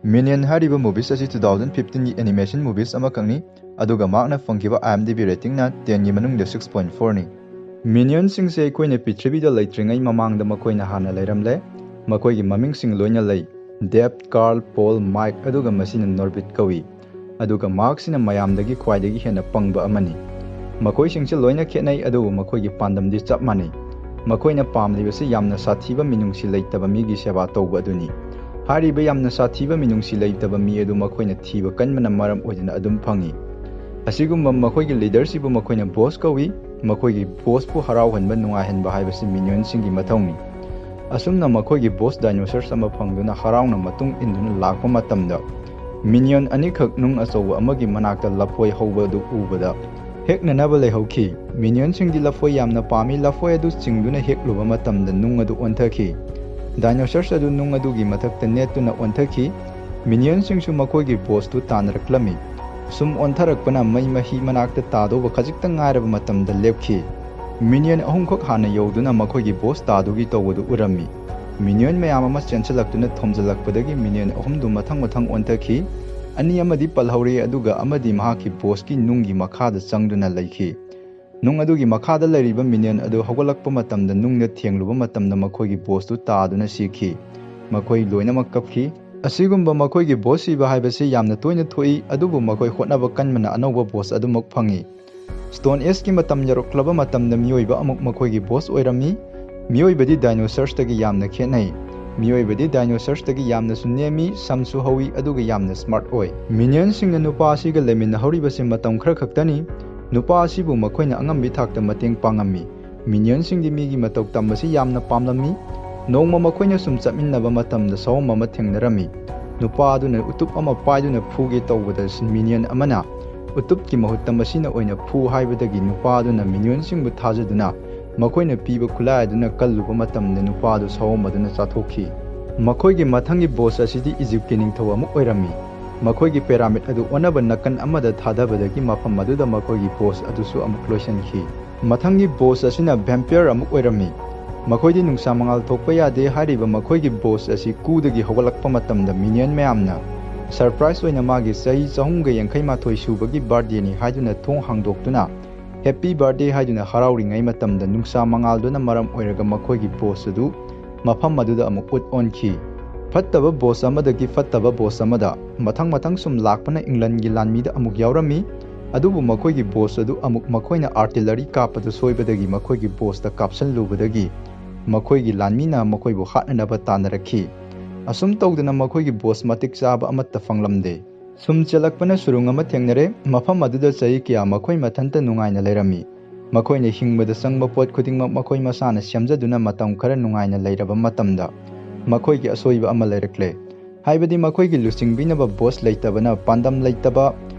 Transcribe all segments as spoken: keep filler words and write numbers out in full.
Minion ꯍꯥꯏꯔꯤꯕ movies ꯑꯁꯤ two thousand fifteen ꯒꯤ animation movies ꯑꯃꯈꯛꯅꯤ, ꯑꯗꯨꯒ ꯃꯍꯥꯛꯅ ꯐꯪꯈꯤꯕ IMDb rating ꯅ ten ꯒꯤ ꯃꯅꯨꯡꯗ six point four ꯅꯤ꯫ Minion ꯁꯤꯡꯁꯦ ꯑꯩꯈꯣꯏꯅ ꯄ꯭ꯔꯤꯊꯤꯕꯤꯗ ꯂꯩꯇ꯭ꯔꯤꯉꯩ ꯃꯃꯥꯡꯗ ꯃꯈꯣꯏꯅ ꯍꯥꯟꯅ ꯂꯩꯔꯝꯂꯦ꯫ ꯃꯈꯣꯏꯒꯤ ꯃꯃꯤꯡꯁꯤꯡ ꯂꯣꯏꯅ ꯂꯩ: Deb, Carl, Paul, Mike, ꯑꯗꯨꯒ ꯃꯁꯤꯅ Norbit ꯀꯧꯏ꯫ ꯑꯗꯨꯒ ꯃꯍꯥꯛꯁꯤꯅ ꯃꯌꯥꯝꯗꯒꯤ ꯈ꯭ꯋꯥꯏꯗꯒꯤ ꯍꯦꯟꯅ ꯄꯪꯕ ꯑꯃꯅꯤ꯫ ꯃꯈꯣꯏꯁꯤꯡꯁꯤ ꯂꯣꯏꯅ ꯈꯦꯠꯅꯩ, ꯑꯗꯨꯕꯨ ꯃꯈꯣꯏꯒꯤ ꯄꯥꯟꯗꯝꯗꯤ ꯆꯞ ꯃꯥꯟꯅꯩ꯫ ꯃꯈꯣꯏꯅ ꯄꯥꯝꯂꯤꯕꯁꯤ ꯌꯥꯝꯅ ꯁꯥꯊꯤꯕ ꯃꯤꯅꯨꯡꯁꯤ ꯂꯩꯇꯕ ꯃꯤꯒꯤ ꯁꯦꯕꯥ ꯇꯧꯕ ꯑꯗꯨꯅꯤ꯫ ꯍꯥꯏꯔꯤꯕ ꯌꯥꯝꯅ ꯁꯥꯊꯤꯕ ꯃꯤꯅꯨꯡꯁꯤ ꯂꯩꯇꯕ ꯃꯤ ꯑꯗꯨ ꯃꯈꯣꯏꯅ ꯊꯤꯕ ꯀꯟꯕꯅ ꯃꯔꯝ ꯑꯣꯏꯗꯨꯅ ꯑꯗꯨꯝ ꯐꯪꯏ꯫ ꯑꯁꯤꯒꯨꯝꯕ ꯃꯈꯣꯏꯒꯤ leader ꯁꯤꯕꯨ ꯃꯈꯣꯏꯅ boss ꯀꯧꯏ꯫ ꯃꯈꯣꯏꯒꯤ boss ꯄꯨ ꯍꯔꯥꯎꯍꯟꯕ, ꯅꯨꯡꯉꯥꯏꯍꯟꯕ ꯍꯥꯏꯕꯁꯤ Minion ꯁꯤꯡꯒꯤ ꯃꯊꯧꯅꯤ꯫ ꯑꯁꯨꯝꯅ ꯃꯈꯣꯏꯒꯤ boss Dinosaurs ꯑꯃ ꯐꯪꯗꯨꯅ ꯍꯔꯥꯎꯅ ꯃꯇꯨꯡ ꯏꯟꯗꯨꯅ ꯂꯥꯛꯄ ꯃꯇꯝꯗ, Minion ꯑꯅꯤꯈꯛ ꯅꯨꯡ ꯑꯆꯧꯕ ꯑꯃꯒꯤ ꯃꯅꯥꯛꯇ ꯂꯐꯣꯏ ꯍꯧꯕ ꯑꯗꯨ ꯎꯕꯗ ꯍꯦꯛꯅꯅꯕ ꯂꯩꯍꯧꯈꯤ꯫ Minion ꯁꯤꯡꯗꯤ ꯂꯐꯣꯏ ꯌꯥꯝꯅ ꯄꯥꯝꯃꯤ꯫ ꯂꯐꯣꯏ ꯑꯗꯨ ꯆꯤꯡꯗꯨꯅ ꯍꯦꯛꯂꯨꯕ ꯃꯇꯝꯗ ꯅꯨꯡ ꯑꯗꯨ ꯑꯣꯟꯊꯈꯤ꯫ Dinosaurs ꯑꯗꯨ ꯅꯨꯡ ꯑꯗꯨꯒꯤ ꯃꯊꯛꯇ ꯅꯦꯠꯇꯨꯅ ꯑꯣꯟꯊꯈꯤ꯫ Minion ꯁꯤꯡꯁꯨ ꯃꯈꯣꯏꯒꯤ boss ꯇꯨ ꯇꯥꯟꯅꯔꯛꯂꯝꯃꯤ꯫ ꯁꯨꯝ ꯑꯣꯟꯊꯔꯛꯄꯅ ꯃꯩ ꯃꯍꯤ ꯃꯅꯥꯛꯇ ꯇꯥꯗꯧꯕ ꯈꯖꯤꯛꯇ ꯉꯥꯏꯔꯕ ꯃꯇꯝꯗ ꯂꯦꯞꯈꯤ꯫ Minion ꯑꯍꯨꯝꯈꯛ ꯍꯥꯟꯅ ꯌꯧꯗꯨꯅ ꯃꯈꯣꯏꯒꯤ boss ꯇꯥꯗꯨꯒꯤ ꯇꯧꯕꯗꯨ ꯎꯔꯝꯃꯤ꯫ Minion ꯃꯌꯥꯝ ꯑꯃ ꯆꯦꯟꯁꯤꯜꯂꯛꯇꯨꯅ ꯊꯣꯝꯖꯤꯜꯂꯛꯄꯗꯒꯤ Minion ꯑꯍꯨꯝꯗꯨ ꯃꯊꯪ ꯃꯊꯪ ꯑꯣꯟꯊꯈꯤ꯫ ꯑꯅꯤ ꯑꯃꯗꯤ ꯄꯜꯍꯧꯔꯦ, ꯑꯗꯨꯒ ꯑꯃꯗꯤ ꯃꯍꯥꯛꯀꯤ boss ꯀꯤ ꯅꯨꯡꯒꯤ ꯃꯈꯥꯗ ꯆꯪꯗꯨꯅ ꯂꯩꯈꯤ꯫ ꯅꯨꯡ ꯑꯗꯨꯒꯤ ꯃꯈꯥꯗ ꯂꯩꯔꯤꯕ Minion ꯑꯗꯨ ꯍꯧꯒꯠꯂꯛꯄ ꯃꯇꯝꯗ ꯅꯨꯡꯗ ꯊꯦꯡꯂꯨꯕ ꯃꯇꯝꯗ ꯃꯈꯣꯏꯒꯤ boss ꯇꯨ ꯇꯥꯗꯨꯅ ꯁꯤꯈꯤ꯫ ꯃꯈꯣꯏ ꯂꯣꯏꯅꯃꯛ ꯀꯞꯈꯤ꯫ ꯑꯁꯤꯒꯨꯝꯕ ꯃꯈꯣꯏꯒꯤ boss ꯁꯤꯕ ꯍꯥꯏꯕꯁꯤ ꯌꯥꯝꯅ ꯇꯣꯏꯅ ꯊꯣꯛꯏ, ꯑꯗꯨꯕꯨ ꯃꯈꯣꯏ ꯍꯣꯠꯅꯕ ꯀꯟꯕꯅ ꯑꯅꯧꯕ boss ꯑꯗꯨꯃꯛ ꯐꯪꯏ꯫ Stone Age ꯀꯤ ꯃꯇꯝ ꯌꯧꯔꯛꯂꯕ ꯃꯇꯝꯗ ꯃꯤꯑꯣꯏꯕ ꯑꯃꯨꯛ ꯃꯈꯣꯏꯒꯤ boss ꯑꯣꯏꯔꯝꯃꯤ꯫ ꯃꯤꯑꯣꯏꯕꯗꯤ Dinosaurs ꯇꯒꯤ ꯌꯥꯝꯅ ꯈꯦꯠꯅꯩ꯫ ꯃꯤꯑꯣꯏꯕꯗꯤ Dinosaurs ꯇꯒꯤ ꯌꯥꯝꯅꯁꯨ ꯅꯦꯝꯃꯤ, ꯁꯝꯁꯨ ꯍꯧꯏ, ꯑꯗꯨꯒ ꯌꯥꯝꯅ smart ꯑꯣꯏ꯫ Minion ꯁꯤꯡꯅ ꯅꯨꯄꯥ ꯑꯁꯤꯒ ꯂꯩꯃꯤꯟꯅꯍꯧꯔꯤꯕꯁꯤ ꯃꯇꯝ ꯈꯔ ꯈꯛꯇꯅꯤ꯫ ꯅꯨꯄꯥ ꯑꯁꯤꯕꯨ ꯃꯈꯣꯏꯅ ꯑꯉꯝꯕꯤ ꯊꯥꯛꯇ ꯃꯇꯦꯡ ꯄꯥꯡꯉꯝꯃꯤ꯫ Minion ꯁꯤꯡꯗꯤ ꯃꯤꯒꯤ ꯃꯇꯧ ꯇꯝꯕꯁꯤ ꯌꯥꯝꯅ ꯄꯥꯝꯂꯝꯃꯤ꯫ ꯅꯣꯡꯃ ꯃꯈꯣꯏꯅ ꯁꯨꯝ ꯆꯠꯃꯤꯟꯅꯕ ꯃꯇꯝꯗ ꯁꯑꯣꯝ ꯑꯃ ꯊꯦꯡꯅꯔꯝꯃꯤ꯫ ꯅꯨꯄꯥ ꯑꯗꯨꯅ ꯎꯇꯨꯞ ꯑꯃ ꯄꯥꯏꯗꯨꯅ ꯐꯨꯒꯦ ꯇꯧꯕꯗ Minion ꯑꯃꯅ ꯎꯇꯨꯞꯀꯤ ꯃꯍꯨꯠꯇ ꯃꯁꯤꯅ ꯑꯣꯏꯅ ꯐꯨ ꯍꯥꯏꯕꯗꯒꯤ ꯅꯨꯄꯥ ꯑꯗꯨꯅ Minion ꯁꯤꯡꯕꯨ ꯊꯥꯖꯗꯨꯅ ꯃꯈꯣꯏꯅ ꯄꯤꯕ ꯈꯨꯠꯂꯥꯏ ꯑꯗꯨꯅ ꯀꯜꯂꯨꯕ ꯃꯇꯝꯗ ꯅꯨꯄꯥ ꯑꯗꯨ ꯁꯑꯣꯝ ꯑꯗꯨꯅ ꯆꯥꯊꯣꯛꯈꯤ꯫ ꯃꯈꯣꯏꯒꯤ ꯃꯊꯪꯒꯤ boss ꯑꯁꯤꯗꯤ Egypt ꯀꯤ ꯅꯤꯡꯊꯧ ꯑꯃꯨꯛ ꯑꯣꯏꯔꯝꯃꯤ꯫ ꯃꯈꯣꯏꯒꯤ pyramid ꯑꯗꯨ ꯑꯣꯟꯅꯕ ꯅꯥꯀꯟ ꯑꯃꯗ ꯊꯥꯗꯕꯗꯒꯤ ꯃꯐꯝ ꯑꯗꯨꯗ ꯃꯈꯣꯏꯒꯤ boss ꯑꯗꯨꯁꯨ ꯑꯃꯨꯛ ꯂꯣꯏꯁꯤꯟꯈꯤ꯫ ꯃꯊꯪꯒꯤ boss ꯑꯁꯤꯅ Vampire ꯑꯃꯨꯛ ꯑꯣꯏꯔꯝꯃꯤ꯫ ꯃꯈꯣꯏꯗꯤ ꯅꯨꯡꯁꯥ ꯃꯉꯥꯜ ꯊꯣꯛꯄ ꯌꯥꯗꯦ ꯍꯥꯏꯔꯤꯕ ꯃꯈꯣꯏꯒꯤ ꯕꯣꯁ ꯑꯁꯤ ꯀꯨꯗꯒꯤ ꯍꯧꯒꯠꯂꯛꯄ ꯃꯇꯝꯗ ꯃꯤꯅꯤꯌꯟ ꯃꯌꯥꯝꯅ ꯁꯔꯄ꯭ꯔꯥꯏꯖ ꯑꯣꯏꯅ ꯃꯥꯒꯤ ꯆꯍꯤ ꯆꯍꯨꯝꯒ ꯌꯥꯡꯈꯩ ꯃꯥꯊꯣꯏ ꯁꯨꯕꯒꯤ ꯕꯥꯔꯗꯦꯅꯤ ꯍꯥꯏꯗꯨꯅ ꯊꯣꯡ ꯍꯥꯡꯗꯣꯛꯇꯨꯅ ꯍꯦꯞꯄꯤ ꯕꯥꯔꯗꯦ ꯍꯥꯏꯗꯨꯅ ꯍꯔꯥꯎꯔꯤꯉꯩ ꯃꯇꯝꯗ ꯅꯨꯡꯁꯥ ꯃꯉꯥꯜꯗꯨꯅ ꯃꯔꯝ ꯑꯣꯏꯔꯒ ꯃꯈꯣꯏꯒꯤ ꯕꯣꯁ ꯑꯗꯨ ꯃꯐꯝ ꯑꯗꯨꯗ ꯑꯃꯨꯛ ꯎꯠ ꯑꯣꯟꯈꯤ꯫ ꯐꯠꯇꯕ ꯕꯣꯁ ꯑꯃꯗꯒꯤ ꯐꯠꯇꯕ ꯕꯣꯁ ꯑꯃꯗ ꯃꯊꯪ ꯃꯊꯪ ꯁꯨꯝ ꯂꯥꯛꯄꯅ ꯏꯪꯂꯟꯒꯤ ꯂꯥꯟꯃꯤꯗ ꯑꯃꯨꯛ ꯌꯥꯎꯔꯝꯃꯤ꯫ ꯑꯗꯨꯕꯨ ꯃꯈꯣꯏꯒꯤ ꯕꯣꯁ ꯑꯗꯨ ꯑꯃꯨꯛ ꯃꯈꯣꯏꯅ ꯑꯥꯔꯇꯤꯂꯔꯤ ꯀꯥꯞꯄꯗꯨ ꯁꯣꯏꯕꯗꯒꯤ ꯃꯈꯣꯏꯒꯤ ꯕꯣꯁꯇ ꯀꯥꯞꯁꯤꯜꯂꯨꯕꯗꯒꯤ ꯃꯈꯣꯏꯒꯤ ꯂꯥꯟꯃꯤꯅ ꯃꯈꯣꯏꯕꯨ ꯍꯥꯠꯅꯅꯕ ꯇꯥꯟꯅꯔꯛꯈꯤ꯫ ꯑꯁꯨꯝ ꯇꯧꯗꯅ ꯃꯈꯣꯏꯒꯤ ꯕꯣꯁ ꯃꯇꯤꯛ ꯆꯥꯕ ꯑꯃꯠꯇ ꯐꯪꯂꯝꯗꯦ꯫ ꯁꯨꯝ ꯆꯦꯜꯂꯛꯄꯅ ꯁꯨꯔꯨꯡ ꯑꯃ ꯊꯦꯡꯅꯔꯦ꯫ ꯃꯐꯝ ꯑꯗꯨꯗ ꯆꯍꯤ ꯀꯌꯥ ꯃꯈꯣꯏ ꯃꯊꯟꯇ ꯅꯨꯡꯉꯥꯏꯅ ꯂꯩꯔꯝꯃꯤ꯫ ꯃꯈꯣꯏꯅ ꯍꯤꯡꯕꯗ ꯆꯪꯕ ꯄꯣꯠ ꯈꯨꯗꯤꯡꯃꯛ ꯃꯈꯣꯏ ꯃꯁꯥꯅ ꯁꯦꯝꯖꯗꯨꯅ ꯃꯇꯝ ꯈꯔ ꯅꯨꯡꯉꯥꯏꯅ ꯂꯩꯔꯕ ꯃꯇꯝꯗ ꯃꯈꯣꯏꯒꯤ ꯑꯁꯣꯏꯕ ꯑꯃ ꯂꯩꯔꯛꯂꯦ꯫ ꯍꯥꯏꯕꯗꯤ ꯃꯈꯣꯏꯒꯤ ꯂꯨꯆꯤꯡꯕꯤꯅꯕ ꯕꯣꯁ ꯂꯩꯇꯕꯅ ꯄꯥꯟꯗꯝ ꯂꯩꯇꯕ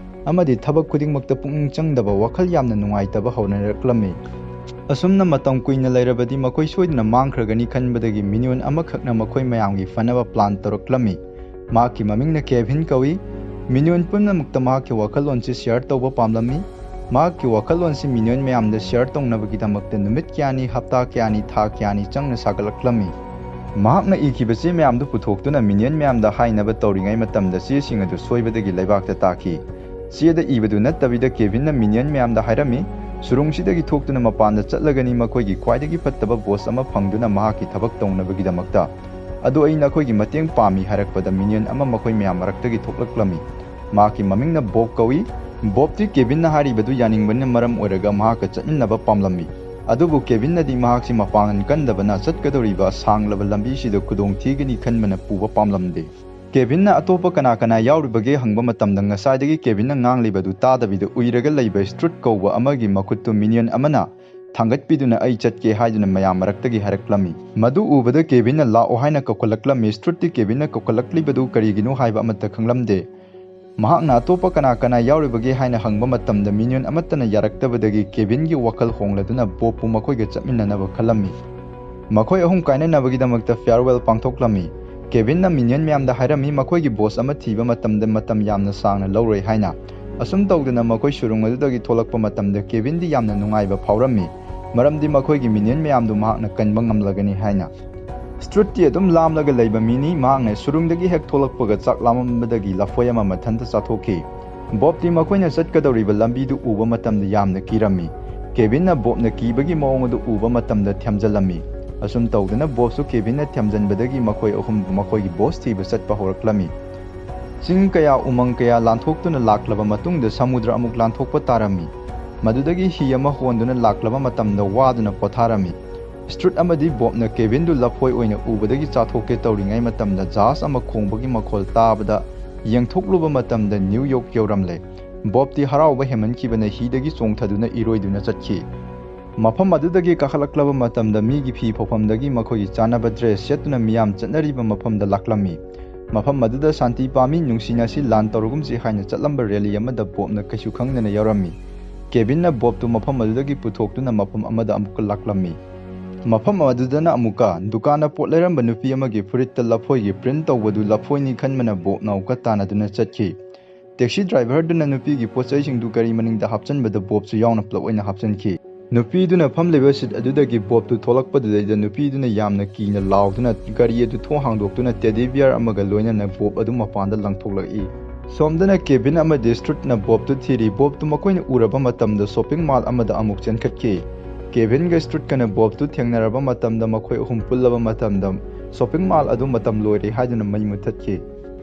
ꯑꯃꯗꯤ ꯊꯕꯛ ꯈꯨꯗꯤꯡꯃꯛꯇ ꯄꯨꯛꯅꯤꯡ ꯆꯪꯗꯕ ꯋꯥꯈꯜ ꯌꯥꯝꯅ ꯅꯨꯡꯉꯥꯏꯇꯕ ꯍꯧꯅꯔꯛꯂꯝꯃꯤ꯫ ꯑꯁꯨꯝꯅ ꯃꯇꯝ ꯀꯨꯏꯅ ꯂꯩꯔꯕꯗꯤ ꯃꯈꯣꯏ ꯁꯣꯏꯗꯅ ꯃꯥꯡꯈ꯭ꯔꯒꯅꯤ ꯈꯟꯕꯗꯒꯤ ꯃꯤꯅꯤꯌꯟ ꯑꯃꯈꯛꯅ ꯃꯈꯣꯏ ꯃꯌꯥꯝꯒꯤ ꯐꯅꯕ ꯄ꯭ꯂꯥꯟ ꯇꯧꯔꯛꯂꯝꯃꯤ꯫ ꯃꯍꯥꯛꯀꯤ ꯃꯃꯤꯡꯅ ꯀꯦꯚꯤꯟ ꯀꯧꯏ꯫ ꯃꯤꯅꯤꯌꯟ ꯄꯨꯝꯅꯃꯛꯇ ꯃꯍꯥꯛꯀꯤ ꯋꯥꯈꯜꯂꯣꯟꯁꯤ ꯁꯤꯌꯔ ꯇꯧꯕ ꯄꯥꯝꯂꯝꯃꯤ꯫ ꯃꯍꯥꯛꯀꯤ ꯋꯥꯈꯜꯂꯣꯟꯁꯤ ꯃꯤꯅꯤꯌꯟ ꯃꯌꯥꯝꯗ ꯁꯤꯌꯔ ꯇꯧꯅꯕꯒꯤꯗꯃꯛꯇ ꯅꯨꯃꯤꯠ ꯀꯌꯥꯅꯤ, ꯍꯞꯇꯥ ꯀꯌꯥꯅꯤ, ꯊꯥ ꯀꯌꯥꯅꯤ ꯆꯪꯅ ꯁꯥꯒꯠꯂꯛꯂꯝꯃꯤ꯫ ꯃꯍꯥꯛꯅ ꯏꯈꯤꯕ ꯆꯦ ꯃꯌꯥꯝꯗꯨ ꯄꯨꯊꯣꯛꯇꯨꯅ ꯃꯤꯅꯤꯌꯟ ꯃꯌꯥꯝꯗ ꯍꯥꯏꯅꯕ ꯇꯧꯔꯤꯉꯩ ꯃꯇꯝꯗ ꯆꯦꯁꯤꯡ ꯑꯗꯨ ꯁꯣꯏꯕꯗꯒꯤ ꯂꯩꯕꯥꯛꯇ ꯇꯥꯈꯤ꯫ ꯆꯦꯗ ꯏꯕꯗꯨ ꯅꯠꯇꯕꯤꯗ ꯀꯦꯚꯤꯟꯅ ꯃꯤꯅꯤꯌꯟ ꯃꯌꯥꯝꯗ ꯍꯥꯏꯔꯝꯃꯤ, "ꯁꯨꯔꯨꯡꯁꯤꯗꯒꯤ ꯊꯣꯛꯇꯨꯅ ꯃꯄꯥꯟꯗ ꯆꯠꯂꯒꯅꯤ, ꯃꯈꯣꯏꯒꯤ ꯈ꯭ꯋꯥꯏꯗꯒꯤ ꯐꯠꯇꯕ ꯕꯣꯁ ꯑꯃ ꯐꯪꯗꯨꯅ ꯃꯍꯥꯛꯀꯤ ꯊꯕꯛ ꯇꯧꯅꯕꯒꯤꯗꯃꯛꯇ꯫ ꯑꯗꯨ ꯑꯩ ꯅꯈꯣꯏꯒꯤ ꯃꯇꯦꯡ ꯄꯥꯝꯃꯤ" ꯍꯥꯏꯔꯛꯄꯗ ꯃꯤꯅꯤꯌꯟ ꯑꯃ ꯃꯈꯣꯏ ꯃꯌꯥꯝ ꯃꯔꯛꯇꯒꯤ ꯊꯣꯛꯂꯛꯂꯝꯃꯤ꯫ ꯃꯍꯥꯛꯀꯤ ꯃꯃꯤꯡꯅ ꯕꯣꯕ ꯀꯧꯏ꯫ ꯕꯣꯕꯇꯤ ꯀꯦꯚꯤꯟꯅ ꯍꯥꯏꯔꯤꯕꯗꯨ ꯌꯥꯅꯤꯡꯕꯅ ꯃꯔꯝ ꯑꯣꯏꯔꯒ ꯃꯍꯥꯛꯀ ꯆꯠꯃꯤꯟꯅꯕ ꯄꯥꯝꯂꯝꯃꯤ꯫ ꯑꯗꯨꯕꯨ ꯀꯦꯚꯤꯟꯅꯗꯤ ꯃꯍꯥꯛꯁꯤ ꯃꯄꯥꯡꯒꯜ ꯀꯟꯗꯕꯅ ꯆꯠꯀꯗꯧꯔꯤꯕ ꯁꯥꯡꯂꯕ ꯂꯝꯕꯤꯁꯤꯗ ꯈꯨꯗꯣꯡ ꯊꯤꯒꯅꯤ ꯈꯟꯕꯅ ꯄꯨꯕ ꯄꯥꯝꯂꯝꯗꯦ꯫ ꯀꯦꯚꯤꯟꯅ ꯑꯇꯣꯞꯄ ꯀꯅꯥ ꯀꯅꯥ ꯌꯥꯎꯔꯤꯕꯒꯦ ꯍꯪꯕ ꯃꯇꯝꯗ ꯉꯁꯥꯏꯗꯒꯤ ꯀꯦꯚꯤꯟꯅ ꯉꯥꯡꯂꯤꯕ ꯑꯗꯨ ꯇꯥꯗꯕꯤꯗ ꯎꯏꯔꯒ ꯂꯩꯕ ꯁ꯭ꯇ꯭ꯔꯨꯠ ꯀꯧꯕ ꯑꯃꯒꯤ ꯃꯈꯨꯠꯇꯨ ꯃꯤꯅꯤꯌꯟ ꯑꯃꯅ ꯊꯥꯡꯒꯠꯄꯤꯗꯨꯅ "ꯑꯩ ꯆꯠꯀꯦ" ꯍꯥꯏꯗꯨꯅ ꯃꯌꯥꯝ ꯃꯔꯛꯇꯒꯤ ꯍꯥꯏꯔꯛꯂꯝꯃꯤ꯫ ꯃꯗꯨ ꯎꯕꯗ ꯀꯦꯚꯤꯟꯅ "ꯂꯥꯛꯑꯣ" ꯍꯥꯏꯅ ꯀꯧꯈꯠꯂꯛꯂꯝꯃꯤ꯫ ꯁ꯭ꯇ꯭ꯔꯨꯠꯇꯤ ꯀꯦꯚꯤꯟꯅ ꯀꯧꯈꯠꯂꯛꯂꯤꯕꯗꯨ ꯀꯔꯤꯒꯤꯅꯣ ꯍꯥꯏꯕ ꯑꯃꯠꯇ ꯈꯪꯂꯝꯗꯦ꯫ ꯃꯍꯥꯛꯅ "ꯑꯇꯣꯞꯄ ꯀꯅꯥ ꯀꯅꯥ ꯌꯥꯎꯔꯤꯕꯒꯦ?" ꯍꯥꯏꯅ ꯍꯪꯕ ꯃꯇꯝꯗ ꯃꯤꯅꯤꯌꯟ ꯑꯃꯠꯇꯅ ꯌꯥꯔꯛꯇꯕꯗꯒꯤ ꯀꯦꯚꯤꯟꯒꯤ ꯋꯥꯈꯜ ꯍꯣꯡꯂꯗꯨꯅ ꯕꯣꯕꯄꯨ ꯃꯈꯣꯏꯒ ꯆꯠꯃꯤꯟꯅꯅꯕ ꯈꯜꯂꯝꯃꯤ꯫ ꯃꯈꯣꯏ ꯑꯍꯨꯝ ꯀꯥꯏꯅꯅꯕꯒꯤꯗꯃꯛꯇ ꯐꯤꯌꯥꯔꯋꯦꯜ ꯄꯥꯡꯊꯣꯛꯂꯝꯃꯤ꯫ ꯀꯦꯚꯤꯟꯅ ꯃꯤꯅꯤꯌꯟ ꯃꯌꯥꯝꯗ ꯍꯥꯏꯔꯝꯃꯤ ꯃꯈꯣꯏꯒꯤ ꯕꯣꯁ ꯑꯃ ꯊꯤꯕ ꯃꯇꯝꯗ ꯃꯇꯝ ꯌꯥꯝꯅ ꯁꯥꯡꯅ ꯂꯧꯔꯣꯏ ꯍꯥꯏꯅ꯫ ꯑꯁꯨꯝ ꯇꯧꯗꯅ ꯃꯈꯣꯏ ꯁꯨꯔꯨꯡ ꯑꯗꯨꯗꯒꯤ ꯊꯣꯛꯂꯛꯄ ꯃꯇꯝꯗ ꯀꯦꯚꯤꯟꯗꯤ ꯌꯥꯝꯅ ꯅꯨꯡꯉꯥꯏꯕ ꯐꯥꯎꯔꯝꯃꯤ꯫ ꯃꯔꯝꯗꯤ ꯃꯈꯣꯏꯒꯤ ꯃꯤꯅꯤꯌꯟ ꯃꯌꯥꯝꯗꯨ ꯃꯍꯥꯛꯅ ꯀꯟꯕ ꯉꯝꯂꯒꯅꯤ ꯍꯥꯏꯅ꯫ ꯁ꯭ꯇ꯭ꯔꯨꯠꯇꯤ ꯑꯗꯨꯝ ꯂꯥꯝꯂꯒ ꯂꯩꯕ ꯃꯤꯅꯤ꯫ ꯃꯍꯥꯛꯅ ꯁꯨꯔꯨꯡꯗꯒꯤ ꯍꯦꯛ ꯊꯣꯛꯂꯛꯄꯒ ꯆꯥꯛ ꯂꯥꯝꯃꯝꯕꯗꯒꯤ ꯂꯐꯣꯏ ꯑꯃ ꯃꯊꯟꯇ ꯆꯥꯊꯣꯛꯈꯤ꯫ ꯕꯣꯕꯇꯤ ꯃꯈꯣꯏꯅ ꯆꯠꯀꯗꯧꯔꯤꯕ ꯂꯝꯕꯤꯗꯨ ꯎꯕ ꯃꯇꯝꯗ ꯌꯥꯝꯅ ꯀꯤꯔꯝꯃꯤ꯫ ꯀꯦꯚꯤꯟꯅ ꯕꯣꯕꯅ ꯀꯤꯕꯒꯤ ꯃꯑꯣꯡ ꯑꯗꯨ ꯎꯕ ꯃꯇꯝꯗ ꯊꯦꯝꯖꯤꯜꯂꯝꯃꯤ꯫ ꯑꯁꯨꯝ ꯇꯧꯗꯨꯅ ꯕꯣꯕꯁꯨ ꯀꯦꯚꯤꯟꯅ ꯊꯦꯝꯖꯤꯟꯕꯗꯒꯤ ꯃꯈꯣꯏ ꯑꯍꯨꯝ ꯃꯈꯣꯏꯒꯤ ꯕꯣꯁ ꯊꯤꯕ ꯆꯠꯄ ꯍꯧꯔꯛꯂꯝꯃꯤ꯫ ꯆꯤꯡ ꯀꯌꯥ, ꯎꯃꯪ ꯀꯌꯥ ꯂꯥꯟꯊꯣꯛꯇꯨꯅ ꯂꯥꯛꯂꯕ ꯃꯇꯨꯡꯗ ꯁꯃꯨꯗ꯭ꯔ ꯑꯃꯨꯛ ꯂꯥꯟꯊꯣꯛꯄ ꯇꯥꯔꯝꯃꯤ꯫ ꯃꯗꯨꯗꯒꯤ ꯍꯤ ꯑꯃ ꯍꯣꯟꯗꯨꯅ ꯂꯥꯛꯂꯕ ꯃꯇꯝꯗ ꯋꯥꯗꯨꯅ ꯄꯣꯊꯥꯔꯝꯃꯤ꯫ ꯁ꯭ꯇ꯭ꯔꯨꯠ ꯑꯃꯗꯤ ꯕꯣꯕꯅ ꯀꯦꯚꯤꯟꯗꯨ ꯂꯐꯣꯏ ꯑꯣꯏꯅ ꯎꯕꯗꯒꯤ ꯆꯥꯊꯣꯛꯀꯦ ꯇꯧꯔꯤꯉꯩ ꯃꯇꯝꯗ ꯖꯍꯥꯖ ꯑꯃ ꯈꯣꯡꯕꯒꯤ ꯃꯈꯣꯜ ꯇꯥꯕꯗ ꯌꯦꯡꯊꯣꯛꯂꯨꯕ ꯃꯇꯝꯗ ꯅ꯭ꯌꯨ ꯌꯣꯔꯛ ꯌꯧꯔꯝꯂꯦ꯫ ꯕꯣꯕꯇꯤ ꯍꯔꯥꯎꯕ ꯍꯦꯟꯃꯟꯈꯤꯕꯅ ꯍꯤꯗꯒꯤ ꯆꯣꯡꯊꯗꯨꯅ ꯏꯔꯣꯏꯗꯨꯅ ꯆꯠꯈꯤ꯫ ꯃꯐꯝ ꯑꯗꯨꯗꯒꯤ ꯀꯥꯈꯠꯂꯛꯂꯕ ꯃꯇꯝꯗ ꯃꯤꯒꯤ ꯐꯤ ꯐꯧꯐꯝꯗꯒꯤ ꯃꯈꯣꯏꯒꯤ ꯆꯥꯅꯕ ꯗ꯭ꯔꯦꯁ ꯁꯦꯠꯇꯨꯅ ꯃꯤꯌꯥꯝ ꯆꯠꯅꯔꯤꯕ ꯃꯐꯝꯗ ꯂꯥꯛꯂꯝꯃꯤ꯫ ꯃꯐꯝ ꯑꯗꯨꯗ ꯁꯥꯟꯇꯤ ꯄꯥꯝꯃꯤ, ꯅꯨꯡꯁꯤꯅꯁꯤ, ꯂꯥꯟ ꯇꯧꯔꯒꯨꯝꯁꯤ ꯍꯥꯏꯅ ꯆꯠꯂꯝꯕ ꯔꯦꯂꯤ ꯑꯃꯗ ꯕꯣꯕꯅ ꯀꯩꯁꯨ ꯈꯪꯗꯅ ꯌꯥꯎꯔꯝꯃꯤ꯫ ꯀꯦꯚꯤꯟꯅ ꯕꯣꯕꯇꯨ ꯃꯐꯝ ꯑꯗꯨꯗꯒꯤ ꯄꯨꯊꯣꯛꯇꯨꯅ ꯃꯐꯝ ꯑꯃꯗ ꯑꯃꯨꯛꯀ ꯂꯥꯛꯂꯝꯃꯤ꯫ ꯃꯐꯝ ꯑꯗꯨꯗꯅ ꯑꯃꯨꯛꯀ ꯗꯨꯀꯥꯟꯗ ꯄꯣꯠ ꯂꯩꯔꯝꯕ ꯅꯨꯄꯤ ꯑꯃꯒꯤ ꯐꯨꯔꯤꯠꯇ ꯂꯐꯣꯏꯒꯤ ꯄ꯭ꯔꯤꯟ ꯇꯧꯕꯗꯨ ꯂꯐꯣꯏꯅꯤ ꯈꯟꯕꯅ ꯕꯣꯕꯅ ꯑꯃꯨꯛꯀ ꯇꯥꯟꯅꯗꯨꯅ ꯆꯠꯈꯤ꯫ ꯇꯦꯛꯁꯤ ꯗ꯭ꯔꯥꯏꯚꯔꯗꯨꯅ ꯅꯨꯄꯤꯒꯤ ꯄꯣꯠ ꯆꯩꯁꯤꯡꯗꯨ ꯒꯥꯔꯤ ꯃꯅꯤꯡꯗ ꯍꯥꯞꯆꯤꯟꯕꯗ ꯕꯣꯕꯁꯨ ꯌꯥꯎꯅ ꯄꯨꯂꯞ ꯑꯣꯏꯅ ꯍꯥꯞꯆꯤꯟꯈꯤ꯫ ꯅꯨꯄꯤꯗꯨꯅ ꯐꯝꯂꯤꯕ ꯁꯤꯠ ꯑꯗꯨꯗꯒꯤ ꯕꯣꯕꯇꯨ ꯊꯣꯛꯂꯛꯄꯗꯨꯗꯩꯗ ꯅꯨꯄꯤꯗꯨꯅ ꯌꯥꯝꯅ ꯀꯤꯅ ꯂꯥꯎꯗꯨꯅ ꯒꯥꯔꯤ ꯑꯗꯨ ꯊꯣꯡ ꯍꯥꯡꯗꯣꯛꯇꯨꯅ ꯇꯦꯗꯤ ꯕꯤꯌꯔ ꯑꯃꯒ ꯂꯣꯏꯅꯅ ꯕꯣꯕ ꯑꯗꯨ ꯃꯄꯥꯟꯗ ꯂꯪꯊꯣꯛꯂꯛꯏ꯫ ꯁꯣꯝꯗꯅ ꯀꯦꯚꯤꯟ ꯑꯃꯗꯤ ꯁ꯭ꯇ꯭ꯔꯨꯠꯅ ꯕꯣꯕꯇꯨ ꯊꯤꯔꯤ꯫ ꯕꯣꯕꯇꯨ ꯃꯈꯣꯏꯅ ꯎꯔꯕ ꯃꯇꯝꯗ ꯁꯣꯄꯤꯡ ꯃꯥꯜ ꯑꯃꯗ ꯑꯃꯨꯛ ꯆꯦꯟꯈꯠꯈꯤ꯫ ꯀꯦꯚꯤꯟꯒ ꯁ꯭ꯇ꯭ꯔꯨꯠꯀꯅ ꯕꯣꯕꯇꯨ ꯊꯦꯡꯅꯔꯕ ꯃꯇꯝꯗ ꯃꯈꯣꯏ ꯑꯍꯨꯝ ꯄꯨꯜꯂꯕ ꯃꯇꯝꯗ ꯁꯣꯄꯤꯡ ꯃꯥꯜ ꯑꯗꯨ ꯃꯇꯝ ꯂꯣꯏꯔꯦ ꯍꯥꯏꯗꯨꯅ ꯃꯩ ꯃꯨꯊꯠꯈꯤ꯫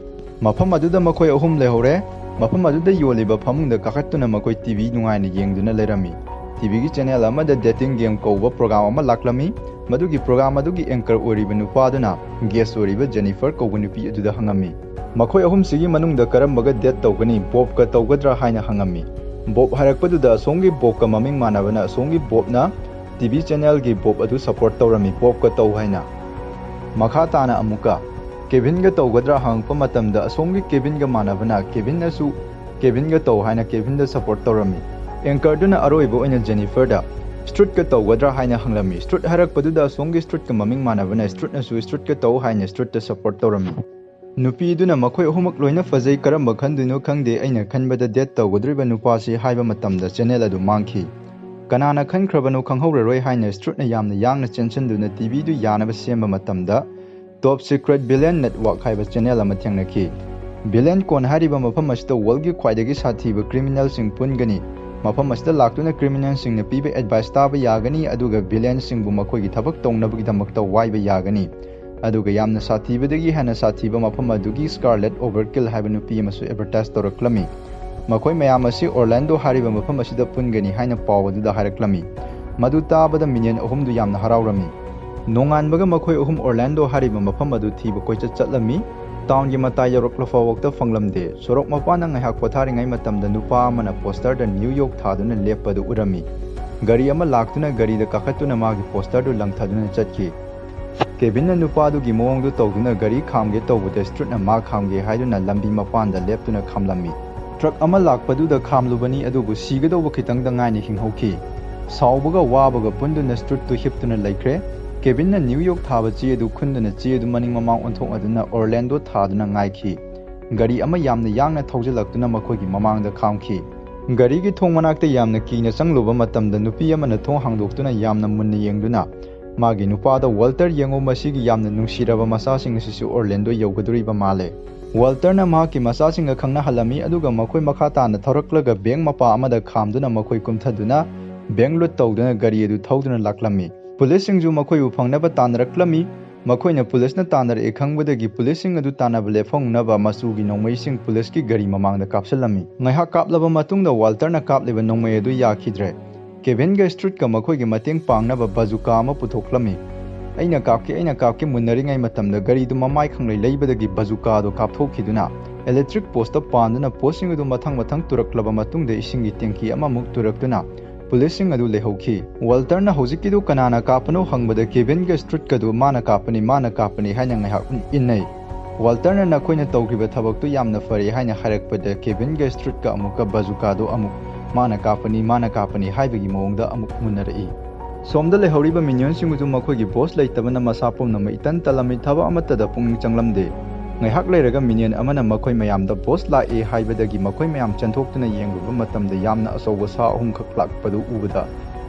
ꯃꯐꯝ ꯑꯗꯨꯗ ꯃꯈꯣꯏ ꯑꯍꯨꯝ ꯂꯩꯍꯧꯔꯦ꯫ ꯃꯐꯝ ꯑꯗꯨꯗ ꯌꯣꯜꯂꯤꯕ ꯐꯃꯨꯡꯗ ꯀꯥꯈꯠꯇꯨꯅ ꯃꯈꯣꯏ ꯇꯤ ꯚꯤ ꯅꯨꯡꯉꯥꯏꯅ ꯌꯦꯡꯗꯨꯅ ꯂꯩꯔꯝꯃꯤ꯫ ꯇꯤ ꯚꯤꯒꯤ ꯆꯦꯅꯦꯜ ꯑꯃꯗ ꯗꯦꯇꯤꯡ ꯒꯦꯝ ꯀꯧꯕ ꯄ꯭ꯔꯣꯒ꯭ꯔꯥꯝ ꯑꯃ ꯂꯥꯛꯂꯝꯃꯤ꯫ ꯃꯗꯨꯒꯤ ꯄ꯭ꯔꯣꯒ꯭ꯔꯥꯝ ꯑꯗꯨꯒꯤ ꯑꯦꯡꯀꯔ ꯑꯣꯏꯔꯤꯕ ꯅꯨꯄꯥꯗꯨꯅ ꯒꯦꯁ ꯑꯣꯏꯔꯤꯕ ꯖꯦꯅꯤꯐꯔ ꯀꯧꯕ ꯅꯨꯄꯤ ꯑꯗꯨꯗ ꯍꯪꯉꯝꯃꯤ꯫ ꯃꯈꯣꯏ ꯑꯍꯨꯝꯁꯤꯒꯤ ꯃꯅꯨꯡꯗ ꯀꯔꯝꯕꯒ ꯗꯦꯠ ꯇꯧꯒꯅꯤ, ꯕꯣꯕꯀ ꯇꯧꯒꯗ꯭ꯔꯥ ꯍꯥꯏꯅ ꯍꯪꯉꯝꯃꯤ꯫ ꯕꯣꯕ ꯍꯥꯏꯔꯛꯄꯗꯨꯗ ꯑꯁꯣꯝꯒꯤ ꯕꯣꯕꯀ ꯃꯃꯤꯡ ꯃꯥꯟꯅꯕꯅ ꯑꯁꯣꯝꯒꯤ ꯕꯣꯕꯅ ꯇꯤ ꯚꯤ ꯆꯦꯅꯦꯜꯒꯤ ꯕꯣꯕ ꯑꯗꯨ ꯁꯄꯣꯔꯠ ꯇꯧꯔꯝꯃꯤ, ꯕꯣꯕꯀ ꯇꯧ ꯍꯥꯏꯅ꯫ ꯃꯈꯥ ꯇꯥꯅ ꯑꯃꯨꯛꯀ ꯀꯦꯚꯤꯟꯒ ꯇꯧꯒꯗ꯭ꯔꯥ ꯍꯪꯉꯛꯄ ꯃꯇꯝꯗ ꯑꯁꯣꯝꯒꯤ ꯀꯦꯚꯤꯟꯒ ꯃꯥꯟꯅꯕꯅ ꯀꯦꯚꯤꯟꯅꯁꯨ ꯀꯦꯚꯤꯟꯒ ꯇꯧ ꯍꯥꯏꯅ ꯀꯦꯚꯤꯟꯗ ꯁꯄꯣꯔꯠ ꯇꯧꯔꯝꯃꯤ꯫ ꯑꯦꯡꯀꯔꯗꯨꯅ ꯑꯔꯣꯏꯕ ꯑꯣꯏꯅ ꯖꯦꯅꯤꯐꯔꯗ ꯁ꯭ꯇ꯭ꯔꯨꯠꯀ ꯇꯧꯒꯗ꯭ꯔꯥ ꯍꯥꯏꯅ ꯍꯪꯂꯝꯃꯤ꯫ ꯁ꯭ꯇ꯭ꯔꯨꯠ ꯍꯥꯏꯔꯛꯄꯗꯨꯗ ꯑꯁꯣꯝꯒꯤ ꯁ꯭ꯇ꯭ꯔꯨꯠꯀ ꯃꯃꯤꯡ ꯃꯥꯟꯅꯕꯅ ꯁ꯭ꯇ꯭ꯔꯨꯠꯅꯁꯨ ꯁ꯭ꯇ꯭ꯔꯨꯠꯀ ꯇꯧ ꯍꯥꯏꯅ ꯁ꯭ꯇ꯭ꯔꯨꯠꯇ ꯁꯄꯣꯔꯠ ꯇꯧꯔꯝꯃꯤ꯫ ꯅꯨꯄꯤꯗꯨꯅ ꯃꯈꯣꯏ ꯑꯍꯨꯝꯃꯛ ꯂꯣꯏꯅ ꯐꯖꯩ, ꯀꯔꯝꯕ ꯈꯟꯗꯣꯏꯅꯣ ꯈꯪꯗꯦ, ꯑꯩꯅ ꯈꯟꯕꯗ ꯗꯦꯠ ꯇꯧꯒꯗꯧꯔꯤꯕ ꯅꯨꯄꯥꯁꯤ ꯍꯥꯏꯕ ꯃꯇꯝꯗ ꯆꯦꯅꯦꯜ ꯑꯗꯨ ꯃꯥꯡꯈꯤ꯫ ꯀꯅꯥꯅ ꯈꯟꯈ꯭ꯔꯕꯅꯣ ꯈꯪꯍꯧꯔꯔꯣꯏ ꯍꯥꯏꯅ ꯁ꯭ꯇ꯭ꯔꯨꯠꯅ ꯌꯥꯝꯅ ꯌꯥꯡꯅ ꯆꯦꯟꯁꯤꯟꯗꯨꯅ ꯇꯤꯚꯤꯗꯨ ꯌꯥꯅꯕ ꯁꯦꯝꯕ ꯃꯇꯝꯗ, ꯇꯣꯞ ꯁꯤꯀ꯭ꯔꯦꯠ ꯚꯤꯂꯦꯟ ꯅꯦꯠꯋꯥꯛ ꯍꯥꯏꯕ ꯆꯦꯅꯦꯜ ꯑꯃ ꯊꯦꯡꯅꯈꯤ꯫ ꯚꯤꯂꯦꯟ ꯀꯣꯟ ꯍꯥꯏꯔꯤꯕ ꯃꯐꯝ ꯑꯁꯤꯗ ꯋꯥꯔꯜꯒꯤ ꯈ꯭ꯋꯥꯏꯗꯒꯤ ꯁꯥꯊꯤꯕ ꯀ꯭ꯔꯤꯃꯤꯅꯦꯜꯁꯤꯡ ꯄꯨꯟꯒꯅꯤ꯫ ꯃꯐꯝ ꯑꯁꯤꯗ ꯂꯥꯛꯇꯨꯅ ꯀ꯭ꯔꯤꯃꯤꯅꯦꯜꯁꯤꯡꯅ ꯄꯤꯕ ꯑꯦꯗꯚꯥꯏꯁ ꯇꯥꯕ ꯌꯥꯒꯅꯤ, ꯑꯗꯨꯒ ꯚꯤꯂꯦꯟꯁꯤꯡꯕꯨ ꯃꯈꯣꯏꯒꯤ ꯊꯕꯛ ꯇꯧꯅꯕꯒꯤꯗꯃꯛꯇ ꯋꯥꯏꯕ ꯌꯥꯒꯅꯤ꯫ ꯑꯗꯨꯒ ꯌꯥꯝꯅ ꯁꯥꯊꯤꯕꯗꯒꯤ ꯍꯦꯟꯅ ꯁꯥꯊꯤꯕ ꯃꯐꯝ ꯑꯗꯨꯒꯤ ꯁ꯭ꯀꯥꯔꯂꯦꯠ ꯑꯣꯚꯔꯀꯤꯜ ꯍꯥꯏꯕ ꯅꯨꯄꯤ ꯑꯃꯁꯨ ꯑꯦꯗꯚꯔꯇꯥꯏꯁ ꯇꯧꯔꯛꯂꯝꯃꯤ꯫ ꯃꯈꯣꯏ ꯃꯌꯥꯝ ꯑꯁꯤ ꯑꯣꯔꯂꯥꯟꯗꯣ ꯍꯥꯏꯔꯤꯕ ꯃꯐꯝ ꯑꯁꯤꯗ ꯄꯨꯟꯒꯅꯤ ꯍꯥꯏꯅ ꯄꯥꯎ ꯑꯗꯨꯗ ꯍꯥꯏꯔꯛꯂꯝꯃꯤ꯫ ꯃꯗꯨ ꯇꯥꯕꯗ ꯃꯤꯅꯤꯌꯟ ꯑꯍꯨꯝꯗꯨ ꯌꯥꯝꯅ ꯍꯔꯥꯎꯔꯝꯃꯤ꯫ ꯅꯣꯡꯉꯥꯟꯕꯒ ꯃꯈꯣꯏ ꯑꯍꯨꯝ ꯑꯣꯔꯂꯥꯟꯗꯣ ꯍꯥꯏꯔꯤꯕ ꯃꯐꯝ ꯑꯗꯨ ꯊꯤꯕ ꯀꯣꯏꯆꯠ ꯆꯠꯂꯝꯃꯤ꯫ ꯇꯥꯎꯟꯒꯤ ꯃꯇꯥꯏ ꯌꯧꯔꯛꯂ ꯐꯥꯎꯕꯗ ꯐꯪꯂꯝꯗꯦ꯫ ꯁꯣꯔꯣꯛ ꯃꯄꯥꯟꯗ ꯉꯥꯏꯍꯥꯛ ꯄꯣꯊꯥꯔꯤꯉꯩ ꯃꯇꯝꯗ ꯅꯨꯄꯥ ꯑꯃꯅ ꯄꯣꯁꯇꯔꯗ ꯅ꯭ꯌꯨ ꯌꯣꯔꯛ ꯊꯥꯗꯨꯅ ꯂꯦꯞꯄꯗꯨ ꯎꯔꯝꯃꯤ꯫ ꯒꯥꯔꯤ ꯑꯃ ꯂꯥꯛꯇꯨꯅ ꯒꯥꯔꯤꯗ ꯀꯥꯈꯠꯇꯨꯅ ꯃꯥꯒꯤ ꯄꯣꯁꯇꯔꯗꯨ ꯂꯪꯊꯗꯨꯅ ꯆꯠꯈꯤ꯫ ꯀꯦꯚꯤꯟꯅ ꯅꯨꯄꯥꯗꯨꯒꯤ ꯃꯑꯣꯡꯗꯨ ꯇꯧꯗꯨꯅ ꯒꯥꯔꯤ ꯈꯥꯝꯒꯦ ꯇꯧꯕꯗ ꯁ꯭ꯇ꯭ꯔꯨꯠꯅ ꯃꯥ ꯈꯥꯝꯒꯦ ꯍꯥꯏꯗꯨꯅ ꯂꯝꯕꯤ ꯃꯄꯥꯟꯗ ꯂꯦꯞꯇꯨꯅ ꯈꯥꯝꯂꯝꯃꯤ꯫ ꯇ꯭ꯔꯛ ꯑꯃ ꯂꯥꯛꯄꯗꯨꯗ ꯈꯥꯝꯂꯨꯕꯅꯤ, ꯑꯗꯨꯕꯨ ꯁꯤꯒꯗꯧꯕ ꯈꯤꯇꯪꯗ ꯉꯥꯏꯅ ꯍꯤꯡꯍꯧꯈꯤ꯫ ꯁꯥꯎꯕꯒ ꯋꯥꯕꯒ ꯄꯨꯟꯗꯨꯅ ꯁ꯭ꯇ꯭ꯔꯨꯠꯇꯨ ꯍꯤꯞꯇꯨꯅ ꯂꯩꯈ꯭ꯔꯦ꯫ ꯀꯦꯚꯤꯟꯅ ꯅ꯭ꯌꯨ ꯌꯣꯔꯛ ꯊꯥꯕ ꯆꯦ ꯑꯗꯨ ꯈꯨꯟꯗꯨꯅ ꯆꯦ ꯑꯗꯨ ꯃꯅꯤꯡ ꯃꯃꯥꯡ ꯑꯣꯟꯊꯣꯛꯅꯗꯨꯅ ꯑꯣꯔꯂꯦꯟꯗꯣ ꯊꯥꯗꯨꯅ ꯉꯥꯏꯈꯤ꯫ ꯒꯥꯔꯤ ꯑꯃ ꯌꯥꯝꯅ ꯌꯥꯡꯅ ꯊꯧꯖꯤꯜꯂꯛꯇꯨꯅ ꯃꯈꯣꯏꯒꯤ ꯃꯃꯥꯡꯗ ꯈꯥꯝꯈꯤ꯫ ꯒꯥꯔꯤꯒꯤ ꯊꯣꯡ ꯃꯅꯥꯛꯇ ꯌꯥꯝꯅ ꯀꯤꯅ ꯆꯪꯂꯨꯕ ꯃꯇꯝꯗ ꯅꯨꯄꯤ ꯑꯃꯅ ꯊꯣꯡ ꯍꯥꯡꯗꯣꯛꯇꯨꯅ ꯌꯥꯝꯅ ꯃꯨꯟꯅ ꯌꯦꯡꯗꯨꯅ ꯃꯥꯒꯤ ꯅꯨꯄꯥꯗ, "ꯋꯥꯜꯇꯔ, ꯌꯦꯡꯉꯨ, ꯃꯁꯤꯒꯤ ꯌꯥꯝꯅ ꯅꯨꯡꯁꯤꯔꯕ ꯃꯆꯥꯁꯤꯡ ꯑꯁꯤꯁꯨ ꯑꯣꯔꯂꯦꯟꯗꯣ ꯌꯧꯒꯗꯧꯔꯤꯕ ꯃꯥꯜꯂꯦ"꯫ ꯋꯥꯜꯇꯔꯅ ꯃꯍꯥꯛꯀꯤ ꯃꯆꯥꯁꯤꯡꯒ ꯈꯪꯅꯍꯜꯂꯝꯃꯤ, ꯑꯗꯨꯒ ꯃꯈꯣꯏ ꯃꯈꯥ ꯇꯥꯅ ꯊꯧꯔꯛꯂꯒ ꯕꯦꯡꯛ ꯃꯄꯥ ꯑꯃꯗ ꯈꯥꯝꯗꯨꯅ ꯃꯈꯣꯏ ꯀꯨꯝꯊꯗꯨꯅ ꯕꯦꯡꯛ ꯂꯨꯠ ꯇꯧꯗꯨꯅ ꯒꯥꯔꯤ ꯑꯗꯨ ꯊꯧꯗꯨꯅ ꯂꯥꯛꯂꯝꯃꯤ꯫ ꯄꯨꯂꯤꯁꯁꯤꯡꯁꯨ ꯃꯈꯣꯏꯕꯨ ꯐꯪꯅꯕ ꯇꯥꯟꯅꯔꯛꯂꯝꯃꯤ꯫ ꯃꯈꯣꯏꯅ ꯄꯨꯂꯤꯁꯅ ꯇꯥꯟꯅꯔꯛꯑꯦ ꯈꯪꯕꯗꯒꯤ ꯄꯨꯂꯤꯁꯁꯤꯡ ꯑꯗꯨ ꯇꯥꯟꯅꯕ ꯂꯦꯞꯍꯧꯅꯕ ꯃꯆꯨꯒꯤ ꯅꯣꯡꯃꯩꯁꯤꯡ ꯄꯨꯂꯤꯁꯀꯤ ꯒꯥꯔꯤ ꯃꯃꯥꯡꯗ ꯀꯥꯞꯁꯤꯜꯂꯝꯃꯤ꯫ ꯉꯥꯏꯍꯥꯛ ꯀꯥꯞꯂꯕ ꯃꯇꯨꯡꯗ ꯋꯥꯜꯇꯔꯅ ꯀꯥꯞꯂꯤꯕ ꯅꯣꯡꯃꯩ ꯑꯗꯨ ꯌꯥꯈꯤꯗ꯭ꯔꯦ꯫ ꯀꯦꯚꯤꯟꯒ ꯁ꯭ꯇ꯭ꯔꯨꯠꯀ ꯃꯈꯣꯏꯒꯤ ꯃꯇꯦꯡ ꯄꯥꯡꯅꯕ ꯕꯥꯖꯨꯀꯥ ꯑꯃ ꯄꯨꯊꯣꯛꯂꯝꯃꯤ꯫ "ꯑꯩꯅ ꯀꯥꯞꯀꯦ, ꯑꯩꯅ ꯀꯥꯞꯀꯦ" ꯃꯨꯟꯅꯔꯤꯉꯩ ꯃꯇꯝꯗ ꯒꯥꯔꯤꯗꯨ ꯃꯃꯥꯏ ꯈꯪꯂꯩ ꯂꯩꯕꯗꯒꯤ ꯕꯥꯖꯨꯀꯥꯗꯨ ꯀꯥꯞꯊꯣꯛꯈꯤꯗꯨꯅ ꯏꯂꯦꯛꯇ꯭ꯔꯤꯛ ꯄꯣꯁꯇ ꯄꯥꯟꯗꯨꯅ ꯄꯣꯁꯁꯤꯡ ꯑꯗꯨ ꯃꯊꯪ ꯃꯊꯪ ꯇꯨꯔꯛꯂꯕ ꯃꯇꯨꯡꯗ ꯏꯁꯤꯡꯒꯤ ꯇꯦꯡꯀꯤ ꯑꯃꯃꯨꯛ ꯇꯨꯔꯛꯇꯨꯅ ꯄꯨꯂꯤꯁꯁꯤꯡ ꯑꯗꯨ ꯂꯩꯍꯧꯈꯤ꯫ ꯋꯥꯜꯇꯔꯅ ꯍꯧꯖꯤꯛꯀꯤꯗꯨ ꯀꯅꯥꯅ ꯀꯥꯞꯄꯅꯣ ꯍꯪꯕꯗ ꯀꯦꯚꯤꯟꯒ ꯁ꯭ꯇ꯭ꯔꯨꯠꯀꯗꯨ ꯃꯥꯅ ꯀꯥꯞꯄꯅꯤ, ꯃꯥꯅ ꯀꯥꯞꯄꯅꯤ ꯍꯥꯏꯅ ꯉꯥꯏꯍꯥꯛ ꯏꯟꯅꯩ꯫ ꯋꯥꯜꯇꯔꯅ "ꯅꯈꯣꯏꯅ ꯇꯧꯈꯤꯕ ꯊꯕꯛꯇꯨ ꯌꯥꯝꯅ ꯐꯔꯦ" ꯍꯥꯏꯅ ꯍꯥꯏꯔꯛꯄꯗ ꯀꯦꯚꯤꯟꯒ ꯁ꯭ꯇ꯭ꯔꯨꯠꯀ ꯑꯃꯨꯛꯀ ꯕꯥꯖꯨꯀꯥꯗꯨ ꯑꯃꯨꯛ "ꯃꯥꯅ ꯀꯥꯞꯄꯅꯤ, ꯃꯥꯅ ꯀꯥꯞꯄꯅꯤ" ꯍꯥꯏꯕꯒꯤ ꯃꯑꯣꯡꯗ ꯑꯃꯨꯛ ꯃꯨꯟꯅꯔꯛꯏ꯫ ꯁꯣꯝꯗ ꯂꯩꯍꯧꯔꯤꯕ ꯃꯤꯅꯤꯌꯟꯁꯤꯡꯕꯨꯁꯨ ꯃꯈꯣꯏꯒꯤ ꯕꯣꯁ ꯂꯩꯇꯕꯅ ꯃꯁꯥ ꯄꯨꯝꯅꯃꯛ ꯏꯇꯟ ꯇꯜꯂꯝꯃꯤ, ꯊꯕꯛ ꯑꯃꯠꯇꯗ ꯄꯨꯛꯅꯤꯡ ꯆꯪꯂꯝꯗꯦ꯫ ꯉꯥꯏꯍꯥꯛ ꯂꯩꯔꯒ minion ꯑꯃꯅ ꯃꯈꯣꯏ ꯃꯌꯥꯝꯗ boss ꯂꯥꯛꯑꯦ ꯍꯥꯏꯕꯗꯒꯤ ꯃꯈꯣꯏ ꯃꯌꯥꯝ ꯆꯦꯟꯊꯣꯛꯇꯨꯅ ꯌꯦꯡꯂꯨꯕ ꯃꯇꯝꯗ ꯌꯥꯝꯅ ꯑꯆꯧꯕ ꯁꯥ ꯑꯍꯨꯝꯈꯛ ꯂꯥꯛꯄꯗꯨ ꯎꯕꯗ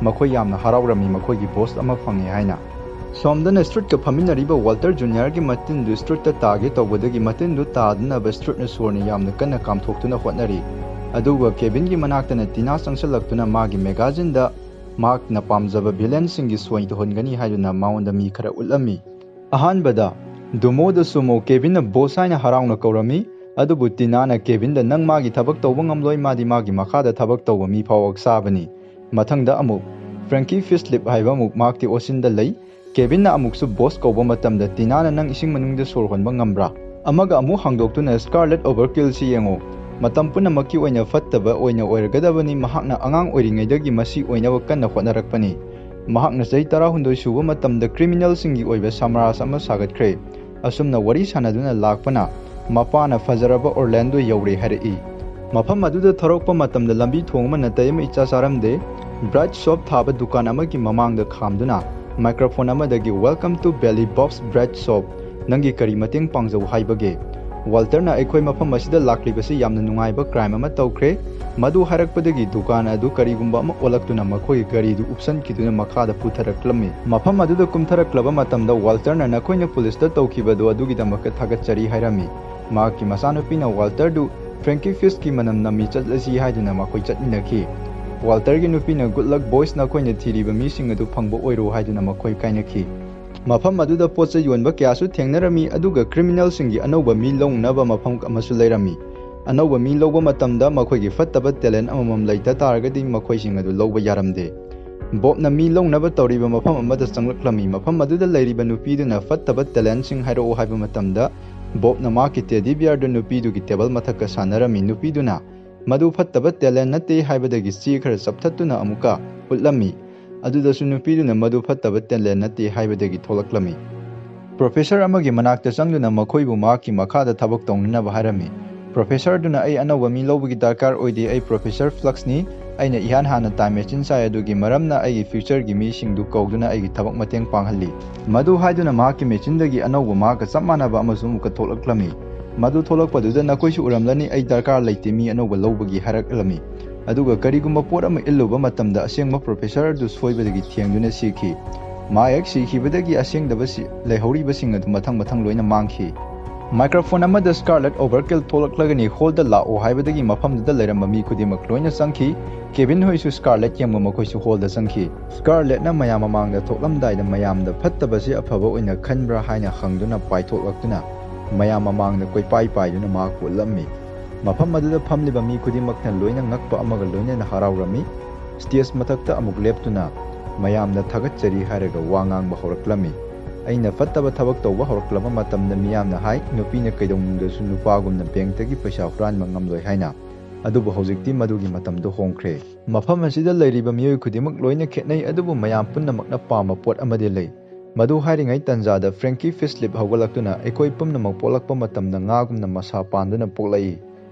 ꯃꯈꯣꯏ ꯌꯥꯝꯅ ꯍꯔꯥꯎꯔꯝꯃꯤ, ꯃꯈꯣꯏꯒꯤ boss ꯑꯃ ꯐꯪꯉꯦ ꯍꯥꯏꯅ꯫ ꯁꯣꯝꯗꯅ ꯁ꯭ꯇ꯭ꯔꯨꯠꯀ ꯐꯝꯃꯤꯟꯅꯔꯤꯕ ꯋꯥꯜꯇꯔ ꯖꯨꯅꯤꯌꯔꯒꯤ ꯃꯇꯤꯟꯗꯨ ꯁ꯭ꯇ꯭ꯔꯨꯠꯇ ꯇꯥꯒꯦ ꯇꯧꯕꯗꯒꯤ ꯃꯇꯤꯟꯗꯨ ꯇꯥꯗꯅꯕ ꯁ꯭ꯇ꯭ꯔꯨꯠꯅ ꯁꯣꯔꯅ ꯌꯥꯝꯅ ꯀꯟꯅ ꯀꯥꯝꯊꯣꯛꯇꯨꯅ ꯍꯣꯠꯅꯔꯤ꯫ ꯑꯗꯨꯒ ꯀꯦꯕꯤꯟꯒꯤ ꯃꯅꯥꯛꯇꯅ ꯇꯤꯅꯥ ꯆꯪꯁꯤꯜꯂꯛꯇꯨꯅ ꯃꯥꯒꯤ magazineꯗ ꯃꯍꯥꯛꯅ ꯄꯥꯝꯖꯕ villainꯁꯤꯡꯒꯤ ꯁꯣꯏ ꯇꯧꯍꯟꯒꯅꯤ ꯍꯥꯏꯗꯨꯅ ꯃꯉꯣꯟꯗ ꯃꯤ ꯈꯔ ꯎꯠꯂꯝꯃꯤ꯫ ꯑꯍꯥꯟꯕꯗ ꯗꯨꯃꯣꯗ ꯁꯨꯃꯣ ꯀꯦꯕꯤꯟꯅ boss ꯍꯥꯏꯅ ꯍꯔꯥꯎꯅ ꯀꯧꯔꯝꯃꯤ, ꯑꯗꯨꯕꯨ ꯇꯤꯅꯥꯅ ꯀꯦꯕꯤꯟꯗ ꯅꯪ ꯃꯥꯒꯤ ꯊꯕꯛ ꯇꯧꯕ ꯉꯝꯂꯣꯏ, ꯃꯥꯗꯤ ꯃꯥꯒꯤ ꯃꯈꯥꯗ ꯊꯕꯛ ꯇꯧꯕ ꯃꯤ ꯐꯥꯎꯕ ꯆꯥꯕꯅꯤ꯫ ꯃꯊꯪꯗ ꯑꯃꯨꯛ ꯐ꯭ꯔꯦꯡꯀꯤ ꯐꯤꯁꯂꯤꯞ ꯍꯥꯏꯕ ꯑꯃꯨꯛ ꯃꯍꯥꯛꯇꯤ ꯑꯣꯁꯤꯟꯗ ꯂꯩ꯫ ꯀꯦꯕꯤꯟꯅ ꯑꯃꯨꯛꯁꯨ boss ꯀꯧꯕ ꯃꯇꯝꯗ ꯇꯤꯅꯥꯅ ꯅꯪ ꯏꯁꯤꯡ ꯃꯅꯨꯡꯗ ꯁꯣꯔ ꯍꯣꯟꯕ ꯉꯝꯕ꯭ꯔꯥ? ꯑꯃꯒ ꯑꯃꯨꯛ ꯍꯥꯡꯗꯣꯛꯇꯨꯅ Scarlet Overkillꯁꯤ ꯌꯦꯡꯉꯨ꯫ ꯃꯇꯝ ꯄꯨꯝꯅꯃꯛꯀꯤ ꯑꯣꯏꯅ ꯐꯠꯇꯕ ꯑꯣꯏꯅ ꯑꯣꯏꯔꯒꯗꯕꯅꯤ꯫ ꯃꯍꯥꯛꯅ ꯑꯉꯥꯡ ꯑꯣꯏꯔꯤꯉꯩꯗꯒꯤ ꯃꯁꯤ ꯑꯣꯏꯅꯕ ꯀꯟꯅ ꯍꯣꯠꯅꯔꯛꯄꯅꯤ꯫ ꯃꯍꯥꯛꯅ ꯆꯍꯤ ꯇꯔꯥꯍꯨꯝꯗꯣꯏ ꯁꯨꯕ ꯃꯇꯝꯗ criminalꯁꯤꯡꯒꯤ ꯑꯣꯏꯕ ꯁꯃꯥꯖ ꯑꯃ ꯁꯥꯒꯠꯈ꯭ꯔꯦ꯫ ꯑꯁꯨꯝꯅ ꯋꯥꯔꯤ ꯁꯥꯟꯅꯗꯨꯅ ꯂꯥꯛꯄꯅ ꯃꯄꯥꯅ ꯐꯖꯔꯕ ꯑꯣꯔꯂꯦꯟꯗꯣ ꯌꯧꯔꯦ ꯍꯥꯏꯔꯛꯏ꯫ ꯃꯐꯝ ꯑꯗꯨꯗ ꯊꯧꯔꯛꯄ ꯃꯇꯝꯗ ꯂꯝꯕꯤ ꯊꯣꯡ ꯑꯃ ꯅꯥꯇꯩ ꯑꯃ ꯏꯆꯥ ꯆꯥꯔꯝꯗꯦ꯫ Bright Shop ꯊꯥꯕ ꯗꯨꯀꯥꯟ ꯑꯃꯒꯤ ꯃꯃꯥꯡꯗ ꯈꯥꯝꯗꯨꯅ microphone ꯑꯃꯗꯒꯤ Welcome to Belly Bob's Bright Shop, ꯅꯪꯒꯤ ꯀꯔꯤ ꯃꯇꯦꯡ ꯄꯥꯡꯖꯧ ꯍꯥꯏꯕꯒꯦ? ꯋꯥꯜꯇꯔꯅ ꯑꯩꯈꯣꯏ ꯃꯐꯝ ꯑꯁꯤꯗ ꯂꯥꯛꯂꯤꯕꯁꯤ ꯌꯥꯝꯅ ꯅꯨꯡꯉꯥꯏꯕ crime ꯑꯃ ꯇꯧꯈ꯭ꯔꯦ꯫ ꯃꯗꯨ ꯍꯥꯏꯔꯛꯄꯗꯒꯤ ꯗꯨꯀꯥꯟ ꯑꯗꯨ ꯀꯔꯤꯒꯨꯝꯕ ꯑꯃ ꯑꯣꯜꯂꯛꯇꯨꯅ ꯃꯈꯣꯏꯒꯤ ꯒꯥꯔꯤꯗꯨ ꯎꯞꯁꯟꯈꯤꯗꯨꯅ ꯃꯈꯥꯗ ꯄꯨꯊꯔꯛꯂꯝꯃꯤ꯫ ꯃꯐꯝ ꯑꯗꯨꯗ ꯀꯨꯝꯊꯔꯛꯂꯕ ꯃꯇꯝꯗ ꯋꯥꯜꯇꯔꯅ ꯅꯈꯣꯏꯅ ꯄꯨꯂꯤꯁꯇ ꯇꯧꯈꯤꯕꯗꯨ ꯑꯗꯨꯒꯤꯗꯃꯛꯇ ꯊꯥꯒꯠꯆꯔꯤ ꯍꯥꯏꯔꯝꯃꯤ꯫ ꯃꯍꯥꯛꯀꯤ ꯃꯆꯥꯅꯨꯄꯤꯅ ꯋꯥꯜꯇꯔꯗꯨ ꯐ꯭ꯔꯦꯡꯀꯤ ꯐꯤꯁꯀꯤ ꯃꯅꯝ ꯅꯝꯃꯤ, ꯆꯠꯂꯁꯤ ꯍꯥꯏꯗꯨꯅ ꯃꯈꯣꯏ ꯆꯠꯃꯤꯟꯅꯈꯤ꯫ ꯋꯥꯜꯇꯔꯒꯤ ꯅꯨꯄꯤꯅ Good luck boys, ꯅꯈꯣꯏꯅ ꯊꯤꯔꯤꯕ ꯃꯤꯁꯤꯡ ꯑꯗꯨ ꯐꯪꯕ ꯑꯣꯏꯔꯣ ꯍꯥꯏꯗꯨꯅ ꯃꯈꯣꯏ ꯀꯥꯏꯅꯈꯤ꯫ ꯃꯐꯝ ꯑꯗꯨꯗ ꯄꯣꯠ ꯆꯩ ꯌꯣꯟꯕ ꯀꯌꯥꯁꯨ ꯊꯦꯡꯅꯔꯝꯃꯤ, ꯑꯗꯨꯒ criminalꯁꯤꯡꯒꯤ ꯑꯅꯧꯕ ꯃꯤ ꯂꯧꯅꯕ ꯃꯐꯝ ꯑꯃꯁꯨ ꯂꯩꯔꯝꯃꯤ꯫ ꯑꯅꯧꯕ ꯃꯤ ꯂꯧꯕ ꯃꯇꯝꯗ ꯃꯈꯣꯏꯒꯤ ꯐꯠꯇꯕ talent ꯑꯃꯃꯝ ꯂꯩꯇ ꯇꯥꯔꯒꯗꯤ ꯃꯈꯣꯏꯁꯤꯡ ꯑꯗꯨ ꯂꯧꯕ ꯌꯥꯔꯝꯗꯦ꯫ ꯕꯣꯕꯅ ꯃꯤ ꯂꯧꯅꯕ ꯇꯧꯔꯤꯕ ꯃꯐꯝ ꯑꯃꯗ ꯆꯪꯂꯛꯂꯝꯃꯤ꯫ ꯃꯐꯝ ꯑꯗꯨꯗ ꯂꯩꯔꯤꯕ ꯅꯨꯄꯤꯗꯨꯅ ꯐꯠꯇꯕ talentꯁꯤꯡ ꯍꯥꯏꯔꯛꯎ ꯍꯥꯏꯕ ꯃꯇꯝꯗ ꯕꯣꯕꯅ ꯃꯍꯥꯛꯀꯤ teddy bearꯗꯨ ꯅꯨꯄꯤꯗꯨꯒꯤ table ꯃꯊꯛꯇ ꯁꯥꯟꯅꯔꯝꯃꯤ꯫ ꯅꯨꯄꯤꯗꯨꯅ ꯃꯗꯨ ꯐꯠꯇꯕ talent ꯅꯠꯇꯦ ꯍꯥꯏꯕꯗꯒꯤ ꯆꯦ ꯈꯔ ꯆꯞꯊꯠꯇꯨꯅ ꯑꯃꯨꯛꯀ ꯎꯠꯂꯝꯃꯤ꯫ ꯑꯗꯨꯗꯁꯨ ꯅꯨꯄꯤꯗꯨꯅ ꯃꯗꯨ ꯐꯠꯇꯕ talent ꯅꯠꯇꯦ ꯍꯥꯏꯕꯗꯒꯤ ꯊꯣꯛꯂꯛꯂꯝꯃꯤ꯫ Professor ꯑꯃꯒꯤ ꯃꯅꯥꯛꯇ ꯆꯪꯗꯨꯅ ꯃꯈꯣꯏꯕꯨ ꯃꯍꯥꯛꯀꯤ ꯃꯈꯥꯗ ꯊꯕꯛ ꯇꯧꯅꯅꯕ ꯍꯥꯏꯔꯝꯃꯤ꯫ Professorꯗꯨꯅ ꯑꯩ ꯑꯅꯧꯕ ꯃꯤ ꯂꯧꯕꯒꯤ ꯗꯔꯀꯥꯔ ꯑꯣꯏꯗꯦ, ꯑꯩ Professor Fluxꯅꯤ, ꯑꯩꯅ ꯏꯍꯥꯟ ꯍꯥꯟꯅ ꯇꯥꯏꯝ ꯃꯦꯆꯤꯟ ꯁꯥꯏ, ꯑꯗꯨꯒꯤ ꯃꯔꯝꯅ ꯑꯩꯒꯤ ꯐ꯭ꯌꯨꯆꯔꯒꯤ ꯃꯤꯁꯤꯡꯗꯨ ꯀꯧꯗꯨꯅ ꯑꯩꯒꯤ ꯊꯕꯛ ꯃꯇꯦꯡ ꯄꯥꯡꯍꯜꯂꯤ꯫ ꯃꯗꯨ ꯍꯥꯏꯗꯨꯅ ꯃꯍꯥꯛꯀꯤ ꯃꯦꯆꯤꯟꯗꯒꯤ ꯑꯅꯧꯕ ꯃꯍꯥꯛꯀ ꯆꯞ ꯃꯥꯟꯅꯕ ꯑꯃꯁꯨ ꯑꯃꯨꯛꯀ ꯊꯣꯛꯂꯛꯂꯝꯃꯤ꯫ ꯃꯗꯨ ꯊꯣꯛꯂꯛꯄꯗꯨꯗ ꯅꯈꯣꯏꯁꯨ ꯎꯔꯝꯂꯅꯤ, ꯑꯩ ꯗꯔꯀꯥꯔ ꯂꯩꯇꯦ ꯃꯤ ꯑꯅꯧꯕ ꯂꯧꯕꯒꯤ ꯍꯥꯏꯔꯛꯂꯝꯃꯤ꯫ ꯑꯗꯨꯒ ꯀꯔꯤꯒꯨꯝꯕ ꯄꯣꯠ ꯑꯃ ꯏꯜꯂꯨꯕ ꯃꯇꯝꯗ ꯑꯁꯦꯡꯕ ꯄ꯭ꯔꯣꯐꯦꯁꯔ ꯑꯗꯨ ꯁꯣꯏꯕꯗꯒꯤ ꯊꯦꯡꯗꯨꯅ ꯁꯤꯈꯤ꯫ ꯃꯍꯥꯛ ꯁꯤꯈꯤꯕꯗꯒꯤ ꯑꯁꯦꯡꯗꯕ ꯁꯤ-, ꯂꯩꯍꯧꯔꯤꯕꯁꯤꯡ ꯑꯗꯨ ꯃꯊꯪ ꯃꯊꯪ ꯂꯣꯏꯅ ꯃꯥꯡꯈꯤ꯫ ꯃꯥꯏꯀ꯭ꯔꯣꯐꯣꯟ ꯑꯃꯗ ꯁ꯭ꯀꯥꯔꯂꯦꯠ ꯑꯣꯚꯔꯀꯤꯜ ꯊꯣꯛꯂꯛꯂꯒꯅꯤ, ꯍꯣꯜꯗ ꯂꯥꯛꯑꯣ ꯍꯥꯏꯕꯗꯒꯤ ꯃꯐꯝꯗꯨꯗ ꯂꯩꯔꯝꯕ ꯃꯤ ꯈꯨꯗꯤꯡꯃꯛ ꯂꯣꯏꯅ ꯆꯪꯈꯤ꯫ ꯀꯦꯕꯤꯟ ꯍꯣꯏꯁꯨ ꯁ꯭ꯀꯥꯔꯂꯦꯠ ꯌꯦꯡꯕ ꯃꯈꯣꯏꯁꯨ ꯍꯣꯜꯗ ꯆꯪꯈꯤ꯫ ꯁ꯭ꯀꯥꯔꯂꯦꯠꯅ ꯃꯌꯥꯝ ꯃꯃꯥꯡꯗ ꯊꯣꯛꯂꯝꯗꯥꯏꯗ ꯃꯌꯥꯝꯗ ꯐꯠꯇꯕꯁꯤ ꯑꯐꯕ ꯑꯣꯏꯅ ꯈꯟꯕ꯭ꯔꯥ ꯍꯥꯏꯅ ꯍꯪꯗꯨꯅ ꯄꯥꯏꯊꯣꯛꯂꯛꯇꯨꯅ ꯃꯌꯥꯝ ꯃꯃꯥꯡꯗ ꯀꯣꯏꯄꯥꯏ ꯄꯥꯏꯗꯨꯅ ꯃꯍꯥꯛꯄꯨ ꯎꯠꯂꯝꯃꯤ꯫ ꯃꯐꯝ ꯑꯗꯨꯗ ꯐꯝꯂꯤꯕ ꯃꯤ ꯈꯨꯗꯤꯡꯃꯛꯅ ꯂꯣꯏꯅ ꯉꯛꯄ ꯑꯃꯒ ꯂꯣꯏꯅꯅ ꯍꯔꯥꯎꯔꯝꯃꯤ꯫ ꯁ꯭ꯇꯦꯖ ꯃꯊꯛꯇ ꯑꯃꯨꯛ ꯂꯦꯞꯇꯨꯅ ꯃꯌꯥꯝꯗ ꯊꯥꯒꯠꯆꯔꯤ ꯍꯥꯏꯔꯒ ꯋꯥ ꯉꯥꯡꯕ ꯍꯧꯔꯛꯂꯝꯃꯤ꯫ ꯑꯩꯅ ꯐꯠꯇꯕ ꯊꯕꯛ ꯇꯧꯕ ꯍꯧꯔꯛꯂꯕ ꯃꯇꯝꯗ ꯃꯤꯌꯥꯝꯅ ꯍꯥꯏ, "ꯅꯨꯄꯤꯅ ꯀꯩꯗꯧꯅꯨꯡꯗꯁꯨ ꯅꯨꯄꯥꯒꯨꯝꯅ ꯕꯦꯡꯛꯇꯒꯤ ꯄꯩꯁꯥ ꯍꯨꯔꯥꯟꯕ ꯉꯝꯂꯣꯏ" ꯍꯥꯏꯅ꯫ ꯑꯗꯨꯕꯨ ꯍꯧꯖꯤꯛꯇꯤ ꯃꯗꯨꯒꯤ ꯃꯇꯝꯗꯨ ꯍꯣꯡꯈ꯭ꯔꯦ꯫ ꯃꯐꯝ ꯑꯁꯤꯗ ꯂꯩꯔꯤꯕ ꯃꯤꯑꯣꯏ ꯈꯨꯗꯤꯡꯃꯛ ꯂꯣꯏꯅ ꯈꯦꯠꯅꯩ, ꯑꯗꯨꯕꯨ ꯃꯌꯥꯝ ꯄꯨꯝꯅꯃꯛꯅ ꯄꯥꯝꯕ ꯄꯣꯠ ꯑꯃꯗꯤ ꯂꯩ꯫ ꯃꯗꯨ ꯍꯥꯏꯔꯤꯉꯩ ꯇꯟꯖꯥꯗ ꯐ꯭ꯔꯦꯡꯀꯤ ꯐꯤꯁꯂꯤꯞ ꯍꯧꯒꯠꯂꯛꯇꯨꯅ, "ꯑꯩꯈꯣꯏ ꯄꯨꯝꯅꯃꯛ ꯄꯣꯛꯂꯛꯄ ꯃꯇꯝꯗ ꯉꯥꯒꯨꯝꯅ ꯃꯁꯥ ꯄꯥꯟꯗꯨꯅ ꯄꯣꯛꯂꯛꯏ"꯫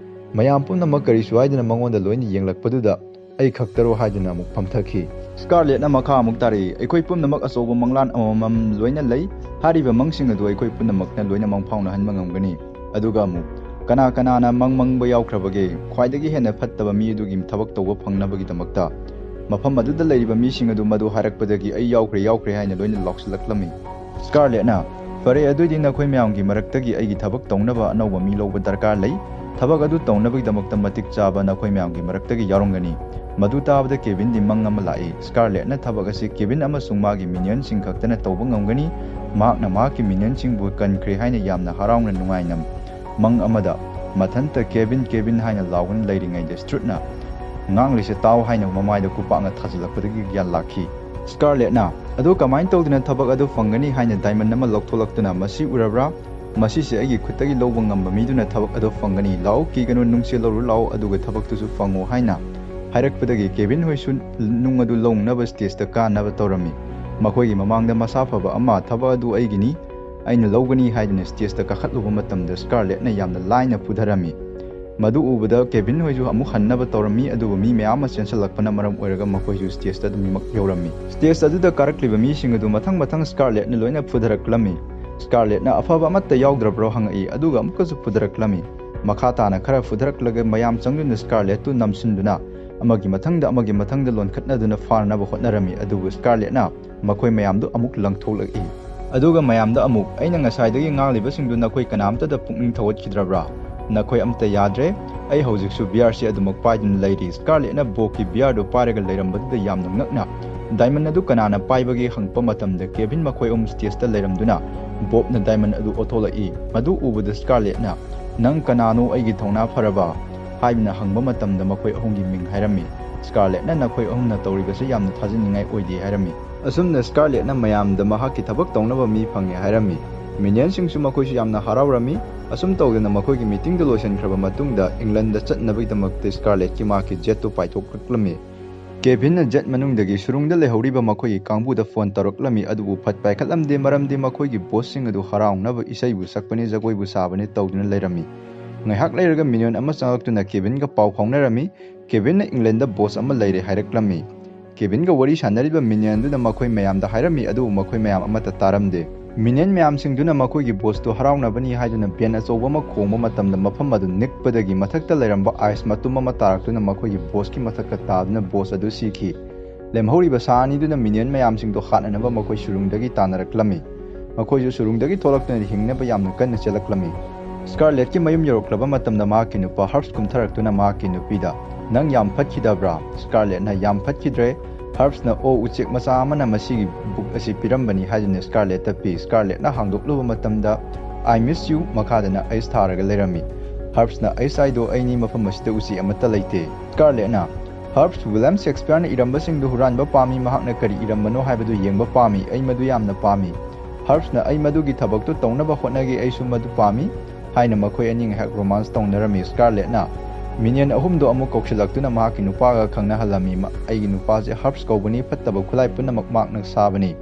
ꯃꯌꯥꯝ ꯄꯨꯝꯅꯃꯛ ꯀꯔꯤꯁꯨ ꯍꯥꯏꯗꯅ ꯃꯉꯣꯟꯗ ꯂꯣꯏꯅ ꯌꯦꯡꯂꯛꯄꯗꯨꯗ, "ꯑꯩ ꯈꯛꯇꯔꯣ?" ꯍꯥꯏꯗꯨꯅ ꯑꯃꯨꯛ ꯐꯝꯊꯈꯤ꯫ ꯁ꯭ꯀꯥꯔꯂꯦꯠꯅ ꯃꯈꯥ ꯑꯃꯨꯛ ꯇꯥꯔꯛꯏ, "ꯑꯩꯈꯣꯏ ꯄꯨꯝꯅꯃꯛ ꯑꯆꯧꯕ ꯃꯪꯂꯥꯟ ꯑꯃꯃꯝ ꯂꯣꯏꯅ ꯂꯩ꯫ ꯍꯥꯏꯔꯤꯕ ꯃꯪꯁꯤꯡ ꯑꯗꯨ ꯑꯩꯈꯣꯏ ꯄꯨꯝꯅꯃꯛꯅ ꯂꯣꯏꯅ ꯃꯪꯐꯥꯎꯅꯍꯟꯕ ꯉꯝꯒꯅꯤ"꯫ ꯑꯗꯨꯒ ꯑꯃꯨꯛ, "ꯀꯅꯥ ꯀꯅꯥꯅ ꯃꯪ ꯃꯪꯕ ꯌꯥꯎꯈ꯭ꯔꯕꯒꯦ? ꯈ꯭ꯋꯥꯏꯗꯒꯤ ꯍꯦꯟꯅ ꯐꯠꯇꯕ ꯃꯤ ꯑꯗꯨꯒꯤ ꯊꯕꯛ ꯇꯧꯕ ꯐꯪꯅꯕꯒꯤꯗꯃꯛꯇ"꯫ ꯃꯐꯝ ꯑꯗꯨꯗ ꯂꯩꯔꯤꯕ ꯃꯤꯁꯤꯡ ꯑꯗꯨ ꯃꯗꯨ ꯍꯥꯏꯔꯛꯄꯗꯒꯤ "ꯑꯩ ꯌꯥꯎꯈ꯭ꯔꯦ, ꯌꯥꯎꯈ꯭ꯔꯦ" ꯍꯥꯏꯅ ꯂꯣꯏꯅ ꯂꯥꯎꯁꯤꯜꯂꯛꯂꯝꯃꯤ꯫ ꯁ꯭ꯀꯥꯔꯂꯦꯠꯅ, "ꯐꯔꯦ, ꯑꯗꯨꯏꯗꯤ ꯅꯈꯣꯏ ꯃꯌꯥꯝꯒꯤ ꯃꯔꯛꯇꯒꯤ ꯑꯩꯒꯤ ꯊꯕꯛ ꯇꯧꯅꯕ ꯑꯅꯧꯕ ꯃꯤ ꯂꯧꯕ ꯗꯔꯀꯥꯔ ꯂꯩ꯫ ꯊꯕꯛ ꯑꯗꯨ ꯇꯧꯅꯕꯒꯤꯗꯃꯛꯇ ꯃꯇꯤꯛ ꯆꯥꯕ ꯅꯈꯣꯏ ꯃꯌꯥꯝꯒꯤ ꯃꯔꯛꯇꯒꯤ ꯌꯥꯎꯔꯝꯒꯅꯤ"꯫ ꯃꯗꯨ ꯇꯥꯕꯗ ꯀꯦꯕꯤꯟꯗꯤ ꯃꯪ ꯑꯃ ꯂꯥꯛꯏ꯫ ꯁ꯭ꯀꯥꯔꯂꯦꯠꯅ ꯊꯕꯛ ꯑꯁꯤ ꯀꯦꯕꯤꯟ ꯑꯃꯁꯨꯡ ꯃꯥꯒꯤ ꯃꯤꯅꯤꯌꯟꯁꯤꯡ ꯈꯛꯇꯅ ꯇꯧꯕ ꯉꯝꯒꯅꯤ꯫ ꯃꯍꯥꯛꯅ ꯃꯍꯥꯛꯀꯤ ꯃꯤꯅꯤꯌꯟꯁꯤꯡꯕꯨ ꯀꯟꯈ꯭ꯔꯦ ꯍꯥꯏꯅ ꯌꯥꯝꯅ ꯍꯔꯥꯎꯅ ꯅꯨꯡꯉꯥꯏꯅ ꯃꯪ ꯑꯃꯗ ꯃꯊꯟꯇ "ꯀꯦꯕꯤꯟ, ꯀꯦꯕꯤꯟ" ꯍꯥꯏꯅ ꯂꯥꯎꯗꯨꯅ ꯂꯩꯔꯤꯉꯩꯗ, ꯁ꯭ꯇ꯭ꯔꯨꯠꯅ, "ꯉꯥꯡꯂꯤꯁꯦ ꯇꯥꯎ" ꯍꯥꯏꯅ ꯃꯃꯥꯏꯗ ꯈꯨꯄꯥꯛꯅ ꯊꯥꯖꯤꯜꯂꯛꯄꯗꯒꯤ ꯒ꯭ꯌꯥꯟ ꯂꯥꯛꯈꯤ꯫ ꯁ꯭ꯀꯥꯔꯂꯦꯠꯅ, "ꯑꯗꯨ ꯀꯃꯥꯏꯅ ꯇꯧꯗꯨꯅ ꯊꯕꯛ ꯑꯗꯨ ꯐꯪꯒꯅꯤ?" ꯍꯥꯏꯅ ꯗꯥꯏꯃꯟ ꯑꯃ ꯂꯧꯊꯣꯛꯂꯛꯇꯨꯅ, "ꯃꯁꯤ ꯎꯔꯕ꯭ꯔꯥ? ꯃꯁꯤꯁꯦ ꯑꯩꯒꯤ ꯈꯨꯠꯇꯒꯤ ꯂꯧꯕ ꯉꯝꯕ ꯃꯤꯗꯨꯅ ꯊꯕꯛ ꯑꯗꯨ ꯐꯪꯒꯅꯤ꯫ ꯂꯥꯛꯑꯣ, ꯀꯤꯒꯅꯨ, ꯅꯨꯡꯁꯦꯜ ꯂꯧꯔꯨ ꯂꯥꯛꯑꯣ, ꯑꯗꯨꯒ ꯊꯕꯛꯇꯨꯁꯨ ꯐꯪꯉꯣ" ꯍꯥꯏꯅ ꯍꯥꯏꯔꯛꯄꯗꯒꯤ ꯀꯦꯕꯤꯟ ꯍꯣꯏꯁꯨ ꯅꯨꯡ ꯑꯗꯨ ꯂꯧꯅꯕ ꯁ꯭ꯇꯦꯖꯇ ꯀꯥꯅꯕ ꯇꯧꯔꯝꯃꯤ꯫ ꯃꯈꯣꯏꯒꯤ ꯃꯃꯥꯡꯗ ꯃꯁꯥ ꯐꯕ ꯑꯃ, "ꯊꯕꯛ ꯑꯗꯨ ꯑꯩꯒꯤꯅꯤ, ꯑꯩꯅ ꯂꯧꯒꯅꯤ" ꯍꯥꯏꯗꯨꯅ ꯁ꯭ꯇꯦꯖꯇ ꯀꯥꯈꯠꯂꯨꯕ ꯃꯇꯝꯗ ꯁ꯭ꯀꯥꯔꯂꯦꯠꯅ ꯌꯥꯝꯅ ꯂꯥꯏꯅ ꯐꯨꯊꯔꯝꯃꯤ꯫ ꯃꯗꯨ ꯎꯕꯗ ꯀꯦꯚꯤꯟ ꯍꯣꯏꯁꯨ ꯑꯃꯨꯛ ꯍꯟꯅꯕ ꯇꯧꯔꯝꯃꯤ, ꯑꯗꯨꯕꯨ ꯃꯤ ꯃꯌꯥꯝ ꯑꯃ ꯆꯦꯟꯁꯤꯜꯂꯛꯄꯅ ꯃꯔꯝ ꯑꯣꯏꯔꯒ ꯃꯈꯣꯏꯁꯨ ꯁ꯭ꯇꯦꯖꯇ ꯑꯗꯨꯃꯛ ꯌꯧꯔꯝꯃꯤ꯫ ꯁ꯭ꯇꯦꯖ ꯑꯗꯨꯗ ꯀꯥꯔꯛꯂꯤꯕ ꯃꯤꯁꯤꯡ ꯑꯗꯨ ꯃꯊꯪ ꯃꯊꯪ ꯁ꯭ꯀꯥꯔꯂꯦꯠꯅ ꯂꯣꯏꯅ ꯐꯨꯊꯔꯛꯂꯝꯃꯤ꯫ ꯁ꯭ꯀꯥꯔꯂꯦꯠꯅ "ꯑꯐꯕ ꯑꯃꯠꯇ ꯌꯥꯎꯗ꯭ꯔꯕ꯭ꯔꯣ?" ꯍꯪꯉꯛꯏ, ꯑꯗꯨꯒ ꯑꯃꯨꯛꯀꯁꯨ ꯐꯨꯊꯔꯛꯂꯝꯃꯤ꯫ ꯃꯈꯥ ꯇꯥꯅ ꯈꯔ ꯐꯨꯊꯔꯛꯂꯒ ꯃꯌꯥꯝ ꯆꯪꯗꯨꯅ ꯁ꯭ꯀꯥꯔꯂꯦꯠꯇꯨ ꯅꯝꯁꯤꯟꯗꯨꯅ ꯑꯃꯒꯤ ꯃꯊꯪꯗ ꯑꯃꯒꯤ ꯃꯊꯪꯗ ꯂꯣꯟꯈꯠꯅꯗꯨꯅ ꯐꯥꯅꯅꯕ ꯍꯣꯠꯅꯔꯝꯃꯤ, ꯑꯗꯨꯕꯨ ꯁ꯭ꯀꯥꯔꯂꯦꯠꯅ ꯃꯈꯣꯏ ꯃꯌꯥꯝꯗꯨ ꯑꯃꯨꯛ ꯂꯪꯊꯣꯛꯂꯛꯏ꯫ ꯑꯗꯨꯒ ꯃꯌꯥꯝꯗ ꯑꯃꯨꯛ, "ꯑꯩꯅ ꯉꯁꯥꯏꯗꯒꯤ ꯉꯥꯡꯂꯤꯕꯁꯤꯡꯗꯨ ꯅꯈꯣꯏ ꯀꯅꯥꯝꯇꯗ ꯄꯨꯛꯅꯤꯡ ꯊꯧꯒꯠꯈꯤꯗ꯭ꯔꯕ꯭ꯔꯥ? ꯅꯈꯣꯏ ꯑꯝꯇ ꯌꯥꯗ꯭ꯔꯦ꯫ ꯑꯩ ꯍꯧꯖꯤꯛꯁꯨ ꯕꯤꯌꯥꯔꯁꯤ ꯑꯗꯨꯃꯛ ꯄꯥꯏꯗꯨꯅ ꯂꯩꯔꯤ꯫" ꯁ꯭ꯀꯥꯔꯂꯦꯠꯅ ꯕꯣꯕꯀꯤ ꯕꯤꯌꯥꯔꯗꯨ ꯄꯥꯏꯔꯒ ꯂꯩꯔꯝꯕꯗꯨꯗ ꯌꯥꯝꯅ ꯉꯛꯅ, "ꯗꯥꯏꯃꯟ ꯑꯗꯨ ꯀꯅꯥꯅ ꯄꯥꯏꯕꯒꯦ?" ꯍꯪꯉꯛꯄ ꯃꯇꯝꯗ ꯀꯦꯚꯤꯟ ꯃꯈꯣꯏ ꯑꯍꯨꯝ ꯁ꯭ꯇꯦꯖꯇ ꯂꯩꯔꯝꯗꯨꯅ ꯕꯣꯕꯅ ꯗꯥꯏꯃꯟ ꯑꯗꯨ ꯑꯣꯠꯊꯣꯛꯂꯛꯏ꯫ ꯃꯗꯨ ꯎꯕꯗ ꯁ꯭ꯀꯥꯔꯂꯦꯠꯅ, "ꯅꯪ ꯀꯅꯥꯅꯣ, ꯑꯩꯒꯤ ꯊꯧꯅꯥ ꯐꯔꯕ?" ꯍꯥꯏꯗꯨꯅ ꯍꯪꯕ ꯃꯇꯝꯗ ꯃꯈꯣꯏ ꯑꯍꯨꯝꯒꯤ ꯃꯤꯡ ꯍꯥꯏꯔꯝꯃꯤ꯫ ꯁ꯭ꯀꯥꯔꯂꯦꯠꯅ, "ꯅꯈꯣꯏ ꯑꯍꯨꯝꯅ ꯇꯧꯔꯤꯕꯁꯤ ꯌꯥꯝꯅ ꯊꯥꯖꯅꯤꯡꯉꯥꯏ ꯑꯣꯏꯗꯦ" ꯍꯥꯏꯔꯝꯃꯤ꯫ ꯑꯁꯨꯝꯅ ꯁ꯭ꯀꯥꯔꯂꯦꯠꯅ ꯃꯌꯥꯝꯗ ꯃꯍꯥꯛꯀꯤ ꯊꯕꯛ ꯇꯧꯅꯕ ꯃꯤ ꯐꯪꯉꯦ ꯍꯥꯏꯔꯝꯃꯤ꯫ ꯃꯤꯅꯤꯌꯟꯁꯤꯡꯁꯨ ꯃꯈꯣꯏꯁꯨ ꯌꯥꯝꯅ ꯍꯔꯥꯎꯔꯝꯃꯤ꯫ ꯑꯁꯨꯝ ꯇꯧꯗꯅ ꯃꯈꯣꯏꯒꯤ ꯃꯤꯇꯤꯡꯗꯨ ꯂꯣꯏꯁꯤꯟꯈ꯭ꯔꯕ ꯃꯇꯨꯡꯗ ꯏꯪꯂꯟꯗ ꯆꯠꯅꯕꯒꯤꯗꯃꯛꯇ ꯁ꯭ꯀꯥꯔꯂꯦꯠꯀꯤ ꯃꯍꯥꯛꯀꯤ ꯖꯦꯠꯇꯨ ꯄꯥꯏꯊꯣꯛꯂꯛꯂꯝꯃꯤ꯫ ꯀꯦꯚꯤꯟꯅ ꯖꯦꯠ ꯃꯅꯨꯡꯗꯒꯤ ꯁꯨꯔꯨꯡꯗ ꯂꯩꯍꯧꯔꯤꯕ ꯃꯈꯣꯏꯒꯤ ꯀꯥꯡꯕꯨꯗ ꯐꯣꯟ ꯇꯧꯔꯛꯂꯝꯃꯤ, ꯑꯗꯨꯕꯨ ꯐꯠ ꯄꯥꯏꯈꯠꯂꯝꯗꯦ, ꯃꯔꯝꯗꯤ ꯃꯈꯣꯏꯒꯤ ꯕꯣꯁꯁꯤꯡ ꯑꯗꯨ ꯍꯔꯥꯎꯅꯕ ꯏꯁꯩꯕꯨ ꯁꯛꯄꯅꯤ, ꯖꯒꯣꯏꯕꯨ ꯁꯥꯕꯅꯤ ꯇꯧꯗꯨꯅ ꯂꯩꯔꯝꯃꯤ꯫ ꯉꯥꯏꯍꯥꯛ ꯂꯩꯔꯒ ꯃꯤꯅꯤꯌꯟ ꯑꯃ ꯆꯪꯂꯛꯇꯨꯅ ꯀꯦꯚꯤꯟꯒ ꯄꯥꯎ ꯐꯥꯎꯅꯔꯝꯃꯤ꯫ ꯀꯦꯚꯤꯟꯅ ꯏꯪꯂꯦꯟꯗ ꯕꯣꯁ ꯑꯃ ꯂꯩꯔꯦ ꯍꯥꯏꯔꯛꯂꯝꯃꯤ꯫ ꯀꯦꯚꯤꯟꯒ ꯋꯥꯔꯤ ꯁꯥꯟꯅꯔꯤꯕ ꯃꯤꯅꯤꯌꯟꯗꯨꯅ ꯃꯈꯣꯏ ꯃꯌꯥꯝꯗ ꯍꯥꯏꯔꯝꯃꯤ, ꯑꯗꯨꯕꯨ ꯃꯈꯣꯏ ꯃꯌꯥꯝ ꯑꯃꯠꯇ ꯇꯥꯔꯝꯗꯦ꯫ ꯃꯤꯅꯤꯌꯟ ꯃꯌꯥꯝꯁꯤꯡꯗꯨꯅ ꯃꯈꯣꯏꯒꯤ ꯕꯣꯁꯇꯨ ꯍꯔꯥꯎꯅꯕꯅꯤ ꯍꯥꯏꯗꯨꯅ ꯕꯦꯟ ꯑꯆꯧꯕ ꯑꯃ ꯈꯣꯡꯕ ꯃꯇꯝꯗ ꯃꯐꯝ ꯑꯗꯨ ꯅꯤꯛꯄꯗꯒꯤ ꯃꯊꯛꯇ ꯂꯩꯔꯝꯕ ꯑꯥꯏꯁ ꯃꯇꯨꯝ ꯑꯃ ꯇꯥꯔꯛꯇꯨꯅ ꯃꯈꯣꯏꯒꯤ ꯕꯣꯁꯀꯤ ꯃꯊꯛꯇ ꯇꯥꯗꯨꯅ ꯕꯣꯁ ꯑꯗꯨ ꯁꯤꯈꯤ꯫ ꯂꯦꯝꯍꯧꯔꯤꯕ ꯁꯥ ꯑꯅꯤꯗꯨꯅ ꯃꯤꯅꯤꯌꯟ ꯃꯌꯥꯝꯁꯤꯡꯗꯨ ꯍꯥꯠꯅꯅꯕ ꯃꯈꯣꯏ ꯁꯨꯔꯨꯡꯗꯒꯤ ꯇꯥꯟꯅꯔꯛꯂꯝꯃꯤ꯫ ꯃꯈꯣꯏꯁꯨ ꯁꯨꯔꯨꯡꯗꯒꯤ ꯊꯣꯛꯂꯛꯇꯨꯅ ꯍꯤꯡꯅꯕ ꯌꯥꯝꯅ ꯀꯟꯅ ꯆꯦꯜꯂꯛꯂꯝꯃꯤ꯫ ꯁ꯭ꯀꯥꯔꯂꯦꯠꯀꯤ ꯃꯌꯨꯝ ꯌꯧꯔꯛꯂꯕ ꯃꯇꯝꯗ ꯃꯍꯥꯛꯀꯤ ꯅꯨꯄꯥ ꯍꯔꯞꯁ ꯀꯨꯝꯊꯔꯛꯇꯨꯅ ꯃꯍꯥꯛꯀꯤ ꯅꯨꯄꯤꯗ, "ꯅꯪ ꯌꯥꯝ ꯐꯠꯈꯤꯗꯕ꯭ꯔꯥ?" ꯁ꯭ꯀꯥꯔꯂꯦꯠꯅ, "ꯌꯥꯝ ꯐꯠꯈꯤꯗ꯭ꯔꯦ꯫ ꯍꯔꯞꯁꯅ, 'ꯑꯣ, ꯎꯆꯦꯛ ꯃꯆꯥ ꯑꯃꯅ ꯃꯁꯤꯒꯤ ꯕꯨꯛ ꯑꯁꯤ ꯄꯤꯔꯝꯕꯅꯤ' ꯍꯥꯏꯗꯨꯅ ꯁ꯭ꯀꯥꯔꯂꯦꯠꯇ ꯄꯤ꯫" ꯁ꯭ꯀꯥꯔꯂꯦꯠꯅ ꯍꯥꯡꯗꯣꯛꯂꯨꯕ ꯃꯇꯝꯗ, "I miss you" ꯃꯈꯥꯗꯅ ꯑꯩꯁ ꯊꯥꯔꯒ ꯂꯩꯔꯝꯃꯤ꯫ ꯍꯔꯞꯁꯅ, "ꯑꯩꯁ ꯍꯥꯏꯗꯣ ꯑꯩꯅꯤ, ꯃꯐꯝ ꯑꯁꯤꯗ ꯎꯆꯦꯛ ꯑꯃꯠꯇ ꯂꯩꯇꯦ꯫" ꯁ꯭ꯀꯥꯔꯂꯦꯠꯅ, "ꯍꯔꯞꯁ ꯋꯤꯂꯤꯌꯝ ꯁꯦꯛꯁꯄꯤꯌꯔꯅ ꯏꯔꯝꯕꯁꯤꯡꯗꯨ ꯍꯨꯔꯥꯟꯕ ꯄꯥꯝꯃꯤ, ꯃꯍꯥꯛꯅ ꯀꯔꯤ ꯏꯔꯝꯕꯅꯣ ꯍꯥꯏꯕꯗꯨ ꯌꯦꯡꯕ ꯄꯥꯝꯃꯤ, ꯑꯩ ꯃꯗꯨ ꯌꯥꯝꯅ ꯄꯥꯝꯃꯤ꯫" ꯍꯔꯞꯁꯅ, "ꯑꯩ ꯃꯗꯨꯒꯤ ꯊꯕꯛꯇꯨ ꯇꯧꯅꯕ ꯍꯣꯠꯅꯒꯦ, ꯑꯩꯁꯨ ꯃꯗꯨ ꯄꯥꯝꯃꯤ" ꯍꯥꯏꯅ ꯃꯈꯣꯏ ꯑꯅꯤ ꯉꯥꯏꯍꯥꯛ ꯔꯣꯃꯥꯟꯁ ꯇꯧꯅꯔꯝꯃꯤ꯫ ꯁ꯭ꯀꯥꯔꯂꯦꯠꯅ ꯃꯤꯅꯤꯌꯟ ꯑꯍꯨꯝꯗꯨ ꯑꯃꯨꯛ ꯀꯧꯁꯤꯜꯂꯛꯇꯨꯅ ꯃꯍꯥꯛꯀꯤ ꯅꯨꯄꯥꯒ ꯈꯪꯅꯍꯜꯂꯝꯃꯤ꯫ "ꯃ-, ꯑꯩꯒꯤ ꯅꯨꯄꯥꯁꯦ ꯍꯔꯞꯁ ꯀꯧꯕꯅꯤ, ꯐꯠꯇꯕ ꯈꯨꯠꯂꯥꯏ ꯄꯨꯝꯅꯃꯛ ꯃꯍꯥꯛꯅ ꯁꯥꯕꯅꯤ꯫"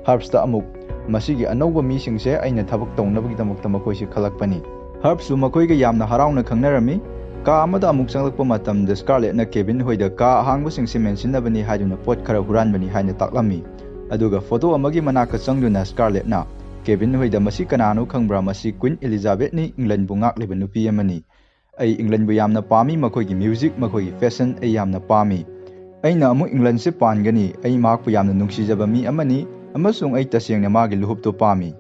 ꯍꯔꯞꯁꯇ ꯑꯃꯨꯛ, "ꯃꯁꯤꯒꯤ ꯑꯅꯧꯕ ꯃꯤꯁꯤꯡꯁꯦ ꯑꯩꯅ ꯊꯕꯛ ꯇꯧꯅꯕꯒꯤꯗꯃꯛꯇ ꯃꯈꯣꯏꯁꯤ ꯈꯜꯂꯛꯄꯅꯤ꯫" ꯍꯔꯞꯁꯁꯨ ꯃꯈꯣꯏꯒ ꯌꯥꯝꯅ ꯍꯔꯥꯎꯅ ꯈꯪꯅꯔꯝꯃꯤ꯫ ꯀꯥ ꯑꯃꯗ ꯑꯃꯨꯛ ꯆꯪꯂꯛꯄ ꯃꯇꯝꯗ ꯁ꯭ꯀꯥꯔꯂꯦꯠꯅ ꯀꯦꯕꯤꯟ ꯍꯣꯏꯗ ꯀꯥ ꯑꯍꯥꯡꯕꯁꯤꯡꯁꯤ ꯃꯦꯟꯁꯤꯟꯅꯕꯅꯤ ꯍꯥꯏꯗꯨꯅ ꯄꯣꯠ ꯈꯔ ꯍꯨꯔꯥꯟꯕꯅꯤ ꯍꯥꯏꯅ ꯇꯥꯛꯂꯝꯃꯤ꯫ ꯑꯗꯨꯒ ꯐꯣꯇꯣ ꯑꯃꯒꯤ ꯃꯅꯥꯛꯇ ꯆꯪꯗꯨꯅ ꯁ꯭ꯀꯥꯔꯂꯦꯠꯅ ꯀꯦꯕꯤꯟ ꯍꯣꯏꯗ, "ꯃꯁꯤ ꯀꯅꯥꯅꯣ ꯈꯪꯕ꯭ꯔꯥ? ꯃꯁꯤ ꯀ꯭ꯋꯤꯟ ꯏꯂꯤꯖꯥꯕꯦꯠꯅꯤ, ꯏꯪꯂꯦꯟꯕꯨ ꯉꯥꯛꯂꯤꯕ ꯅꯨꯄꯤ ꯑꯃꯅꯤ꯫ ꯑꯩ ꯏꯪꯂꯦꯟꯕꯨ ꯌꯥꯝꯅ ꯄꯥꯝꯃꯤ, ꯃꯈꯣꯏꯒꯤ ꯃ꯭ꯌꯨꯖꯤꯛ, ꯃꯈꯣꯏꯒꯤ ꯐꯦꯁꯟ ꯑꯩ ꯌꯥꯝꯅ ꯄꯥꯝꯃꯤ꯫ ꯑꯩꯅ ꯑꯃꯨꯛ ꯏꯪꯂꯦꯟꯁꯦ ꯄꯥꯟꯒꯅꯤ꯫ ꯑꯩ ꯃꯍꯥꯛꯄꯨ ꯌꯥꯝꯅ ꯅꯨꯡꯁꯤꯖꯕ ꯃꯤ ꯑꯃꯅꯤ ꯑꯃꯁꯨꯡ ꯑꯩ ꯇꯁꯦꯡꯅ ꯃꯥꯒꯤ ꯂꯨꯍꯨꯞꯇꯨ ꯄꯥꯝꯃꯤ꯫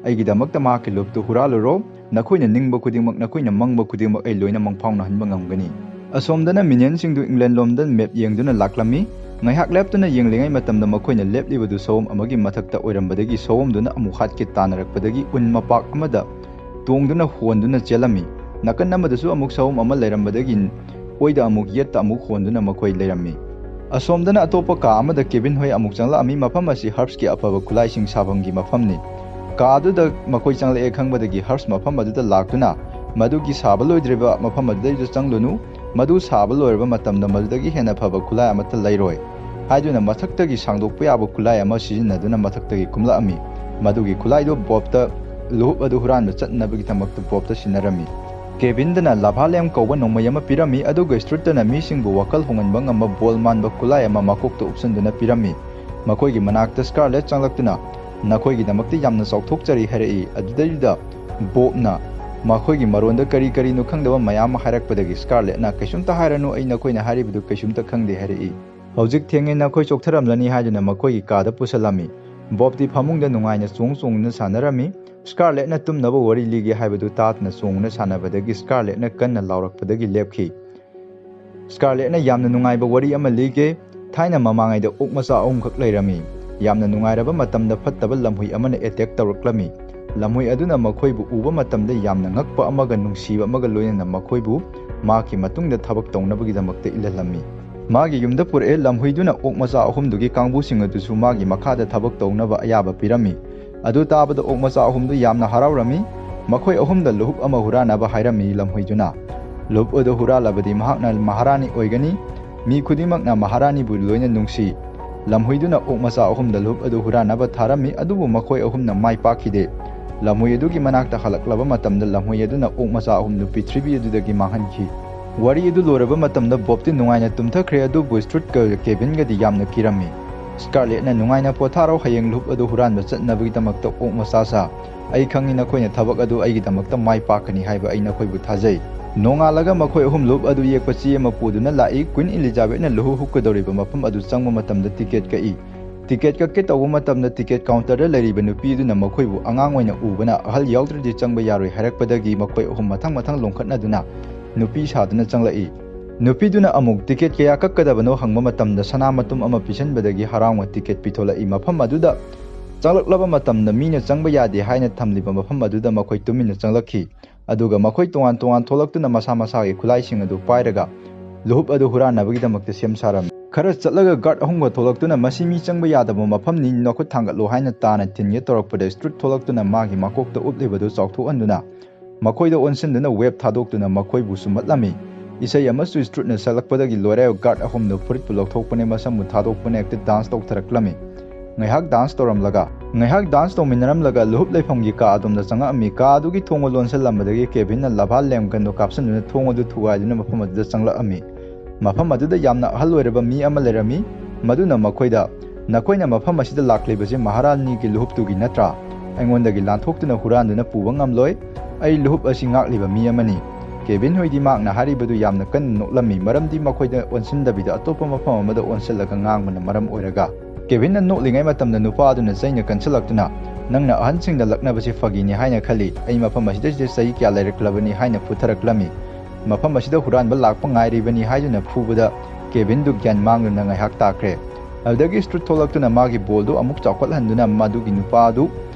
ꯑꯩꯒꯤꯗꯃꯛꯇ ꯃꯍꯥꯛꯀꯤ ꯂꯨꯍꯨꯞꯇꯨ ꯍꯨꯔꯥꯜꯂꯨꯔꯣ꯫ ꯅꯈꯣꯏꯅ ꯅꯤꯡꯕ ꯈꯨꯗꯤꯡꯃꯛ, ꯅꯈꯣꯏꯅ ꯃꯪꯕ ꯈꯨꯗꯤꯡꯃꯛ ꯑꯩ ꯂꯣꯏꯅ ꯃꯪꯐꯥꯎꯅꯍꯟꯕ ꯉꯝꯒꯅꯤ"꯫ ꯑꯁꯣꯝꯗꯅ ꯃꯤꯅꯤꯌꯟꯁꯤꯡꯗꯨ ꯏꯪꯂꯦꯟ ꯂꯣꯝꯗ ꯃꯦꯞ ꯌꯦꯡꯗꯨꯅ ꯂꯥꯛꯂꯝꯃꯤ꯫ ꯉꯥꯏꯍꯥꯛ ꯂꯦꯞꯇꯨꯅ ꯌꯦꯡꯂꯤꯉꯩ ꯃꯇꯝꯗ ꯃꯈꯣꯏꯅ ꯂꯦꯞꯂꯤꯕꯗꯨ ꯁꯑꯣꯝ ꯑꯃꯒꯤ ꯃꯊꯛꯇ ꯑꯣꯏꯔꯝꯕꯗꯒꯤ ꯁꯑꯣꯝꯗꯨꯅ ꯑꯃꯨꯛ ꯍꯥꯠꯀꯦ ꯇꯥꯟꯅꯔꯛꯄꯗꯒꯤ ꯎꯟ ꯃꯄꯥꯛ ꯑꯃꯗ ꯇꯣꯡꯗꯨꯅ ꯍꯣꯟꯗꯨꯅ ꯆꯦꯜꯂꯝꯃꯤ꯫ ꯅꯥꯀꯟ ꯑꯃꯗꯁꯨ ꯑꯃꯨꯛ ꯁꯑꯣꯝ ꯑꯃ ꯂꯩꯔꯝꯕꯗꯒꯤ ꯑꯣꯏꯗ ꯑꯃꯨꯛ ꯌꯦꯠꯇ ꯑꯃꯨꯛ ꯍꯣꯟꯗꯨꯅ ꯃꯈꯣꯏ ꯂꯩꯔꯝꯃꯤ꯫ ꯑꯁꯣꯝꯗꯅ ꯑꯇꯣꯞꯄ ꯀꯥ ꯑꯃꯗ ꯀꯦꯕꯤꯟ ꯍꯣꯏ ꯑꯃꯨꯛ ꯆꯪꯂꯛꯑꯝꯃꯤ꯫ ꯃꯐꯝ ꯑꯁꯤ ꯍꯔꯕꯁꯀꯤ ꯑꯐꯕ ꯈꯨꯠꯂꯥꯏꯁꯤꯡ ꯁꯥꯐꯝꯒꯤ ꯃꯐꯝꯅꯤ꯫ ꯀꯥ ꯑꯗꯨꯗ ꯃꯈꯣꯏ ꯆꯪꯂꯛꯑꯦ ꯈꯪꯕꯗꯒꯤ ꯍꯔꯕꯁ ꯃꯐꯝ ꯑꯗꯨꯗ ꯂꯥꯛꯇꯨꯅ ꯃꯗꯨꯒꯤ ꯁꯥꯕ ꯂꯣꯏꯗ꯭ꯔꯤꯕ ꯃꯐꯝ ꯑꯗꯨꯗꯩꯗ ꯆꯪꯂꯨꯅꯨ, ꯃꯗꯨ ꯁꯥꯕ ꯂꯣꯏꯔꯕ ꯃꯇꯝꯗ ꯃꯗꯨꯗꯒꯤ ꯍꯦꯟꯅ ꯐꯕ ꯈꯨꯠꯂꯥꯏ ꯑꯃꯠꯇ ꯂꯩꯔꯣꯏ ꯍꯥꯏꯗꯨꯅ ꯃꯊꯛꯇꯒꯤ ꯁꯥꯡꯗꯣꯛꯄ ꯌꯥꯕ ꯈꯨꯠꯂꯥꯏ ꯑꯃ ꯁꯤꯖꯤꯟꯅꯗꯨꯅ ꯃꯊꯛꯇꯒꯤ ꯀꯨꯝꯂꯛꯑꯝꯃꯤ꯫ ꯃꯗꯨꯒꯤ ꯈꯨꯠꯂꯥꯏꯗꯨ ꯕꯣꯕꯇ ꯂꯨꯍꯨꯞ ꯑꯗꯨ ꯍꯨꯔꯥꯟꯕ ꯆꯠꯅꯕꯒꯤꯗꯃꯛꯇ ꯕꯣꯕꯇ ꯁꯤꯟꯅꯔꯝꯃꯤ꯫ ꯀꯦꯕꯤꯟꯗꯅ ꯂꯚꯥꯂꯦꯝ ꯀꯧꯕ ꯅꯣꯡꯃꯩ ꯑꯃ ꯄꯤꯔꯝꯃꯤ, ꯑꯗꯨꯒ ꯁ꯭ꯇ꯭ꯔꯨꯠꯇꯅ ꯃꯤꯁꯤꯡꯕꯨ ꯋꯥꯈꯜ ꯍꯣꯡꯍꯟꯕ ꯉꯝꯕ ꯕꯣꯜ ꯃꯥꯟꯕ ꯈꯨꯠꯂꯥꯏ ꯑꯃ ꯃꯀꯣꯛꯇ ꯎꯞꯁꯟꯗꯨꯅ ꯄꯤꯔꯝꯃꯤ꯫ ꯃꯈꯣꯏꯒꯤ ꯃꯅꯥꯛꯇ ꯁ꯭ꯀꯥꯔꯂꯦꯠ ꯆꯪꯂꯛꯇꯨꯅ, "ꯅꯈꯣꯏꯒꯤꯗꯃꯛꯇ ꯌꯥꯝꯅ ꯆꯥꯎꯊꯣꯛꯆꯔꯤ" ꯍꯥꯏꯔꯛꯏ꯫ ꯑꯗꯨꯗꯩꯗꯨꯗ ꯕꯣꯕꯅ ꯃꯈꯣꯏꯒꯤ ꯃꯔꯣꯟꯗ ꯀꯔꯤ ꯀꯔꯤꯅꯣ ꯈꯪꯗꯕ ꯃꯌꯥꯝ ꯑꯃ ꯍꯥꯏꯔꯛꯄꯗꯒꯤ ꯁ꯭ꯀꯥꯔꯂꯦꯠꯅ, "ꯀꯩꯁꯨꯝꯇ ꯍꯥꯏꯔꯅꯨ, ꯑꯩ ꯅꯈꯣꯏꯅ ꯍꯥꯏꯔꯤꯕꯗꯨ ꯀꯩꯁꯨꯝꯇ ꯈꯪꯗꯦ" ꯍꯥꯏꯔꯛꯏ꯫ "ꯍꯧꯖꯤꯛ ꯊꯦꯡꯉꯦ, ꯅꯈꯣꯏ ꯆꯣꯛꯊꯔꯝꯂꯅꯤ" ꯍꯥꯏꯗꯨꯅ ꯃꯈꯣꯏꯒꯤ ꯀꯥꯗ ꯄꯨꯁꯜꯂꯝꯃꯤ꯫ ꯕꯣꯕꯇꯤ ꯐꯃꯨꯡꯗ ꯅꯨꯡꯉꯥꯏꯅ ꯆꯣꯡ ꯆꯣꯡꯗꯨꯅ ꯁꯥꯟꯅꯔꯝꯃꯤ꯫ ꯁ꯭ꯀꯥꯔꯂꯦꯠꯅ ꯇꯨꯝꯅꯕ ꯋꯥꯔꯤ ꯂꯤꯒꯦ ꯍꯥꯏꯕꯗꯨ ꯇꯥꯗꯨꯅ ꯆꯣꯡꯗꯨꯅ ꯁꯥꯟꯅꯕꯗꯒꯤ ꯁ꯭ꯀꯥꯔꯂꯦꯠꯅ ꯀꯟꯅ ꯂꯥꯎꯔꯛꯄꯗꯒꯤ ꯂꯦꯞꯈꯤ꯫ ꯁ꯭ꯀꯥꯔꯂꯦꯠꯅ ꯌꯥꯝꯅ ꯅꯨꯡꯉꯥꯏꯕ ꯋꯥꯔꯤ ꯑꯃ ꯂꯤꯒꯦ꯫ ꯊꯥꯏꯅ ꯃꯃꯥꯡꯉꯩꯗ ꯑꯣꯛ ꯃꯆꯥ ꯑꯍꯨꯝꯈꯛ ꯂꯩꯔꯝꯃꯤ꯫ ꯌꯥꯝꯅ ꯅꯨꯡꯉꯥꯏꯔꯕ ꯃꯇꯝꯗ ꯐꯠꯇꯕ ꯂꯝꯍꯨꯏ ꯑꯃꯅ ꯑꯦꯇꯦꯛ ꯇꯧꯔꯛꯂꯝꯃꯤ꯫ ꯂꯝꯍꯨꯏ ꯑꯗꯨꯅ ꯃꯈꯣꯏꯕꯨ ꯎꯕ ꯃꯇꯝꯗ ꯌꯥꯝꯅ ꯉꯛꯄ ꯑꯃꯒ ꯅꯨꯡꯁꯤꯕ ꯑꯃꯒ ꯂꯣꯏꯅꯅ ꯃꯈꯣꯏꯕꯨ ꯃꯍꯥꯛꯀꯤ ꯃꯇꯨꯡꯗ ꯊꯕꯛ ꯇꯧꯅꯕꯒꯤꯗꯃꯛꯇ ꯏꯜꯍꯜꯂꯝꯃꯤ꯫ ꯃꯥꯒꯤ ꯌꯨꯝꯗ ꯄꯨꯔꯛꯑꯦ꯫ ꯂꯝꯍꯨꯏꯗꯨꯅ ꯑꯣꯛ ꯃꯆꯥ ꯑꯍꯨꯝꯗꯨꯒꯤ ꯀꯥꯡꯕꯨꯁꯤꯡ ꯑꯗꯨꯁꯨ ꯃꯥꯒꯤ ꯃꯈꯥꯗ ꯊꯕꯛ ꯇꯧꯅꯕ ꯑꯌꯥꯕ ꯄꯤꯔꯝꯃꯤ꯫ ꯑꯗꯨ ꯇꯥꯕꯗ ꯑꯣꯛ ꯃꯆꯥ ꯑꯍꯨꯝꯗꯨ ꯌꯥꯝꯅ ꯍꯔꯥꯎꯔꯝꯃꯤ꯫ ꯃꯈꯣꯏ ꯑꯍꯨꯝꯗ ꯂꯨꯍꯨꯞ ꯑꯃ ꯍꯨꯔꯥꯟꯅꯕ ꯍꯥꯏꯔꯝꯃꯤ ꯂꯝꯍꯨꯏꯗꯨꯅ꯫ ꯂꯨꯍꯨꯞ ꯑꯗꯨ ꯍꯨꯔꯥꯜꯂꯕꯗꯤ ꯃꯍꯥꯛꯅ ꯃꯍꯥꯔꯥꯅꯤ ꯑꯣꯏꯒꯅꯤ꯫ ꯃꯤ ꯈꯨꯗꯤꯡꯃꯛꯅ ꯃꯍꯥꯔꯥꯅꯤꯕꯨ ꯂꯣꯏꯅ ꯅꯨꯡꯁꯤ꯫ ꯂꯝꯍꯨꯏꯗꯨꯅ ꯑꯣꯛ ꯃꯆꯥ ꯑꯍꯨꯝꯗ ꯂꯨꯍꯨꯞ ꯑꯗꯨ ꯍꯨꯔꯥꯟꯅꯕ ꯊꯥꯔꯝꯃꯤ, ꯑꯗꯨꯕꯨ ꯃꯈꯣꯏ ꯑꯍꯨꯝꯅ ꯃꯥꯏ ꯄꯥꯛꯈꯤꯗꯦ꯫ ꯂꯝꯍꯨꯏ ꯑꯗꯨꯒꯤ ꯃꯅꯥꯛꯇ ꯍꯜꯂꯛꯂꯕ ꯃꯇꯝꯗ ꯂꯝꯍꯨꯏ ꯑꯗꯨꯅ ꯑꯣꯛ ꯃꯆꯥ ꯑꯍꯨꯝꯗꯨ ꯄ꯭ꯔꯤꯊꯤꯕꯤ ꯑꯗꯨꯗꯒꯤ ꯃꯥꯡꯍꯟꯈꯤ꯫ ꯋꯥꯔꯤ ꯑꯗꯨ ꯂꯣꯏꯔꯕ ꯃꯇꯝꯗ ꯕꯣꯕꯇꯤ ꯅꯨꯡꯉꯥꯏꯅ ꯇꯨꯝꯊꯈ꯭ꯔꯦ, ꯑꯗꯨꯕꯨ ꯁ꯭ꯇ꯭ꯔꯨꯠꯀ ꯀꯦꯚꯤꯟꯒꯗꯤ ꯌꯥꯝꯅ ꯀꯤꯔꯝꯃꯤ꯫ ꯁ꯭ꯀꯥꯔꯂꯦꯠꯅ, "ꯅꯨꯡꯉꯥꯏꯅ ꯄꯣꯊꯥꯔꯣ, ꯍꯌꯦꯡ ꯂꯨꯞ ꯑꯗꯨ ꯍꯨꯔꯥꯟꯕ ꯆꯠꯅꯕꯒꯤꯗꯃꯛꯇ ꯑꯣꯛ ꯃꯆꯥꯁꯥ꯫ ꯑꯩ ꯈꯪꯏ ꯅꯈꯣꯏꯅ ꯊꯕꯛ ꯑꯗꯨ ꯑꯩꯒꯤꯗꯃꯛꯇ ꯃꯥꯏ ꯄꯥꯛꯀꯅꯤ ꯍꯥꯏꯕ ꯑꯩ ꯅꯈꯣꯏꯕꯨ ꯊꯥꯖꯩ"꯫ ꯅꯣꯡꯉꯥꯜꯂꯒ ꯃꯈꯣꯏ ꯑꯍꯨꯝ ꯂꯨꯞ ꯑꯗꯨ ꯌꯦꯛꯄ ꯆꯦ ꯑꯃ ꯄꯨꯗꯨꯅ ꯂꯥꯛꯏ꯫ ꯀ꯭ꯋꯤꯟ ꯏꯂꯤꯖꯥꯕꯦꯊꯅ ꯂꯨꯍꯨꯞ ꯍꯨꯛꯀꯗꯧꯔꯤꯕ ꯃꯐꯝ ꯑꯗꯨ ꯆꯪꯕ ꯃꯇꯝꯗ ꯇꯤꯀꯦꯠ ꯀꯛꯏ꯫ ꯇꯤꯀꯦꯠ ꯀꯛꯀꯦ ꯇꯧꯕ ꯃꯇꯝꯗ ꯇꯤꯀꯦꯠ ꯀꯥꯎꯟꯇꯔꯗ ꯂꯩꯔꯤꯕ ꯅꯨꯄꯤ ꯑꯗꯨꯅ ꯃꯈꯣꯏꯕꯨ ꯑꯉꯥꯡ ꯑꯣꯏꯅ ꯎꯕꯅ ꯑꯍꯜ ꯌꯥꯎꯗ꯭ꯔꯗꯤ ꯆꯪꯕ ꯌꯥꯔꯣꯏ ꯍꯥꯏꯔꯛꯄꯗꯒꯤ ꯃꯈꯣꯏ ꯑꯍꯨꯝ ꯃꯊꯪ ꯃꯊꯪ ꯂꯣꯡꯈꯠꯅꯗꯨꯅ ꯅꯨꯄꯤ ꯁꯥꯗꯨꯅ ꯆꯪꯂꯛꯏ꯫ ꯅꯨꯄꯤꯗꯨꯅ ꯑꯃꯨꯛ ꯇꯤꯀꯦꯠ ꯀꯌꯥ ꯀꯛꯀꯗꯕꯅꯣ ꯍꯪꯕ ꯃꯇꯝꯗ ꯁꯅꯥ ꯃꯇꯨꯝ ꯑꯃ ꯄꯤꯁꯟꯕꯗꯒꯤ ꯍꯔꯥꯎꯅ ꯇꯤꯀꯦꯠ ꯄꯤꯊꯣꯂꯛꯏ꯫ ꯃꯐꯝ ꯑꯗꯨꯗ ꯆꯪꯂꯛꯂꯕ ꯃꯇꯝꯗ ꯃꯤꯅ ꯆꯪꯕ ꯌꯥꯗꯦ ꯍꯥꯏꯅ ꯊꯝꯂꯤꯕ ꯃꯐꯝ ꯑꯗꯨꯗ ꯃꯈꯣꯏ ꯇꯨꯃꯤꯟꯅ ꯆꯪꯂꯛꯈꯤ꯫ ꯑꯗꯨꯒ ꯃꯈꯣꯏ ꯇꯣꯉꯥꯟ ꯇꯣꯉꯥꯟ ꯊꯣꯛꯂꯛꯇꯨꯅ ꯃꯁꯥ ꯃꯁꯥꯒꯤ ꯈꯨꯠꯂꯥꯏꯁꯤꯡ ꯑꯗꯨ ꯄꯥꯏꯔꯒ ꯂꯨꯍꯨꯞ ꯑꯗꯨ ꯍꯨꯔꯥꯟꯅꯕꯒꯤꯗꯃꯛꯇ ꯁꯦꯝ ꯁꯥꯔꯝꯃꯤ꯫ ꯈꯔ ꯆꯠꯂꯒ ꯒꯥꯔꯗ ꯑꯍꯨꯝꯒ ꯊꯣꯛꯂꯛꯇꯨꯅ "ꯃꯁꯤ ꯃꯤ ꯆꯪꯕ ꯌꯥꯗꯕ ꯃꯐꯝꯅꯤ, ꯅꯈꯨꯠ ꯊꯥꯡꯒꯠꯂꯨ" ꯍꯥꯏꯅ ꯇꯥꯅ ꯊꯤꯟꯒꯦ ꯇꯧꯔꯛꯄꯗ ꯁ꯭ꯇ꯭ꯔꯨꯠ ꯊꯣꯛꯂꯛꯇꯨꯅ ꯃꯥꯒꯤ ꯃꯀꯣꯛꯇ ꯎꯞꯂꯤꯕꯗꯨ ꯆꯥꯎꯊꯣꯛꯍꯟꯗꯨꯅ ꯃꯈꯣꯏꯗ ꯑꯣꯟꯁꯤꯟꯗꯨꯅ ꯋꯦꯕ ꯊꯥꯗꯣꯛꯇꯨꯅ ꯃꯈꯣꯏꯕꯨ ꯁꯨꯝꯍꯠꯂꯝꯃꯤ꯫ ꯏꯁꯩ ꯑꯃꯁꯨ ꯁ꯭ꯇ꯭ꯔꯨꯠꯅ ꯁꯛꯂꯛꯄꯗꯒꯤ ꯂꯣꯏꯔꯦ꯫ ꯒꯥꯔꯗ ꯑꯍꯨꯝꯗꯨ ꯐꯨꯔꯤꯠꯄꯨ ꯂꯧꯊꯣꯛꯄꯅꯦ, ꯃꯁꯝꯕꯨ ꯊꯥꯗꯣꯛꯄꯅꯦ, ꯍꯦꯛꯇ ꯗꯥꯟꯁ ꯇꯧꯊꯔꯛꯂꯝꯃꯤ꯫ ꯉꯥꯏꯍꯥꯛ ꯗꯥꯟꯁ ꯇꯧꯔꯝꯂꯒ, ꯉꯥꯏꯍꯥꯛ ꯗꯥꯟꯁ ꯇꯧꯃꯤꯟꯅꯔꯝꯂꯒ ꯂꯨꯍꯨꯞ ꯂꯩꯐꯝꯒꯤ ꯀꯥ ꯑꯗꯣꯝꯗ ꯆꯪꯉꯛꯑꯝꯃꯤ꯫ ꯀꯥ ꯑꯗꯨꯒꯤ ꯊꯣꯡ ꯂꯣꯟꯁꯤꯜꯂꯝꯕꯗꯒꯤ ꯀꯦꯚꯤꯟꯅ ꯂꯚꯥ ꯂꯦꯝꯒꯟꯗꯨ ꯀꯥꯞꯁꯤꯟꯗꯨꯅ ꯊꯣꯡ ꯑꯗꯨ ꯊꯨꯒꯥꯏꯗꯨꯅ ꯃꯐꯝ ꯑꯗꯨꯗ ꯆꯪꯂꯛꯑꯝꯃꯤ꯫ ꯃꯐꯝ ꯑꯗꯨꯗ ꯌꯥꯝꯅ ꯑꯍꯜ ꯑꯣꯏꯔꯕ ꯃꯤ ꯑꯃ ꯂꯩꯔꯝꯃꯤ꯫ ꯃꯗꯨꯅ ꯃꯈꯣꯏꯗ, "ꯅꯈꯣꯏꯅ ꯃꯐꯝ ꯑꯁꯤꯗ ꯂꯥꯛꯂꯤꯕꯁꯤ ꯃꯍꯥꯔꯥꯅꯤꯒꯤ ꯂꯨꯍꯨꯞꯇꯨꯒꯤ ꯅꯠꯇ꯭ꯔꯥ? ꯑꯩꯉꯣꯟꯗꯒꯤ ꯂꯥꯟꯊꯣꯛꯇꯨꯅ ꯍꯨꯔꯥꯟꯗꯨꯅ ꯄꯨꯕ ꯉꯝꯂꯣꯏ꯫ ꯑꯩ ꯂꯨꯍꯨꯞ ꯑꯁꯤ ꯉꯥꯛꯂꯤꯕ ꯃꯤ ꯑꯃꯅꯤ"꯫ ꯀꯦꯚꯤꯟ ꯍꯣꯏꯗꯤ ꯃꯍꯥꯛꯅ ꯍꯥꯏꯔꯤꯕꯗꯨ ꯌꯥꯝꯅ ꯀꯟꯅ ꯅꯣꯛꯂꯝꯃꯤ, ꯃꯔꯝꯗꯤ ꯃꯈꯣꯏꯗ ꯑꯣꯟꯁꯤꯟꯗꯕꯤꯗ ꯑꯇꯣꯞꯄ ꯃꯐꯝ ꯑꯃꯗ ꯑꯣꯟꯁꯤꯜꯂꯒ ꯉꯥꯡꯕꯅ ꯃꯔꯝ ꯑꯣꯏꯔꯒ꯫ ꯀꯦꯚꯤꯟꯅ ꯅꯣꯛꯂꯤꯉꯩ ꯃꯇꯝꯗ ꯅꯨꯄꯥ ꯑꯗꯨꯅ ꯆꯩꯅ ꯀꯟꯁꯤꯜꯂꯛꯇꯨꯅ, "ꯅꯪꯅ ꯑꯍꯟꯁꯤꯡꯗ ꯂꯛꯅꯕꯁꯤ ꯐꯥꯒꯤꯅꯤ ꯍꯥꯏꯅ ꯈꯜꯂꯤ꯫ ꯑꯩ ꯃꯐꯝ ꯑꯁꯤꯗꯩꯁꯤꯗ ꯆꯍꯤ ꯀꯌꯥ ꯂꯩꯔꯛꯂꯕꯅꯤ" ꯍꯥꯏꯅ ꯐꯨꯊꯔꯛꯂꯝꯃꯤ꯫ ꯃꯐꯝ ꯑꯁꯤꯗ ꯍꯨꯔꯥꯟꯕ ꯂꯥꯛꯄ ꯉꯥꯏꯔꯤꯕꯅꯤ ꯍꯥꯏꯗꯨꯅ ꯐꯨꯕꯗ ꯀꯦꯚꯤꯟꯗꯨ ꯒ꯭ꯌꯥꯟ ꯃꯥꯡꯗꯨꯅ ꯉꯥꯏꯍꯥꯛ ꯇꯥꯈ꯭ꯔꯦ꯫ ꯑꯗꯨꯗꯒꯤ ꯁ꯭ꯇ꯭ꯔꯨꯠ ꯊꯣꯛꯂꯛꯇꯨꯅ ꯃꯥꯒꯤ ꯕꯣꯜꯗꯨ ꯑꯃꯨꯛ ꯆꯥꯎꯈꯠꯍꯟꯗꯨꯅ ꯃꯗꯨꯒꯤ ꯅꯨꯄꯥ ꯑꯗꯨ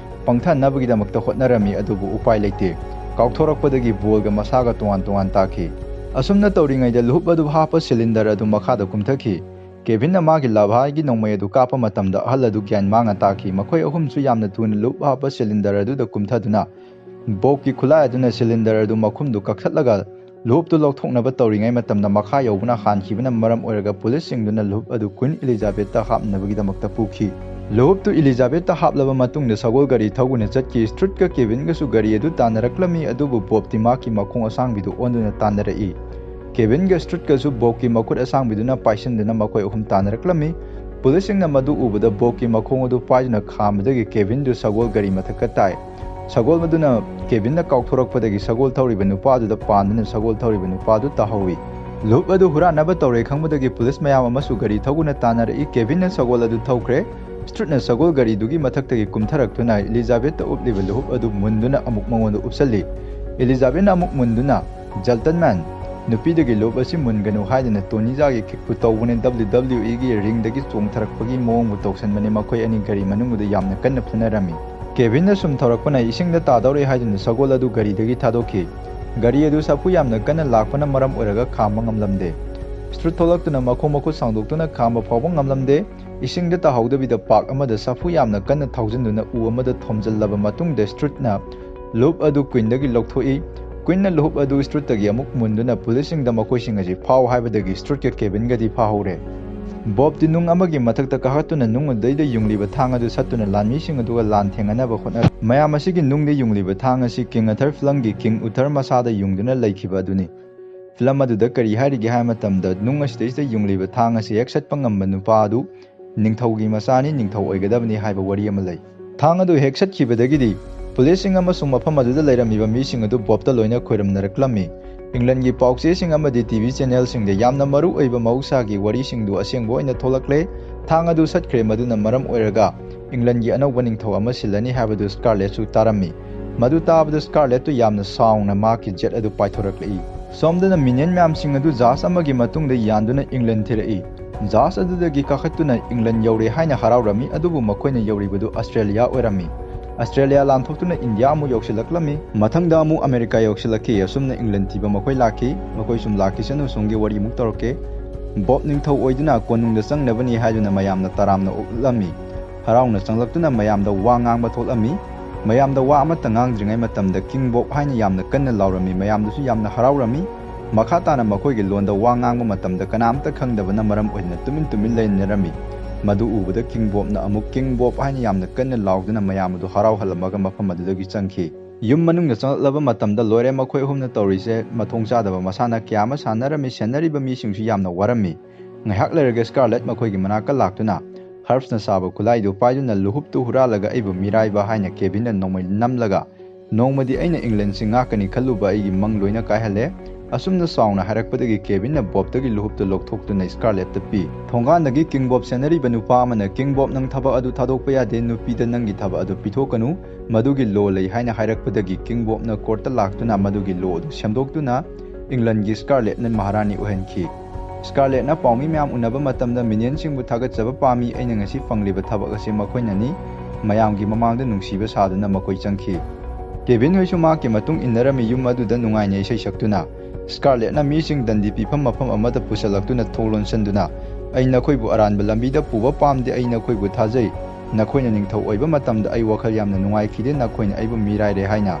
ꯄꯪꯊꯅꯕꯒꯤꯗꯃꯛꯇ ꯍꯣꯠꯅꯔꯝꯃꯤ, ꯑꯗꯨꯕꯨ ꯎꯄꯥꯏ ꯂꯩꯇꯦ꯫ ꯀꯥꯎꯊꯣꯔꯛꯄꯗꯒꯤ ꯕꯣꯜꯒ ꯃꯁꯥꯒ ꯇꯣꯉꯥꯟ ꯇꯣꯉꯥꯟ ꯇꯥꯈꯤ꯫ ꯑꯁꯨꯝꯅ ꯇꯧꯔꯤꯉꯩꯗ ꯂꯨꯍꯨꯞ ꯑꯗꯨ ꯍꯥꯞꯄ ꯁꯤꯂꯤꯟꯗꯔ ꯑꯗꯨ ꯃꯈꯥꯗ ꯀꯨꯝꯊꯈꯤ꯫ ꯀꯦꯚꯤꯟꯅ ꯃꯥꯒꯤ ꯂꯚꯥꯏꯒꯤ ꯅꯣꯡꯃꯩ ꯑꯗꯨ ꯀꯥꯞꯄ ꯃꯇꯝꯗ ꯑꯍꯜ ꯑꯗꯨ ꯒ꯭ꯌꯥꯟ ꯃꯥꯡꯅ ꯇꯥꯈꯤ꯫ ꯃꯈꯣꯏ ꯑꯍꯨꯝꯁꯨ ꯌꯥꯝꯅ ꯊꯨꯅ ꯂꯨꯍꯨꯞ ꯍꯥꯞꯄ ꯁꯤꯂꯤꯟꯗꯔ ꯑꯗꯨꯗ ꯀꯨꯝꯊꯗꯨꯅ ꯕꯣꯕꯀꯤ ꯈꯨꯠꯂꯥꯏ ꯑꯗꯨꯅ ꯁꯤꯂꯤꯟꯗꯔ ꯑꯗꯨ ꯃꯈꯨꯝꯗꯨ ꯀꯛꯊꯠꯂꯒ ꯂꯨꯍꯨꯞꯇꯨ ꯂꯧꯊꯣꯛꯅꯕ ꯇꯧꯔꯤꯉꯩ ꯃꯇꯝꯗ ꯃꯈꯥ ꯌꯧꯕꯅ ꯍꯥꯟꯈꯤꯕꯅ ꯃꯔꯝ ꯑꯣꯏꯔꯒ ꯄꯨꯂꯤꯁꯁꯤꯡꯗꯨꯅ ꯂꯨꯍꯨꯞ ꯑꯗꯨ ꯀ꯭ꯋꯤꯟ ꯏꯂꯤꯖꯥꯕꯦꯊꯇ ꯍꯥꯞꯅꯕꯒꯤꯗꯃꯛꯇ ꯄꯨꯈꯤ꯫ ꯂꯨꯍꯨꯞꯇꯨ ꯏꯂꯤꯖꯥꯕꯦꯠꯇ ꯍꯥꯞꯂꯕ ꯃꯇꯨꯡꯗ ꯁꯒꯣꯜ ꯒꯥꯔꯤ ꯊꯧꯗꯨꯅ ꯆꯠꯈꯤ꯫ ꯁ꯭ꯇ꯭ꯔꯨꯠꯀ ꯀꯦꯚꯤꯟꯒꯁꯨ ꯒꯥꯔꯤ ꯑꯗꯨ ꯇꯥꯟꯅꯔꯛꯂꯝꯃꯤ, ꯑꯗꯨꯕꯨ ꯕꯣꯕꯇꯤ ꯃꯍꯥꯛꯀꯤ ꯃꯈꯣꯡ ꯑꯁꯥꯡꯕꯤꯗꯨ ꯑꯣꯟꯗꯨꯅ ꯇꯥꯟꯅꯔꯛꯏ꯫ ꯀꯦꯚꯤꯟꯒ ꯁ꯭ꯇ꯭ꯔꯨꯠꯀꯁꯨ ꯕꯣꯕꯀꯤ ꯃꯈꯨꯠ ꯑꯁꯥꯡꯕꯤꯗꯨꯅ ꯄꯥꯏꯁꯤꯟꯗꯨꯅ ꯃꯈꯣꯏ ꯑꯍꯨꯝ ꯇꯥꯟꯅꯔꯛꯂꯝꯃꯤ꯫ ꯄꯨꯂꯤꯁꯁꯤꯡꯅ ꯃꯗꯨ ꯎꯕꯗ ꯕꯣꯕꯀꯤ ꯃꯈꯣꯡ ꯑꯗꯨ ꯄꯥꯏꯗꯨꯅ ꯈꯥꯝꯕꯗꯒꯤ ꯀꯦꯚꯤꯟꯗꯨ ꯁꯒꯣꯜ ꯒꯥꯔꯤ ꯃꯊꯛꯇ ꯇꯥꯏ꯫ ꯁꯒꯣꯜ ꯑꯗꯨꯅ ꯀꯦꯚꯤꯟꯅ ꯀꯥꯎꯊꯣꯔꯛꯄꯗꯒꯤ ꯁꯒꯣꯜ ꯊꯧꯔꯤꯕ ꯅꯨꯄꯥꯗꯨꯗ ꯄꯥꯟꯗꯨꯅ ꯁꯒꯣꯜ ꯊꯧꯔꯤꯕ ꯅꯨꯄꯥꯗꯨ ꯇꯥꯍꯧꯏ꯫ ꯂꯨꯍꯨꯞ ꯑꯗꯨ ꯍꯨꯔꯥꯟꯅꯕ ꯇꯧꯔꯦ ꯈꯪꯕꯗꯒꯤ ꯄꯨꯂꯤꯁ ꯃꯌꯥꯝ ꯑꯃꯁꯨ ꯒꯥꯔꯤ ꯊꯧꯗꯨꯅ ꯇꯥꯟꯅꯔꯛꯏ꯫ ꯀꯦꯚꯤꯟꯅ ꯁꯒꯣꯜ ꯑꯗꯨ ꯊꯧꯈ꯭ꯔꯦ꯫ ꯁ꯭ꯇ꯭ꯔꯨꯠꯅ ꯁꯒꯣꯜ ꯒꯥꯔꯤꯗꯨꯒꯤ ꯃꯊꯛꯇꯒꯤ ꯀꯨꯝꯊꯔꯛꯇꯨꯅ ꯏꯂꯤꯖꯥꯕꯦꯠꯇ ꯎꯞꯂꯤꯕ ꯂꯨꯍꯨꯞ ꯑꯗꯨ ꯃꯨꯟꯗꯨꯅ ꯑꯃꯨꯛ ꯃꯉꯣꯟꯗ ꯎꯞꯁꯜꯂꯤ꯫ ꯏꯂꯤꯖꯥꯕꯦꯠꯅ ꯑꯃꯨꯛ ꯃꯨꯟꯗꯨꯅ, "ꯖꯦꯟꯇꯜꯃꯦꯟ, ꯅꯨꯄꯤꯗꯒꯤ ꯂꯨꯍꯨꯞ ꯑꯁꯤ ꯃꯨꯟꯒꯅꯨ" ꯍꯥꯏꯗꯨꯅ ꯇꯣꯅꯤꯖꯥꯒꯤ ꯈꯤꯛꯄꯨ ꯇꯧꯕꯅꯦ, ꯗꯕ꯭ꯂꯤꯎ ꯗꯕ꯭ꯂꯤꯎ ꯏꯒꯤ ꯔꯤꯡꯗꯒꯤ ꯆꯣꯡꯊꯔꯛꯄꯒꯤ ꯃꯑꯣꯡꯕꯨ ꯇꯧꯁꯟꯕꯅꯦ꯫ ꯃꯈꯣꯏ ꯑꯅꯤ ꯒꯥꯔꯤ ꯃꯅꯨꯡꯗꯨꯗ ꯌꯥꯝꯅ ꯀꯟꯅ ꯐꯨꯅꯔꯝꯃꯤ꯫ ꯀꯦꯚꯤꯟꯅ ꯁꯨꯝ ꯊꯧꯔꯛꯄꯅ ꯏꯁꯤꯡꯗ ꯇꯥꯗꯧꯔꯦ ꯍꯥꯏꯗꯨꯅ ꯁꯒꯣꯜ ꯑꯗꯨ ꯒꯥꯔꯤꯗꯒꯤ ꯊꯥꯗꯣꯛꯈꯤ꯫ ꯒꯥꯔꯤ ꯑꯗꯨ ꯁꯥꯐꯨ ꯌꯥꯝꯅ ꯀꯟꯅ ꯂꯥꯛꯄꯅ ꯃꯔꯝ ꯑꯣꯏꯔꯒ ꯈꯥꯝꯕ ꯉꯝꯂꯝꯗꯦ꯫ ꯁ꯭ꯇ꯭ꯔꯨꯠ ꯊꯣꯛꯂꯛꯇꯨꯅ ꯃꯈꯣꯡ ꯃꯈꯨꯠ ꯁꯥꯡꯗꯣꯛꯇꯨꯅ ꯈꯥꯝꯕ ꯐꯥꯎꯕ ꯉꯝꯂꯝꯗꯦ꯫ ꯏꯁꯤꯡꯗ ꯇꯥꯍꯧꯗꯕꯤꯗ ꯄꯥꯛ ꯑꯃꯗ ꯁꯥꯐꯨ ꯌꯥꯝꯅ ꯀꯟꯅ ꯊꯧꯖꯤꯟꯗꯨꯅ ꯎ ꯑꯃꯗ ꯊꯣꯝꯖꯤꯜꯂꯕ ꯃꯇꯨꯡꯗ ꯁ꯭ꯇ꯭ꯔꯨꯠꯅ ꯂꯨꯍꯨꯞ ꯑꯗꯨ ꯀ꯭ꯋꯤꯟꯗꯒꯤ ꯂꯧꯊꯣꯛꯏ꯫ ꯀ꯭ꯋꯤꯟꯅ ꯂꯨꯍꯨꯞ ꯑꯗꯨ ꯁ꯭ꯇ꯭ꯔꯨꯠꯇꯒꯤ ꯑꯃꯨꯛ ꯃꯨꯟꯗꯨꯅ ꯄꯨꯂꯤꯁꯁꯤꯡꯗ ꯃꯈꯣꯏꯁꯤꯡ ꯑꯁꯤ ꯐꯥꯎ ꯍꯥꯏꯕꯗꯒꯤ ꯁ꯭ꯇ꯭ꯔꯨꯠꯀ ꯀꯦꯚꯤꯟꯒꯗꯤ ꯐꯥꯍꯧꯔꯦ꯫ ꯕꯣꯕꯇꯤ ꯅꯨꯡ ꯑꯃꯒꯤ ꯃꯊꯛꯇ ꯀꯥꯈꯠꯇꯨꯅ ꯅꯨꯡ ꯑꯗꯨꯗꯩꯗ ꯌꯨꯡꯂꯤꯕ ꯊꯥꯡ ꯑꯗꯨ ꯁꯠꯇꯨꯅ ꯂꯥꯟꯃꯤꯁꯤꯡ ꯑꯗꯨꯒ ꯂꯥꯟ ꯊꯦꯡꯅꯅꯕ ꯍꯣꯠꯅꯔꯤ꯫ ꯃꯌꯥꯝ ꯑꯁꯤꯒꯤ ꯅꯨꯡꯗ ꯌꯨꯡꯂꯤꯕ ꯊꯥꯡ ꯑꯁꯤ ꯀꯤꯡ ꯑꯊꯔ ꯐꯤꯂꯝꯒꯤ ꯀꯤꯡ ꯑꯊꯔ ꯃꯁꯥꯗ ꯌꯨꯡꯗꯨꯅ ꯂꯩꯈꯤꯕ ꯑꯗꯨꯅꯤ꯫ ꯐꯤꯂꯝ ꯑꯗꯨꯗ ꯀꯔꯤ ꯍꯥꯏꯔꯤꯒꯦ ꯍꯥꯏꯕ ꯃꯇꯝꯗ, ꯅꯨꯡ ꯑꯁꯤꯗꯩꯁꯤꯗ ꯌꯨꯡꯂꯤꯕ ꯊꯥꯡ ꯑꯁꯤ ꯍꯦꯛ ꯁꯠꯄ ꯉꯝꯕ ꯅꯨꯄꯥ ꯑꯗꯨ ꯅꯤꯡꯊꯧꯒꯤ ꯃꯆꯥꯅꯤ, ꯅꯤꯡꯊꯧ ꯑꯣꯏꯒꯗꯕꯅꯤ ꯍꯥꯏꯕ ꯋꯥꯔꯤ ꯑꯃ ꯂꯩ꯫ ꯊꯥꯡ ꯑꯗꯨ ꯍꯦꯛ ꯁꯠꯈꯤꯕꯗꯒꯤꯗꯤ ꯄꯨꯂꯤꯁꯁꯤꯡ ꯑꯃꯁꯨꯡ ꯃꯐꯝ ꯑꯗꯨꯗ ꯂꯩꯔꯝꯃꯤꯕ ꯃꯤꯁꯤꯡ ꯑꯗꯨ ꯕꯣꯕꯇ ꯂꯣꯏꯅ ꯈꯣꯏꯔꯝꯅꯔꯛꯂꯝꯃꯤ꯫ ꯏꯪꯂꯟꯒꯤ ꯄꯥꯎꯆꯦꯁꯤꯡ ꯑꯃꯗꯤ ꯇꯤ ꯚꯤ ꯆꯦꯅꯦꯜꯁꯤꯡꯗ ꯌꯥꯝꯅ ꯃꯔꯨ ꯑꯣꯏꯕ ꯃꯍꯧꯁꯥꯒꯤ ꯋꯥꯔꯤꯁꯤꯡꯗꯨ ꯑꯁꯦꯡꯕ ꯑꯣꯏꯅ ꯊꯣꯛꯂꯛꯂꯦ꯫ ꯊꯥꯡ ꯑꯗꯨ ꯁꯠꯈ꯭ꯔꯦ, ꯃꯗꯨꯅ ꯃꯔꯝ ꯑꯣꯏꯔꯒ ꯏꯪꯂꯟꯒꯤ ꯑꯅꯧꯕ ꯅꯤꯡꯊꯧ ꯑꯃ ꯁꯤꯜꯂꯅꯤ ꯍꯥꯏꯕꯗꯨ ꯁ꯭ꯀꯥꯔꯂꯦꯠꯁꯨ ꯇꯥꯔꯝꯃꯤ꯫ ꯃꯗꯨ ꯇꯥꯕꯗ ꯁ꯭ꯀꯥꯔꯂꯦꯠꯇꯨ ꯌꯥꯝꯅ ꯁꯥꯎꯅ ꯃꯍꯥꯛꯀꯤ ꯖꯦꯠ ꯑꯗꯨ ꯄꯥꯏꯊꯣꯔꯛꯂꯛꯏ꯫ ꯁꯣꯝꯗꯅ ꯃꯤꯅꯤꯌꯟ ꯃꯌꯥꯝꯁꯤꯡ ꯑꯗꯨ ꯖꯍꯥꯖ ꯑꯃꯒꯤ ꯃꯇꯨꯡꯗ ꯌꯥꯟꯗꯨꯅ ꯏꯪꯂꯟ ꯊꯤꯔꯛꯏ꯫ ꯖꯍꯥꯖ ꯑꯗꯨꯗꯒꯤ ꯀꯥꯈꯠꯇꯨꯅ ꯏꯪꯂꯟ ꯌꯧꯔꯦ ꯍꯥꯏꯅ ꯍꯔꯥꯎꯔꯝꯃꯤ, ꯑꯗꯨꯕꯨ ꯃꯈꯣꯏꯅ ꯌꯧꯔꯤꯕꯗꯨ ꯑꯁꯇ꯭ꯔꯦꯂꯤꯌꯥ ꯑꯣꯏꯔꯝꯃꯤ꯫ ꯑꯁꯇ꯭ꯔꯦꯂꯤꯌꯥ ꯂꯥꯟꯊꯣꯛꯇꯨꯅ ꯏꯟꯗꯤꯌꯥ ꯑꯃꯨꯛ ꯌꯧꯁꯤꯜꯂꯛꯂꯝꯃꯤ꯫ ꯃꯊꯪꯗ ꯑꯃꯨꯛ ꯑꯃꯦꯔꯤꯀꯥ ꯌꯧꯁꯤꯜꯂꯛꯈꯤ꯫ ꯑꯁꯨꯝꯅ ꯏꯪꯂꯟ ꯊꯤꯕ ꯃꯈꯣꯏ ꯂꯥꯛꯈꯤ꯫ ꯃꯈꯣꯏ ꯁꯨꯝ ꯂꯥꯛꯈꯤꯁꯅꯨ, ꯁꯣꯝꯒꯤ ꯋꯥꯔꯤ ꯑꯃꯨꯛ ꯇꯧꯔꯛꯀꯦ꯫ ꯕꯣꯕ ꯅꯤꯡꯊꯧ ꯑꯣꯏꯗꯨꯅ ꯀꯣꯅꯨꯡꯗ ꯆꯪꯅꯕꯅꯤ ꯍꯥꯏꯗꯨꯅ ꯃꯌꯥꯝꯅ ꯇꯔꯥꯝꯅ ꯑꯣꯛꯂꯝꯃꯤ꯫ ꯍꯔꯥꯎꯅ ꯆꯪꯂꯛꯇꯨꯅ ꯃꯌꯥꯝꯗ ꯋꯥ ꯉꯥꯡꯕ ꯊꯣꯛꯂꯝꯃꯤ꯫ ꯃꯌꯥꯝꯗ ꯋꯥ ꯑꯃꯠꯇ ꯉꯥꯡꯗ꯭ꯔꯤꯉꯩ ꯃꯇꯝꯗ ꯀꯤꯡ ꯕꯣꯕ ꯍꯥꯏꯅ ꯌꯥꯝꯅ ꯀꯟꯅ ꯂꯥꯎꯔꯝꯃꯤ꯫ ꯃꯌꯥꯝꯗꯨꯁꯨ ꯌꯥꯝꯅ ꯍꯔꯥꯎꯔꯝꯃꯤ꯫ ꯃꯈꯥ ꯇꯥꯅ ꯃꯈꯣꯏꯒꯤ ꯂꯣꯟꯗ ꯋꯥ ꯉꯥꯡꯕ ꯃꯇꯝꯗ ꯀꯅꯥꯝꯇ ꯈꯪꯗꯕꯅ ꯃꯔꯝ ꯑꯣꯏꯗꯨꯅ ꯇꯨꯃꯤꯟ ꯇꯨꯃꯤꯟ ꯂꯩꯅꯔꯝꯃꯤ꯫ ꯃꯗꯨ ꯎꯕꯗ ꯀꯤꯡꯕꯣꯞꯅ ꯑꯃꯨꯛ "ꯀꯤꯡꯕꯣꯞ" ꯍꯥꯏꯅ ꯌꯥꯝꯅ ꯀꯟꯅ ꯂꯥꯎꯗꯨꯅ ꯃꯌꯥꯝ ꯑꯗꯨ ꯍꯔꯥꯎꯍꯜꯂꯝꯃꯒ ꯃꯐꯝ ꯑꯗꯨꯗꯒꯤ ꯆꯪꯈꯤ꯫ ꯌꯨꯝ ꯃꯅꯨꯡꯗ ꯆꯪꯂꯛꯂꯕ ꯃꯇꯝꯗ ꯂꯣꯏꯔꯦ ꯃꯈꯣꯏ ꯑꯍꯨꯝꯅ ꯇꯧꯔꯤꯁꯦ꯫ ꯃꯊꯣꯡ ꯆꯥꯗꯕ ꯃꯁꯥꯟꯅ ꯀꯌꯥ ꯑꯃ ꯁꯥꯟꯅꯔꯝꯃꯤ꯫ ꯁꯦꯟꯅꯔꯤꯕ ꯃꯤꯁꯤꯡꯁꯨ ꯌꯥꯝꯅ ꯋꯥꯔꯝꯃꯤ꯫ ꯉꯥꯏꯍꯥꯛ ꯂꯩꯔꯒ ꯁ꯭ꯀꯥꯔꯂꯦꯠ ꯃꯈꯣꯏꯒꯤ ꯃꯅꯥꯛꯇ ꯂꯥꯛꯇꯨꯅ ꯍꯔꯞꯁꯅ ꯁꯥꯕ ꯈꯨꯠꯂꯥꯏꯗꯨ ꯄꯥꯏꯗꯨꯅ "ꯂꯨꯍꯨꯞꯇꯨ ꯍꯨꯔꯥꯜꯂꯒ ꯑꯩꯕꯨ ꯃꯤꯔꯥꯏꯕ" ꯍꯥꯏꯅ ꯀꯦꯕꯤꯟꯅ ꯅꯣꯡꯃꯩ ꯅꯝꯂꯒ "ꯅꯣꯡꯃꯗꯤ ꯑꯩꯅ ꯏꯪꯂꯦꯟꯁꯤ ꯉꯥꯛꯀꯅꯤ ꯈꯜꯂꯨꯕ ꯑꯩꯒꯤ ꯃꯪ ꯂꯣꯏꯅ ꯀꯥꯏꯍꯜꯂꯦ"꯫ ꯑꯁꯨꯝꯅ ꯆꯥꯎꯅ ꯍꯥꯏꯔꯛꯄꯗꯒꯤ ꯀꯦꯕꯤꯟꯅ ꯕꯣꯞꯇꯒꯤ ꯂꯨꯍꯨꯞꯇꯨ ꯂꯧꯊꯣꯛꯇꯨꯅ ꯁ꯭ꯀꯥꯔꯂꯦꯠꯇ ꯄꯤ꯫ ꯊꯣꯡꯒꯥꯟꯗꯒꯤ ꯀꯤꯡꯕꯣꯞ ꯁꯦꯟꯅꯔꯤꯕ ꯅꯨꯄꯥ ꯑꯃꯅ "ꯀꯤꯡꯕꯣꯞ, ꯅꯪ ꯊꯕꯛ ꯑꯗꯨ ꯊꯥꯗꯣꯛꯄ ꯌꯥꯗꯦ, ꯅꯨꯄꯤꯗ ꯅꯪꯒꯤ ꯊꯕꯛ ꯑꯗꯨ ꯄꯤꯊꯣꯛꯀꯅꯨ, ꯃꯗꯨꯒꯤ ꯂꯣ ꯂꯩ" ꯍꯥꯏꯅ ꯍꯥꯏꯔꯛꯄꯗꯒꯤ ꯀꯤꯡꯕꯣꯞꯅ ꯀꯣꯔꯠꯇ ꯂꯥꯛꯇꯨꯅ ꯃꯗꯨꯒꯤ ꯂꯣ ꯑꯗꯨ ꯁꯦꯝꯗꯣꯛꯇꯨꯅ ꯏꯪꯂꯦꯟꯒꯤ ꯁ꯭ꯀꯥꯔꯂꯦꯠꯅ ꯃꯍꯥꯔꯥꯅꯤ ꯑꯣꯏꯍꯟꯈꯤ꯫ ꯁ꯭ꯀꯥꯔꯂꯦꯠꯅ ꯄꯥꯎꯃꯤ ꯃꯌꯥꯝ ꯎꯅꯕ ꯃꯇꯝꯗ "ꯃꯤꯅꯤꯌꯟꯁꯤꯡꯕꯨ ꯊꯥꯒꯠꯆꯕ ꯄꯥꯝꯃꯤ, ꯑꯩꯅ ꯉꯁꯤ ꯐꯪꯂꯤꯕ ꯊꯕꯛ ꯑꯁꯤ ꯃꯈꯣꯏꯅꯅꯤ"꯫ ꯃꯌꯥꯝꯒꯤ ꯃꯃꯥꯡꯗ ꯅꯨꯡꯁꯤꯕ ꯁꯥꯗꯨꯅ ꯃꯈꯣꯏ ꯆꯪꯈꯤ꯫ ꯀꯦꯕꯤꯟ ꯍꯣꯏꯁꯨ ꯃꯍꯥꯛꯀꯤ ꯃꯇꯨꯡ ꯏꯟꯅꯔꯝꯃꯤ꯫ ꯌꯨꯝ ꯑꯗꯨꯗ ꯅꯨꯡꯉꯥꯏꯅ ꯏꯁꯩ ꯁꯛꯇꯨꯅ ꯁ꯭ꯀꯥꯔꯂꯦꯠꯅ ꯃꯤꯁꯤꯡ ꯗꯟꯗꯤ ꯄꯤꯐꯝ ꯃꯐꯝ ꯑꯃꯗ ꯄꯨꯁꯤꯜꯂꯛꯇꯨꯅ ꯊꯣꯡ ꯂꯣꯟꯁꯤꯟꯗꯨꯅ "ꯑꯩ ꯅꯈꯣꯏꯕꯨ ꯑꯔꯥꯟꯕ ꯂꯝꯕꯤꯗ ꯄꯨꯕ ꯄꯥꯝꯗꯦ, ꯑꯩ ꯅꯈꯣꯏꯕꯨ ꯊꯥꯖꯩ꯫ ꯅꯈꯣꯏꯅ ꯅꯤꯡꯊꯧ ꯑꯣꯏꯕ ꯃꯇꯝꯗ ꯑꯩ ꯋꯥꯈꯜ ꯌꯥꯝꯅ ꯅꯨꯡꯉꯥꯏꯈꯤꯗꯦ, ꯅꯈꯣꯏꯅ ꯑꯩꯕꯨ ꯃꯤꯔꯥꯏꯔꯦ ꯍꯥꯏꯅ꯫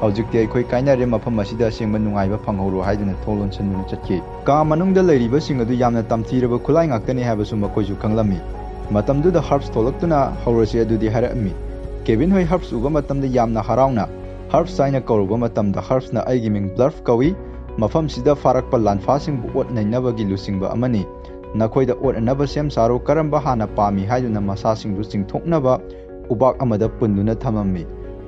ꯍꯧꯖꯤꯛꯇꯤ ꯑꯩꯈꯣꯏ ꯀꯥꯏꯅꯔꯦ, ꯃꯐꯝ ꯑꯁꯤꯗ ꯑꯁꯦꯡꯕ ꯅꯨꯡꯉꯥꯏꯕ ꯐꯪꯍꯧꯔꯣ" ꯍꯥꯏꯗꯨꯅ ꯊꯣꯡ ꯂꯣꯟꯁꯤꯟꯗꯨꯅ ꯆꯠꯈꯤ꯫ ꯀꯥ ꯃꯅꯨꯡꯗ ꯂꯩꯔꯤꯕꯁꯤꯡ ꯑꯗꯨ ꯌꯥꯝꯅ ꯇꯝꯊꯤꯔꯕ ꯈꯨꯠꯂꯥꯏ ꯉꯥꯛꯇꯅꯤ ꯍꯥꯏꯕꯁꯨ ꯃꯈꯣꯏꯁꯨ ꯈꯪꯂꯝꯃꯤ꯫ ꯃꯇꯝꯗꯨꯗ ꯍꯔꯞꯁ ꯊꯣꯛꯂꯛꯇꯨꯅ "ꯍꯧꯔꯁꯤ" ꯑꯗꯨꯗꯤ ꯍꯥꯏꯔꯛꯑꯝꯃꯤ꯫ ꯀꯦꯕꯤꯟ ꯍꯣꯏ ꯍꯔꯞꯁ ꯎꯕ ꯃꯇꯝꯗ ꯌꯥꯝꯅ ꯍꯔꯥꯎꯅ "ꯍꯔꯞꯁ" ꯍꯥꯏꯅ ꯀꯧꯔꯨꯕ ꯃꯇꯝꯗ ꯍꯔꯞꯁꯅ "ꯑꯩꯒꯤ ꯃꯤꯡ ꯕ꯭ꯂꯔꯐ ꯀꯧꯏ꯫ ꯃꯐꯝꯁꯤꯗ ꯐꯥꯔꯛꯄ ꯂꯥꯟꯐꯥꯁꯤꯡꯕꯨ ꯑꯣꯠ ꯅꯩꯅꯕꯒꯤ ꯂꯨꯆꯤꯡꯕ ꯑꯃꯅꯤ꯫ ꯅꯈꯣꯏꯗ ꯑꯣꯠꯅꯅꯕ ꯁꯦꯝ ꯁꯥꯔꯣ, ꯀꯔꯝꯕ ꯍꯥꯟꯅ ꯄꯥꯝꯃꯤ" ꯍꯥꯏꯗꯨꯅ ꯃꯁꯥꯁꯤꯡꯗꯨ ꯆꯤꯡꯊꯣꯛꯅꯕ ꯎꯕꯥꯛ ꯑꯃꯗ ꯄꯨꯟꯗꯨꯅ ꯊꯝꯃꯝꯃꯤ꯫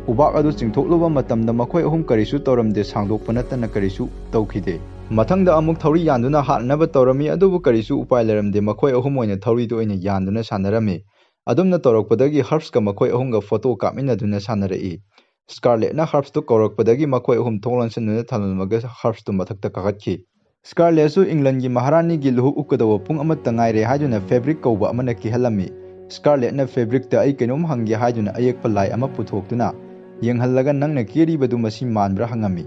ꯎꯕꯥꯛ ꯑꯗꯨ ꯆꯤꯡꯊꯣꯛꯂꯨꯕ ꯃꯇꯝꯗ ꯃꯈꯣꯏ ꯑꯍꯨꯝ ꯀꯔꯤꯁꯨ ꯇꯧꯔꯝꯗꯦ, ꯁꯥꯡꯗꯣꯛꯄ ꯅꯠꯇꯅ ꯀꯔꯤꯁꯨ ꯇꯧꯈꯤꯗꯦ꯫ ꯃꯊꯪꯗ ꯑꯃꯨꯛ ꯊꯧꯔꯤ ꯌꯥꯟꯗꯨꯅ ꯍꯥꯠꯅꯅꯕ ꯇꯧꯔꯝꯃꯤ, ꯑꯗꯨꯕꯨ ꯀꯔꯤꯁꯨ ꯎꯄꯥꯏ ꯂꯩꯔꯝꯗꯦ, ꯃꯈꯣꯏ ꯑꯍꯨꯝ ꯑꯣꯏꯅ ꯊꯧꯔꯤꯗꯨ ꯑꯣꯏꯅ ꯌꯥꯟꯗꯨꯅ ꯁꯥꯟꯅꯔꯝꯃꯤ꯫ ꯑꯗꯨꯝꯅ ꯇꯧꯔꯛꯄꯗꯒꯤ ꯍꯔꯞꯁꯀ ꯃꯈꯣꯏ ꯑꯍꯨꯝꯒ ꯐꯣꯇꯣ ꯀꯥꯞꯃꯤꯟꯅꯗꯨꯅ ꯁꯥꯟꯅꯔꯛꯏ꯫ ꯁ꯭ꯀꯥꯔꯂꯦꯠꯅ ꯍꯔꯞꯁꯇꯨ ꯀꯧꯔꯛꯄꯗꯒꯤ ꯃꯈꯣꯏ ꯑꯍꯨꯝ ꯊꯣꯡ ꯂꯣꯟꯁꯤꯟꯗꯨꯅ ꯊꯝꯂꯝꯃꯒ ꯍꯔꯞꯁꯇꯨ ꯃꯊꯛꯇ ꯀꯥꯈꯠꯈꯤ꯫ ꯁ꯭ꯀꯥꯔꯂꯦꯠꯁꯨ ꯏꯪꯂꯟꯒꯤ ꯃꯍꯥꯔꯥꯅꯤꯒꯤ ꯂꯨꯍꯨꯞ ꯎꯞꯀꯗꯧꯕ ꯄꯨꯡ ꯑꯃꯠꯇ ꯉꯥꯏꯔꯦ ꯍꯥꯏꯗꯨꯅ ꯐꯦꯕ꯭ꯔꯤꯛ ꯀꯧꯕ ꯑꯃꯅ ꯀꯦꯍꯜꯂꯝꯃꯤ꯫ ꯁ꯭ꯀꯥꯔꯂꯦꯠꯅ ꯐꯦꯕ꯭ꯔꯤꯛꯇ "ꯑꯩ ꯀꯩꯅꯣꯝ ꯍꯪꯒꯦ" ꯍꯥꯏꯗꯨꯅ ꯑꯌꯦꯛꯄ ꯂꯥꯏ ꯑꯃ ꯄꯨꯊꯣꯛꯇꯨꯅ ꯌꯦꯡꯍꯜꯂꯒ "ꯅꯪꯅ ꯀꯦꯔꯤꯕꯗꯨ ꯃꯁꯤ ꯃꯥꯟꯕ꯭ꯔꯥ?" ꯍꯪꯉꯝꯃꯤ꯫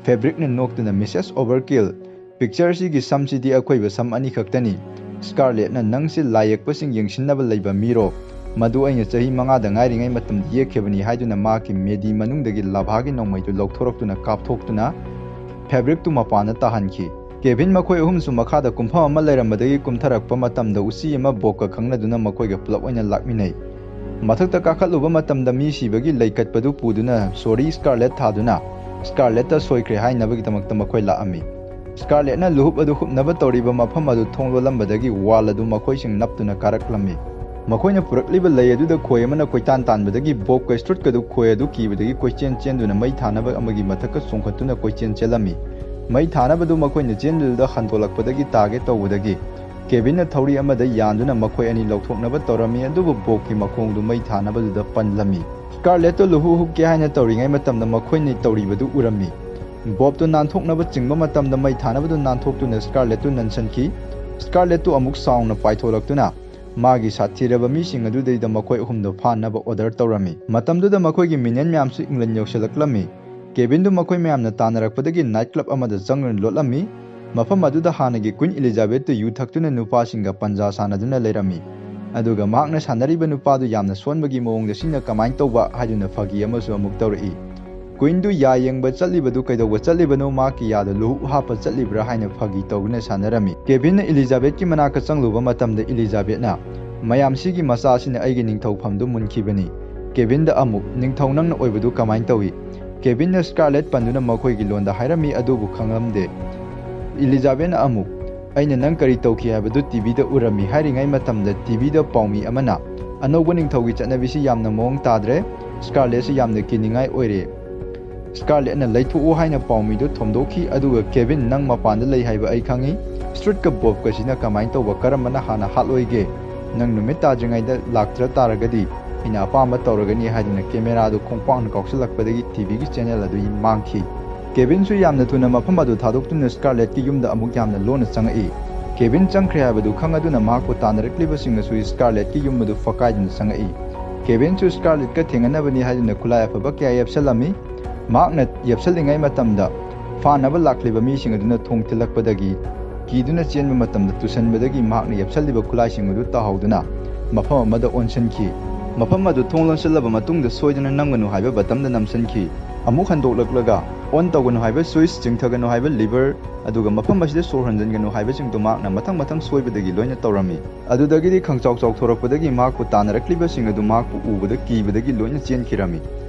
ꯐꯦꯕ꯭ꯔꯤꯛꯅ ꯅꯣꯛꯇꯨꯅ "ꯃꯤꯁꯦꯁ ꯑꯣꯚꯔꯀꯤꯜ, ꯄꯤꯛꯆꯔꯁꯤꯒꯤ ꯁꯝꯁꯤꯗꯤ ꯑꯀꯣꯏꯕ ꯁꯝ ꯑꯅꯤꯈꯛꯇꯅꯤ"꯫ ꯁ꯭ꯀꯥꯔꯂꯦꯠꯅ "ꯅꯪꯁꯤ ꯂꯥꯏ ꯌꯦꯛꯄꯁꯤꯡ ꯌꯦꯡꯁꯤꯟꯅꯕ ꯂꯩꯕ ꯃꯤꯔꯣ? ꯃꯗꯨ ꯑꯩꯅ ꯆꯍꯤ ꯃꯉꯥꯗ ꯉꯥꯏꯔꯤꯉꯩ ꯃꯇꯝꯗ ꯌꯦꯛꯈꯤꯕꯅꯤ" ꯍꯥꯏꯗꯨꯅ ꯃꯍꯥꯛꯀꯤ ꯃꯦꯗꯤ ꯃꯅꯨꯡꯗꯒꯤ ꯂꯥꯚꯥꯒꯤ ꯅꯣꯡꯃꯩꯗꯨ ꯂꯧꯊꯣꯔꯛꯇꯨꯅ ꯀꯥꯞꯊꯣꯛꯇꯨꯅ ꯐꯦꯕ꯭ꯔꯤꯛꯇꯨ ꯃꯄꯥꯟꯗ ꯇꯥꯍꯟꯈꯤ꯫ ꯀꯦꯚꯤꯟ ꯃꯈꯣꯏ ꯑꯍꯨꯝꯁꯨ ꯃꯈꯥꯗ ꯀꯨꯝꯐꯝ ꯑꯃ ꯂꯩꯔꯝꯕꯗꯒꯤ ꯀꯨꯝꯊꯔꯛꯄ ꯃꯇꯝꯗ ꯎꯆꯤ ꯑꯃ ꯕꯣꯕꯀ ꯈꯪꯅꯗꯨꯅ ꯃꯈꯣꯏꯒ ꯄꯨꯂꯞ ꯑꯣꯏꯅ ꯂꯥꯛꯃꯤꯟꯅꯩ꯫ ꯃꯊꯛꯇ ꯀꯥꯈꯠꯂꯨꯕ ꯃꯇꯝꯗ ꯃꯤ ꯁꯤꯕꯒꯤ ꯂꯩꯀꯠꯄꯗꯨ ꯄꯨꯗꯨꯅ ꯁꯣꯔꯤ ꯁ꯭ꯀꯥꯔꯂꯦꯠ ꯊꯥꯗꯨꯅ ꯁ꯭ꯀꯥꯔꯂꯦꯠꯇ ꯁꯣꯏꯈ꯭ꯔꯦ ꯍꯥꯏꯅꯕꯒꯤꯗꯃꯛꯇ ꯃꯈꯣꯏ ꯂꯥꯛꯑꯝꯃꯤ꯫ ꯁ꯭ꯀꯥꯔꯂꯦꯠꯅ ꯂꯨꯍꯨꯞ ꯑꯗꯨ ꯍꯨꯞꯅꯕ ꯇꯧꯔꯤꯕ ꯃꯐꯝ ꯑꯗꯨ ꯊꯣꯡ ꯂꯣꯜꯂꯝꯕꯗꯒꯤ ꯋꯥꯜ ꯑꯗꯨ ꯃꯈꯣꯏꯁꯤꯡ ꯅꯞꯇꯨꯅ ꯀꯥꯔꯛꯂꯝꯃꯤ꯫ ꯃꯈꯣꯏꯅ ꯄꯨꯔꯛꯂꯤꯕ ꯂꯩ ꯑꯗꯨꯗ ꯈꯣꯏ ꯑꯃꯅ ꯀꯣꯏꯇꯥꯟ ꯇꯥꯟꯕꯗꯒꯤ ꯕꯣꯕꯀ ꯁ꯭ꯇ꯭ꯔꯨꯠꯀꯗꯨ ꯈꯣꯏ ꯑꯗꯨ ꯀꯤꯕꯗꯒꯤ ꯀꯣꯏꯆꯦꯟ ꯆꯦꯟꯗꯨꯅ ꯃꯩ ꯊꯥꯅꯕ ꯑꯃꯒꯤ ꯃꯊꯛꯇ ꯆꯣꯡꯈꯠꯇꯨꯅ ꯀꯣꯏꯆꯦꯟ ꯆꯦꯜꯂꯝꯃꯤ꯫ ꯃꯩ ꯊꯥꯅꯕꯗꯨ ꯃꯈꯣꯏꯅ ꯆꯦꯟꯕꯗꯨꯗ ꯍꯟꯗꯣꯛꯂꯛꯄꯗꯒꯤ ꯇꯥꯒꯦ ꯇꯧꯕꯗꯒꯤ ꯀꯦꯚꯤꯟꯅ ꯊꯧꯔꯤ ꯑꯃꯗ ꯌꯥꯟꯗꯨꯅ ꯃꯈꯣꯏ ꯑꯅꯤ ꯂꯧꯊꯣꯛꯅꯕ ꯇꯧꯔꯝꯃꯤ, ꯑꯗꯨꯕꯨ ꯕꯣꯕꯀꯤ ꯃꯈꯣꯡꯗꯨ ꯃꯩ ꯊꯥꯅꯕꯗꯨꯗ ꯄꯜꯂꯝꯃꯤ꯫ ꯁ꯭ꯀꯥꯔꯂꯦꯠꯇꯨ ꯂꯨꯍꯨꯞ ꯍꯨꯞꯀꯦ ꯍꯥꯏꯅ ꯇꯧꯔꯤꯉꯩ ꯃꯇꯝꯗ ꯃꯈꯣꯏꯅ ꯇꯧꯔꯤꯕꯗꯨ ꯎꯔꯝꯃꯤ꯫ ꯕꯣꯕꯇꯨ ꯅꯥꯟꯊꯣꯛꯅꯕ ꯆꯤꯡꯕ ꯃꯇꯝꯗ ꯃꯩ ꯊꯥꯅꯕꯗꯨ ꯅꯥꯟꯊꯣꯛꯇꯨꯅ ꯁ꯭ꯀꯥꯔꯂꯦꯠꯇꯨ ꯅꯟꯁꯟꯈꯤ꯫ ꯁ꯭ꯀꯥꯔꯂꯦꯠꯇꯨ ꯑꯃꯨꯛ ꯆꯥꯎꯅ ꯄꯥꯏꯊꯣꯔꯛꯇꯨꯅ ꯃꯥꯒꯤ ꯁꯥꯊꯤꯔꯕ ꯃꯤꯁꯤꯡ ꯑꯗꯨꯗꯩꯗ ꯃꯈꯣꯏ ꯑꯍꯨꯝꯗꯨ ꯐꯥꯅꯕ ꯑꯣꯔꯗꯔ ꯇꯧꯔꯝꯃꯤ꯫ ꯃꯇꯝꯗꯨꯗ ꯃꯈꯣꯏꯒꯤ ꯃꯤꯅꯤꯌꯟ ꯃꯌꯥꯝꯁꯨ ꯏꯪꯂꯦꯟ ꯌꯧꯁꯤꯜꯂꯛꯂꯝꯃꯤ꯫ ꯀꯦꯚꯤꯟꯗꯨ ꯃꯈꯣꯏ ꯃꯌꯥꯝꯅ ꯇꯥꯟꯅꯔꯛꯄꯗꯒꯤ ꯅꯥꯏꯠ ꯀ꯭ꯂꯕ ꯑꯃꯗ ꯆꯪꯗꯨꯅ ꯂꯣꯠꯂꯝꯃꯤ꯫ ꯃꯐꯝ ꯑꯗꯨꯗ ꯍꯥꯟꯅꯒꯤ ꯀ꯭ꯋꯤꯟ ꯏꯂꯤꯖꯥꯕꯦꯠꯇꯨ ꯌꯨ ꯊꯛꯇꯨꯅ ꯅꯨꯄꯥꯁꯤꯡꯒ ꯄꯟꯖꯥ ꯁꯥꯟꯅꯗꯨꯅ ꯂꯩꯔꯝꯃꯤ꯫ ꯑꯗꯨꯒ ꯃꯍꯥꯛꯅ ꯁꯥꯟꯅꯔꯤꯕ ꯅꯨꯄꯥꯗꯨ ꯌꯥꯝꯅ ꯁꯣꯟꯕꯒꯤ ꯃꯑꯣꯡꯗ ꯁꯤꯅ ꯀꯃꯥꯏꯅ ꯇꯧꯕ ꯍꯥꯏꯗꯨꯅ ꯐꯥꯒꯤ ꯑꯃꯁꯨ ꯑꯃꯨꯛ ꯇꯧꯔꯛꯏ꯫ ꯀ꯭ꯋꯤꯟꯗꯨ ꯌꯥ ꯌꯦꯡꯕ ꯆꯠꯂꯤꯕꯗꯨ ꯀꯩꯗꯧꯕ ꯆꯠꯂꯤꯕꯅꯣ, ꯃꯍꯥꯛꯀꯤ ꯌꯥꯗ ꯂꯨꯍꯨꯞ ꯍꯥꯞꯄ ꯆꯠꯂꯤꯕ꯭ꯔꯥ ꯍꯥꯏꯅ ꯐꯥꯒꯤ ꯇꯧꯗꯨꯅ ꯁꯥꯟꯅꯔꯝꯃꯤ꯫ ꯀꯦꯚꯤꯟꯅ ꯏꯂꯤꯖꯥꯕꯦꯠꯀꯤ ꯃꯅꯥꯛꯇ ꯆꯪꯂꯨꯕ ꯃꯇꯝꯗ ꯏꯂꯤꯖꯥꯕꯦꯠꯅ "ꯃꯌꯥꯝꯁꯤꯒꯤ ꯃꯆꯥꯁꯤꯅ ꯑꯩꯒꯤ ꯅꯤꯡꯊꯧꯐꯝꯗꯨ ꯃꯨꯟꯈꯤꯕꯅꯤ"꯫ ꯀꯦꯚꯤꯟꯗ ꯑꯃꯨꯛ, "ꯅꯤꯡꯊꯧ ꯅꯪꯅ ꯑꯣꯏꯕꯗꯨ ꯀꯃꯥꯏꯅ ꯇꯧꯏ?" ꯀꯦꯚꯤꯟꯅ ꯁ꯭ꯀꯥꯔꯂꯦꯠ ꯄꯟꯗꯨꯅ ꯃꯈꯣꯏꯒꯤ ꯂꯣꯟꯗ ꯍꯥꯏꯔꯝꯃꯤ, ꯑꯗꯨꯕꯨ ꯈꯪꯂꯝꯗꯦ꯫ ꯏꯂꯤꯖꯥꯕꯦꯠꯅ ꯑꯃꯨꯛ, "ꯑꯩꯅ ꯅꯪ ꯀꯔꯤ ꯇꯧꯈꯤ ꯍꯥꯏꯕꯗꯨ ꯇꯤꯚꯤꯗ ꯎꯔꯝꯃꯤ" ꯍꯥꯏꯔꯤꯉꯩ ꯃꯇꯝꯗ ꯇꯤꯚꯤꯗ ꯄꯥꯎꯃꯤ ꯑꯃꯅ, "ꯑꯅꯧꯕ ꯅꯤꯡꯊꯧꯒꯤ ꯆꯠꯅꯕꯤꯁꯤ ꯌꯥꯝꯅ ꯃꯑꯣꯡ ꯇꯥꯗ꯭ꯔꯦ, ꯁ꯭ꯀꯥꯔꯂꯦꯠꯁꯤ ꯌꯥꯝꯅ ꯀꯤꯅꯤꯡꯉꯥꯏ ꯑꯣꯏꯔꯦ꯫ ꯁ꯭ꯀꯥꯔꯂꯦꯠꯅ ꯂꯩꯊꯣꯛꯎ" ꯍꯥꯏꯅ ꯄꯥꯎꯃꯤꯗꯨ ꯊꯣꯝꯗꯣꯛꯈꯤ꯫ ꯑꯗꯨꯒ, "ꯀꯦꯚꯤꯟ, ꯅꯪ ꯃꯄꯥꯟꯗ ꯂꯩ ꯍꯥꯏꯕ ꯑꯩ ꯈꯪꯏ꯫ ꯁ꯭ꯇ꯭ꯔꯨꯠꯀ ꯕꯣꯕꯀꯁꯤꯅ ꯀꯃꯥꯏꯅ ꯇꯧꯕ, ꯀꯔꯝꯕꯅ ꯍꯥꯟꯅ ꯍꯥꯠꯂꯣꯏꯒꯦ? ꯅꯪ ꯅꯨꯃꯤꯠ ꯇꯥꯗ꯭ꯔꯤꯉꯩꯗ ꯂꯥꯛꯇ꯭ꯔ ꯇꯥꯔꯒꯗꯤ ꯑꯩꯅ ꯑꯄꯥꯝꯕ ꯇꯧꯔꯒꯅꯤ" ꯍꯥꯏꯗꯨꯅ ꯀꯦꯃꯦꯔꯥꯗꯨ ꯈꯣꯡꯄꯥꯛꯅ ꯀꯥꯎꯁꯤꯜꯂꯛꯄꯗꯒꯤ ꯇꯤꯚꯤꯒꯤ ꯆꯦꯅꯦꯜ ꯑꯗꯨ ꯃꯥꯡꯈꯤ꯫ ꯀꯦꯚꯤꯟꯁꯨ ꯌꯥꯝꯅ ꯊꯨꯅ ꯃꯐꯝ ꯑꯗꯨ ꯊꯥꯗꯣꯛꯇꯨꯅ ꯁ꯭ꯀꯥꯔꯂꯦꯠꯀꯤ ꯌꯨꯝꯗ ꯑꯃꯨꯛ ꯌꯥꯝꯅ ꯂꯣꯟꯅ ꯆꯪꯉꯛꯏ꯫ ꯀꯦꯚꯤꯟ ꯆꯪꯈ꯭ꯔꯦ ꯍꯥꯏꯕꯗꯨ ꯈꯪꯉꯗꯨꯅ ꯃꯍꯥꯛꯄꯨ ꯇꯥꯟꯅꯔꯛꯂꯤꯕꯁꯤꯡꯅꯁꯨ ꯁ꯭ꯀꯥꯔꯂꯦꯠꯀꯤ ꯌꯨꯝ ꯑꯗꯨ ꯐꯛꯀꯥꯏꯗꯨꯅ ꯆꯪꯉꯛꯏ꯫ ꯀꯦꯚꯤꯟꯁꯨ ꯁ꯭ꯀꯥꯔꯂꯦꯠꯀ ꯊꯦꯡꯅꯅꯕꯅꯤ ꯍꯥꯏꯗꯨꯅ ꯈꯨꯠꯂꯥꯏ ꯑꯐꯕ ꯀꯌꯥ ꯌꯦꯞꯁꯜꯂꯝꯃꯤ꯫ ꯃꯍꯥꯛꯅ ꯌꯦꯞꯁꯜꯂꯤꯉꯩ ꯃꯇꯝꯗ ꯐꯥꯅꯕ ꯂꯥꯛꯂꯤꯕ ꯃꯤꯁꯤꯡ ꯑꯗꯨꯅ ꯊꯣꯡ ꯊꯤꯜꯂꯛꯄꯗꯒꯤ ꯀꯤꯗꯨꯅ ꯆꯦꯟꯕ ꯃꯇꯝꯗ ꯇꯨꯁꯟꯕꯗꯒꯤ ꯃꯍꯥꯛꯅ ꯌꯦꯞꯁꯜꯂꯤꯕ ꯈꯨꯠꯂꯥꯏꯁꯤꯡ ꯑꯗꯨ ꯇꯥꯍꯧꯗꯨꯅ ꯃꯐꯝ ꯑꯃꯗ ꯑꯣꯟꯁꯤꯟꯈꯤ꯫ ꯃꯐꯝ ꯑꯗꯨ ꯊꯣꯡ ꯂꯣꯟꯁꯤꯜꯂꯕ ꯃꯇꯨꯡꯗ ꯁꯣꯏꯗꯅ ꯅꯝꯒꯅꯨ ꯍꯥꯏꯕ ꯕꯇꯝꯗ ꯅꯝꯁꯤꯟꯈꯤ꯫ ꯑꯃꯨꯛ ꯍꯟꯗꯣꯛꯂꯛꯂꯒ ꯑꯣꯟ ꯇꯧꯒꯅꯨ ꯍꯥꯏꯕ ꯁ꯭ꯋꯤꯆ, ꯆꯤꯡꯊꯒꯅꯨ ꯍꯥꯏꯕ ꯂꯤꯚꯔ, ꯑꯗꯨꯒ ꯃꯐꯝ ꯑꯁꯤꯗ ꯁꯣꯔ ꯍꯣꯟꯖꯤꯟꯒꯅꯨ ꯍꯥꯏꯕꯁꯤꯡꯗꯨ ꯃꯍꯥꯛꯅ ꯃꯊꯪ ꯃꯊꯪ ꯁꯣꯏꯕꯗꯒꯤ ꯂꯣꯏꯅ ꯇꯧꯔꯝꯃꯤ꯫ ꯑꯗꯨꯗꯒꯤꯗꯤ ꯈꯪꯆꯥꯎ ꯆꯥꯎꯊꯣꯔꯛꯄꯗꯒꯤ ꯃꯍꯥꯛꯄꯨ ꯇꯥꯟꯅꯔꯛꯂꯤꯕꯁꯤꯡ ꯑꯗꯨ ꯃꯍꯥꯛꯄꯨ ꯎꯕꯗ ꯀꯤꯕꯗꯒꯤ ꯂꯣꯏꯅ ꯆꯦꯟꯈꯤꯔꯝꯃꯤ꯫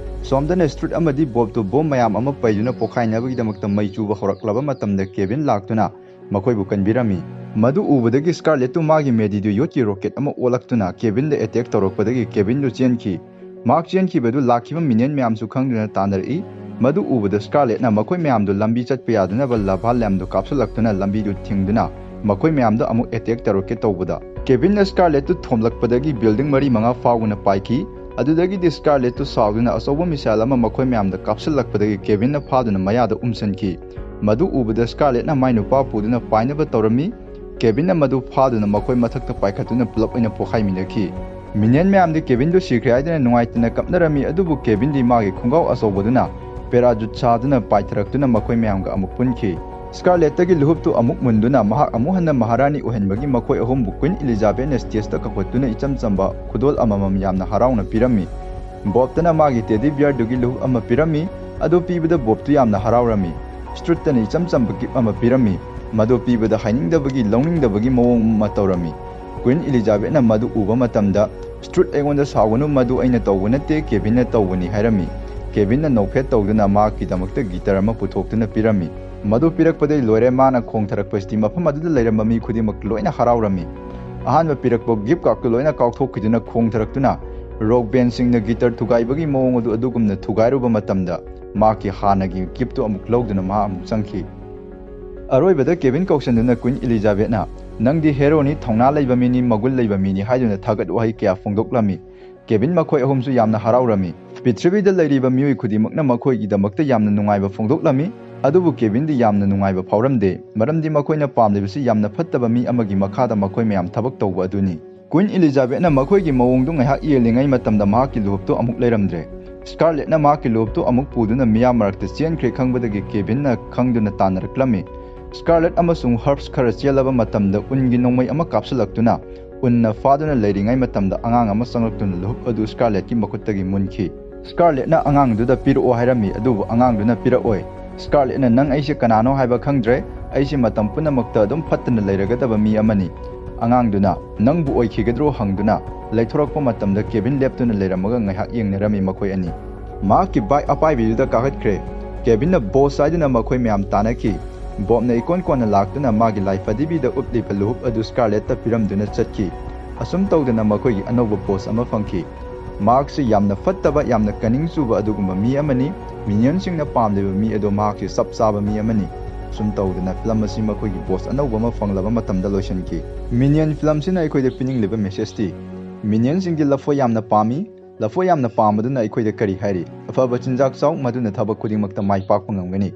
ꯁꯣꯝꯗꯅ ꯁ꯭ꯇ꯭ꯔꯨꯠ ꯑꯃꯗꯤ ꯕꯣꯕꯇꯨ ꯕꯣꯝ ꯃꯌꯥꯝ ꯑꯃ ꯄꯩꯗꯨꯅ ꯄꯣꯈꯥꯏꯅꯕꯒꯤꯗꯃꯛꯇ ꯃꯩ ꯆꯨꯕ ꯍꯧꯔꯛꯂꯕ ꯃꯇꯝꯗ ꯀꯦꯚꯤꯟ ꯂꯥꯛꯇꯨꯅ ꯃꯈꯣꯏꯕꯨ ꯀꯟꯕꯤꯔꯝꯃꯤ꯫ ꯃꯗꯨ ꯎꯕꯗꯒꯤ ꯁ꯭ꯀꯥꯔꯂꯦꯠꯇꯨ ꯃꯥꯒꯤ ꯃꯦꯗꯤꯗꯨ ꯌꯣꯠꯀꯤ ꯔꯣꯀꯦꯠ ꯑꯃ ꯑꯣꯜꯂꯛꯇꯨꯅ ꯀꯦꯚꯤꯟꯗ ꯑꯦꯇꯦꯛ ꯇꯧꯔꯛꯄꯗꯒꯤ ꯀꯦꯚꯤꯟꯗꯨ ꯆꯦꯟꯈꯤ꯫ ꯃꯍꯥꯛ ꯆꯦꯟꯈꯤꯕꯗꯨ ꯂꯥꯛꯈꯤꯕ ꯃꯤꯅꯦꯟ ꯃꯌꯥꯝꯁꯨ ꯈꯪꯗꯨꯅ ꯇꯥꯟꯅꯔꯛꯏ꯫ ꯃꯗꯨ ꯎꯕꯗ ꯁ꯭ꯀꯥꯔꯂꯦꯠꯅ ꯃꯈꯣꯏ ꯃꯌꯥꯝꯗꯨ ꯂꯝꯕꯤ ꯆꯠꯄ ꯌꯥꯗꯅꯕ ꯂꯚꯥ ꯂꯦꯝꯗꯨ ꯀꯥꯞꯁꯤꯜꯂꯛꯇꯨꯅ ꯂꯝꯕꯤꯗꯨ ꯊꯤꯡꯗꯨꯅ ꯃꯈꯣꯏ ꯃꯌꯥꯝꯗ ꯑꯃꯨꯛ ꯑꯦꯇꯦꯛ ꯇꯧꯔꯛꯀꯦ ꯇꯧꯕꯗ, ꯀꯦꯚꯤꯟꯅ ꯁ꯭ꯀꯥꯔꯂꯦꯠꯇꯨ ꯊꯣꯝꯂꯛꯄꯗꯒꯤ ꯕꯤꯜꯗꯤꯡ ꯃꯔꯤ ꯃꯉꯥ ꯐꯥꯎꯅ ꯄꯥꯏꯈꯤ꯫ ꯑꯗꯨꯗꯒꯤꯗꯤ ꯁ꯭ꯀꯥꯔꯂꯦꯠꯇꯨ ꯁꯥꯎꯗꯨꯅ ꯑꯆꯧꯕ ꯃꯤꯁꯥꯏꯜ ꯑꯃ ꯃꯈꯣꯏ ꯃꯌꯥꯝꯗ ꯀꯥꯞꯁꯤꯜꯂꯛꯄꯗꯒꯤ ꯀꯦꯚꯤꯟꯅ ꯐꯥꯗꯨꯅ ꯃꯌꯥꯗ ꯎꯝꯁꯤꯟꯈꯤ꯫ ꯃꯗꯨ ꯎꯕꯗ ꯁ꯭ꯀꯥꯔꯂꯦꯠꯅ ꯃꯥꯏ ꯅꯨꯄꯥ ꯄꯨꯗꯨꯅ ꯄꯥꯏꯅꯕ ꯇꯧꯔꯝꯃꯤ꯫ ꯀꯦꯚꯤꯟꯅ ꯃꯗꯨ ꯐꯥꯗꯨꯅ ꯃꯈꯣꯏ ꯃꯊꯛꯇ ꯄꯥꯏꯈꯠꯇꯨꯅ ꯄꯨꯂꯞ ꯑꯣꯏꯅ ꯄꯣꯈꯥꯏꯃꯤꯟꯅꯈꯤ꯫ ꯃꯤꯅꯦꯟ ꯃꯌꯥꯝꯗꯤ ꯀꯦꯚꯤꯟꯗꯨ ꯁꯤꯈ꯭ꯔꯦ ꯍꯥꯏꯗꯨꯅ ꯅꯨꯡꯉꯥꯏꯇꯅ ꯀꯞꯅꯔꯝꯃꯤ, ꯑꯗꯨꯕꯨ ꯀꯦꯚꯤꯟꯗꯤ ꯃꯥꯒꯤ ꯈꯣꯡꯒ꯭ꯔꯥꯎ ꯑꯆꯧꯕꯗꯨꯅ ꯄꯦꯔꯥꯖꯨꯠ ꯁꯥꯗꯨꯅ ꯄꯥꯏꯊꯔꯛꯇꯨꯅ ꯃꯈꯣꯏ ꯃꯌꯥꯝꯒ ꯑꯃꯨꯛ ꯄꯨꯟꯈꯤ꯫ ꯁ꯭ꯀꯥꯔꯂꯦꯠꯇꯒꯤ ꯂꯨꯍꯨꯞꯇꯨ ꯑꯃꯨꯛ ꯃꯨꯟꯗꯨꯅ ꯃꯍꯥꯛ ꯑꯃꯨꯛ ꯍꯟꯅ ꯃꯍꯥꯔꯥꯅꯤ ꯑꯣꯏꯍꯟꯕꯒꯤ ꯃꯈꯣꯏ ꯑꯍꯨꯝꯕꯨ ꯀ꯭ꯋꯤꯟ ꯏꯂꯤꯖꯥꯕꯦꯠꯅ ꯁ꯭ꯇꯦꯖꯇ ꯀꯧꯈꯠꯇꯨꯅ ꯏꯆꯝ ꯆꯝꯕ ꯈꯨꯗꯣꯜ ꯑꯃꯃꯝ ꯌꯥꯝꯅ ꯍꯔꯥꯎꯅ ꯄꯤꯔꯝꯃꯤ꯫ ꯕꯣꯕꯇꯅ ꯃꯥꯒꯤ ꯇꯦꯗꯤ ꯕꯤꯌꯔꯗꯨꯒꯤ ꯂꯨꯍꯨꯞ ꯑꯃ ꯄꯤꯔꯝꯃꯤ꯫ ꯑꯗꯨ ꯄꯤꯕꯗ ꯕꯣꯕꯇꯨ ꯌꯥꯝꯅ ꯍꯔꯥꯎꯔꯝꯃꯤ꯫ ꯁ꯭ꯇ꯭ꯔꯨꯠꯇꯅ ꯏꯆꯝ ꯆꯝꯕ ꯒꯤꯐ ꯑꯃ ꯄꯤꯔꯝꯃꯤ꯫ ꯃꯗꯨ ꯄꯤꯕꯗ ꯍꯥꯏꯅꯤꯡꯗꯕꯒꯤ, ꯂꯧꯅꯤꯡꯗꯕꯒꯤ ꯃꯑꯣꯡ ꯑꯃ ꯇꯧꯔꯝꯃꯤ꯫ ꯀ꯭ꯋꯤꯟ ꯏꯂꯤꯖꯥꯕꯦꯠꯅ ꯃꯗꯨ ꯎꯕ ꯃꯇꯝꯗ, "ꯁ꯭ꯇ꯭ꯔꯨꯠ, ꯑꯩꯉꯣꯟꯗ ꯁꯥꯎꯒꯅꯨ, ꯃꯗꯨ ꯑꯩꯅ ꯇꯧꯕ ꯅꯠꯇꯦ, ꯀꯦꯚꯤꯟꯅ ꯇꯧꯕꯅꯤ" ꯍꯥꯏꯔꯝꯃꯤ꯫ ꯀꯦꯚꯤꯟꯅ ꯅꯣꯛꯐꯦꯠ ꯇꯧꯗꯨꯅ ꯃꯍꯥꯛꯀꯤꯗꯃꯛꯇ ꯒꯤꯇꯔ ꯑꯃ ꯄꯨꯊꯣꯛꯇꯨꯅ ꯄꯤꯔꯝꯃꯤ꯫ ꯃꯗꯨ ꯄꯤꯔꯛꯄꯗꯒꯤ ꯂꯣꯏꯔꯦ, ꯃꯥꯅ ꯈꯣꯡꯊꯔꯛꯄꯁꯤꯗꯤ ꯃꯐꯝ ꯑꯗꯨꯗ ꯂꯩꯔꯝꯕ ꯃꯤ ꯈꯨꯗꯤꯡꯃꯛ ꯂꯣꯏꯅ ꯍꯔꯥꯎꯔꯝꯃꯤ꯫ ꯑꯍꯥꯟꯕ ꯄꯤꯔꯛꯄ ꯒꯤꯐ ꯀꯥꯛꯇꯨ ꯂꯣꯏꯅ ꯀꯥꯎꯊꯣꯛꯈꯤꯗꯨꯅ ꯈꯣꯡꯊꯔꯛꯇꯨꯅ ꯔꯣꯛ ꯕꯦꯟꯁꯤꯡꯅ ꯒꯤꯇꯔ ꯊꯨꯒꯥꯏꯕꯒꯤ ꯃꯑꯣꯡ ꯑꯗꯨ ꯑꯗꯨꯒꯨꯝꯅ ꯊꯨꯒꯥꯏꯔꯨꯕ ꯃꯇꯝꯗ, ꯃꯍꯥꯛꯀꯤ ꯍꯥꯟꯅꯒꯤ ꯒꯤꯐꯇꯨ ꯑꯃꯨꯛ ꯂꯧꯗꯨꯅ ꯃꯍꯥꯛ ꯑꯃꯨꯛ ꯆꯪꯈꯤ꯫ ꯑꯔꯣꯏꯕꯗ ꯀꯦꯚꯤꯟ ꯀꯧꯁꯟꯗꯨꯅ ꯀ꯭ꯋꯤꯟ ꯏꯂꯤꯖꯥꯕꯦꯠꯅ, "ꯅꯪꯗꯤ ꯍꯦꯔꯣꯅꯤ, ꯊꯧꯅꯥ ꯂꯩꯕ ꯃꯤꯅꯤ, ꯃꯒꯨꯟ ꯂꯩꯕ ꯃꯤꯅꯤ" ꯍꯥꯏꯗꯨꯅ ꯊꯥꯒꯠ ꯋꯥꯍꯩ ꯀꯌꯥ ꯐꯣꯡꯗꯣꯛꯂꯝꯃꯤ꯫ ꯀꯦꯚꯤꯟ ꯃꯈꯣꯏ ꯑꯍꯨꯝꯁꯨ ꯌꯥꯝꯅ ꯍꯔꯥꯎꯔꯝꯃꯤ꯫ ꯄ꯭ꯔꯤꯊꯤꯕꯤꯗ ꯂꯩꯔꯤꯕ ꯃꯤꯑꯣꯏ ꯈꯨꯗꯤꯡꯃꯛꯅ ꯃꯈꯣꯏꯒꯤꯗꯃꯛꯇ ꯌꯥꯝꯅ ꯅꯨꯡꯉꯥꯏꯕ ꯐꯣꯡꯗꯣꯛꯂꯝꯃꯤ, ꯑꯗꯨꯕꯨ ꯀꯦꯚꯤꯟꯗꯤ ꯌꯥꯝꯅ ꯅꯨꯡꯉꯥꯏꯕ ꯐꯥꯎꯔꯝꯗꯦ, ꯃꯔꯝꯗꯤ ꯃꯈꯣꯏꯅ ꯄꯥꯝꯂꯤꯕꯁꯤ ꯌꯥꯝꯅ ꯐꯠꯇꯕ ꯃꯤ ꯑꯃꯒꯤ ꯃꯈꯥꯗ ꯃꯈꯣꯏ ꯃꯌꯥꯝ ꯊꯕꯛ ꯇꯧꯕ ꯑꯗꯨꯅꯤ꯫ ꯀ꯭ꯋꯤꯟ ꯏꯂꯤꯖꯥꯕꯦꯠꯅ ꯃꯈꯣꯏꯒꯤ ꯃꯑꯣꯡꯗꯨ ꯉꯥꯏꯍꯥꯛ ꯌꯦꯡꯂꯤꯉꯩ ꯃꯇꯝꯗ ꯃꯍꯥꯛꯀꯤ ꯂꯨꯍꯨꯞꯇꯨ ꯑꯃꯨꯛ ꯂꯩꯔꯝꯗ꯭ꯔꯦ꯫ ꯁ꯭ꯀꯥꯔꯂꯦꯠꯅ ꯃꯍꯥꯛꯀꯤ ꯂꯨꯍꯨꯞꯇꯨ ꯑꯃꯨꯛ ꯄꯨꯗꯨꯅ ꯃꯤꯌꯥꯝ ꯃꯔꯛꯇ ꯆꯦꯟꯈ꯭ꯔꯦ ꯈꯪꯕꯗꯒꯤ ꯀꯦꯚꯤꯟꯅ ꯈꯪꯗꯨꯅ ꯇꯥꯟꯅꯔꯛꯂꯝꯃꯤ꯫ ꯁ꯭ꯀꯥꯔꯂꯦꯠ ꯑꯃꯁꯨꯡ ꯍꯔꯕꯁ ꯈꯔ ꯆꯦꯜꯂꯕ ꯃꯇꯝꯗ ꯎꯟꯒꯤ ꯅꯣꯡꯃꯩ ꯑꯃ ꯀꯥꯞꯁꯤꯜꯂꯛꯇꯨꯅ ꯎꯟꯅ ꯐꯥꯗꯨꯅ ꯂꯩꯔꯤꯉꯩ ꯃꯇꯝꯗ ꯑꯉꯥꯡ ꯑꯃ ꯆꯪꯂꯛꯇꯨꯅ ꯂꯨꯍꯨꯞ ꯑꯗꯨ ꯁ꯭ꯀꯥꯔꯂꯦꯠꯀꯤ ꯃꯈꯨꯠꯇꯒꯤ ꯃꯨꯟꯈꯤ꯫ ꯁ꯭ꯀꯥꯔꯂꯦꯠꯅ ꯑꯉꯥꯡꯗꯨꯗ ꯄꯤꯔꯛꯑꯣ ꯍꯥꯏꯔꯝꯃꯤ, ꯑꯗꯨꯕꯨ ꯑꯉꯥꯡꯗꯨꯅ ꯄꯤꯔꯛꯑꯣꯏ꯫ ꯁ꯭ꯀꯥꯔꯂꯦꯠꯅ, "ꯅꯪ ꯑꯩꯁꯦ ꯀꯅꯥꯅꯣ ꯍꯥꯏꯕ ꯈꯪꯗ꯭ꯔꯦ꯫ ꯑꯩꯁꯦ ꯃꯇꯝ ꯄꯨꯝꯅꯃꯛꯇ ꯑꯗꯨꯝ ꯐꯠꯇꯅ ꯂꯩꯔꯒꯗꯕ ꯃꯤ ꯑꯃꯅꯤ꯫" ꯑꯉꯥꯡꯗꯨꯅ, "ꯅꯪꯕꯨ ꯑꯣꯏꯈꯤꯒꯗ꯭ꯔꯣ?" ꯍꯪꯗꯨꯅ ꯂꯩꯊꯣꯔꯛꯄ ꯃꯇꯝꯗ ꯀꯦꯕꯤꯟ ꯂꯦꯞꯇꯨꯅ ꯂꯩꯔꯝꯃꯒ ꯉꯥꯏꯍꯥꯛ ꯌꯦꯡꯅꯔꯝꯃꯤ ꯃꯈꯣꯏ ꯑꯅꯤ꯫ ꯃꯍꯥꯛꯀꯤ ꯕꯥꯏꯛ ꯑꯄꯥꯏꯕꯤꯗꯨꯗ ꯀꯥꯈꯠꯈ꯭ꯔꯦ꯫ ꯀꯦꯕꯤꯟꯅ "ꯕꯣꯁ" ꯍꯥꯏꯗꯨꯅ ꯃꯈꯣꯏ ꯃꯌꯥꯝ ꯇꯥꯟꯅꯈꯤ꯫ ꯕꯣꯕꯅ ꯏꯀꯣꯟ ꯀꯣꯟꯅ ꯂꯥꯛꯇꯨꯅ ꯃꯥꯒꯤ ꯂꯥꯏ ꯐꯗꯤꯕꯤꯗ ꯎꯞꯂꯤꯕ ꯂꯨꯍꯨꯞ ꯑꯗꯨ ꯁ꯭ꯀꯥꯔꯂꯦꯠꯇ ꯄꯤꯔꯝꯗꯨꯅ ꯆꯠꯈꯤ꯫ ꯑꯁꯨꯝ ꯇꯧꯗꯅ ꯃꯈꯣꯏꯒꯤ ꯑꯅꯧꯕ ꯕꯣꯁ ꯑꯃ ꯐꯪꯈꯤ꯫ ꯃꯍꯥꯛꯁꯤ ꯌꯥꯝꯅ ꯐꯠꯇꯕ, ꯌꯥꯝꯅ ꯀꯅꯤꯡ ꯆꯨꯕ ꯑꯗꯨꯒꯨꯝꯕ ꯃꯤ ꯑꯃꯅꯤ꯫ ꯃꯤꯅꯤꯌꯟꯁꯤꯡꯅ ꯄꯥꯝꯂꯤꯕ ꯃꯤ ꯑꯗꯣ ꯃꯍꯥꯛꯁꯤ ꯆꯞ ꯆꯥꯕ ꯃꯤ ꯑꯃꯅꯤ꯫ ꯁꯨꯝ ꯇꯧꯗꯅ ꯐꯤꯂꯝ ꯑꯁꯤ ꯃꯈꯣꯏꯒꯤ ꯕꯣꯁ ꯑꯅꯧꯕ ꯑꯃ ꯐꯪꯂꯕ ꯃꯇꯝꯗ ꯂꯣꯏꯁꯤꯟꯈꯤ꯫ ꯃꯤꯅꯤꯌꯟ ꯐꯤꯂꯝꯁꯤꯅ ꯑꯩꯈꯣꯏꯗ ꯄꯤꯅꯤꯡꯂꯤꯕ ꯃꯦꯁꯦꯖꯇꯤ, ꯃꯤꯅꯤꯌꯟꯁꯤꯡꯗꯤ ꯂꯐꯣꯏ ꯌꯥꯝꯅ ꯄꯥꯝꯃꯤ꯫ ꯂꯐꯣꯏ ꯌꯥꯝꯅ ꯄꯥꯝꯕꯗꯨꯅ ꯑꯩꯈꯣꯏꯗ ꯀꯔꯤ ꯍꯥꯏꯔꯤ? ꯑꯐꯕ ꯆꯤꯟꯖꯥꯛ ꯆꯥꯎ, ꯃꯗꯨꯅ ꯊꯕꯛ ꯈꯨꯗꯤꯡꯃꯛꯇ ꯃꯥꯏ ꯄꯥꯛꯄ ꯉꯝꯒꯅꯤ꯫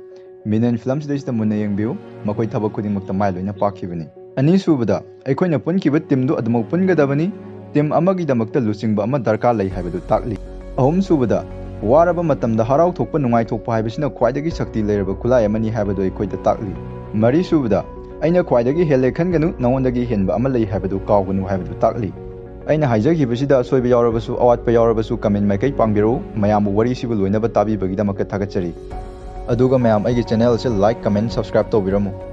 ꯃꯤꯅꯤꯌꯟ ꯐꯤꯂꯝꯁꯤꯗꯩꯁꯤꯗ ꯃꯨꯟꯅ ꯌꯦꯡꯕꯤꯌꯨ, ꯃꯈꯣꯏ ꯊꯕꯛ ꯈꯨꯗꯤꯡꯃꯛꯇ ꯃꯥꯏ ꯂꯣꯏꯅ ꯄꯥꯛꯈꯤꯕꯅꯤ꯫ ꯑꯅꯤꯁꯨꯕꯗ, ꯑꯩꯈꯣꯏꯅ ꯄꯨꯟꯈꯤꯕ ꯇꯤꯝꯗꯨ ꯑꯗꯨꯃꯛ ꯄꯨꯟꯒꯗꯕꯅꯤ꯫ ꯇꯤꯝ ꯑꯃꯒꯤꯗꯃꯛꯇ ꯂꯨꯆꯤꯡꯕ ꯑꯃ ꯗꯔꯀꯥꯔ ꯂꯩ ꯍꯥꯏꯕꯗꯨ ꯇꯥꯛꯂꯤ꯫ ꯑꯍꯨꯝꯁꯨꯕꯗ, ꯋꯥꯔꯕ ꯃꯇꯝꯗ ꯍꯔꯥꯎꯊꯣꯛꯄ, ꯅꯨꯡꯉꯥꯏꯊꯣꯛꯄ ꯍꯥꯏꯕꯁꯤꯅ ꯈ꯭ꯋꯥꯏꯗꯒꯤ ꯁꯛꯇꯤ ꯂꯩꯔꯕ ꯈꯨꯠꯂꯥꯏ ꯑꯃꯅꯤ ꯍꯥꯏꯕꯗꯨ ꯑꯩꯈꯣꯏꯗ ꯇꯥꯛꯂꯤ꯫ ꯃꯔꯤꯁꯨꯕꯗ, "ꯑꯩꯅ ꯈ꯭ꯋꯥꯏꯗꯒꯤ ꯍꯦꯜꯂꯦ ꯈꯟꯒꯅꯨ, ꯅꯉꯣꯟꯗꯒꯤ ꯍꯦꯟꯕ ꯑꯃ ꯂꯩ ꯍꯥꯏꯕꯗꯨ ꯀꯥꯎꯒꯅꯨ" ꯍꯥꯏꯕꯗꯨ ꯇꯥꯛꯂꯤ꯫ ꯑꯩꯅ ꯍꯥꯏꯖꯈꯤꯕꯁꯤꯗ ꯑꯁꯣꯏꯕ ꯌꯥꯎꯔꯕꯁꯨ, ꯑꯋꯥꯠꯄ ꯌꯥꯎꯔꯕꯁꯨ comment ꯃꯥꯏꯀꯩ ꯄꯥꯡꯕꯤꯔꯛꯎ꯫ ꯃꯌꯥꯝꯕꯨ ꯋꯥꯔꯤꯁꯤꯕꯨ ꯂꯣꯏꯅꯕ ꯇꯥꯕꯤꯕꯒꯤꯗꯃꯛꯇ ꯊꯥꯒꯠꯆꯔꯤ꯫ ꯑꯗꯨꯒ ꯃꯌꯥꯝ ꯑꯩꯒꯤ channel ꯑꯁꯤ like, comment, subscribe ꯇꯧꯕꯤꯔꯝꯃꯨ꯫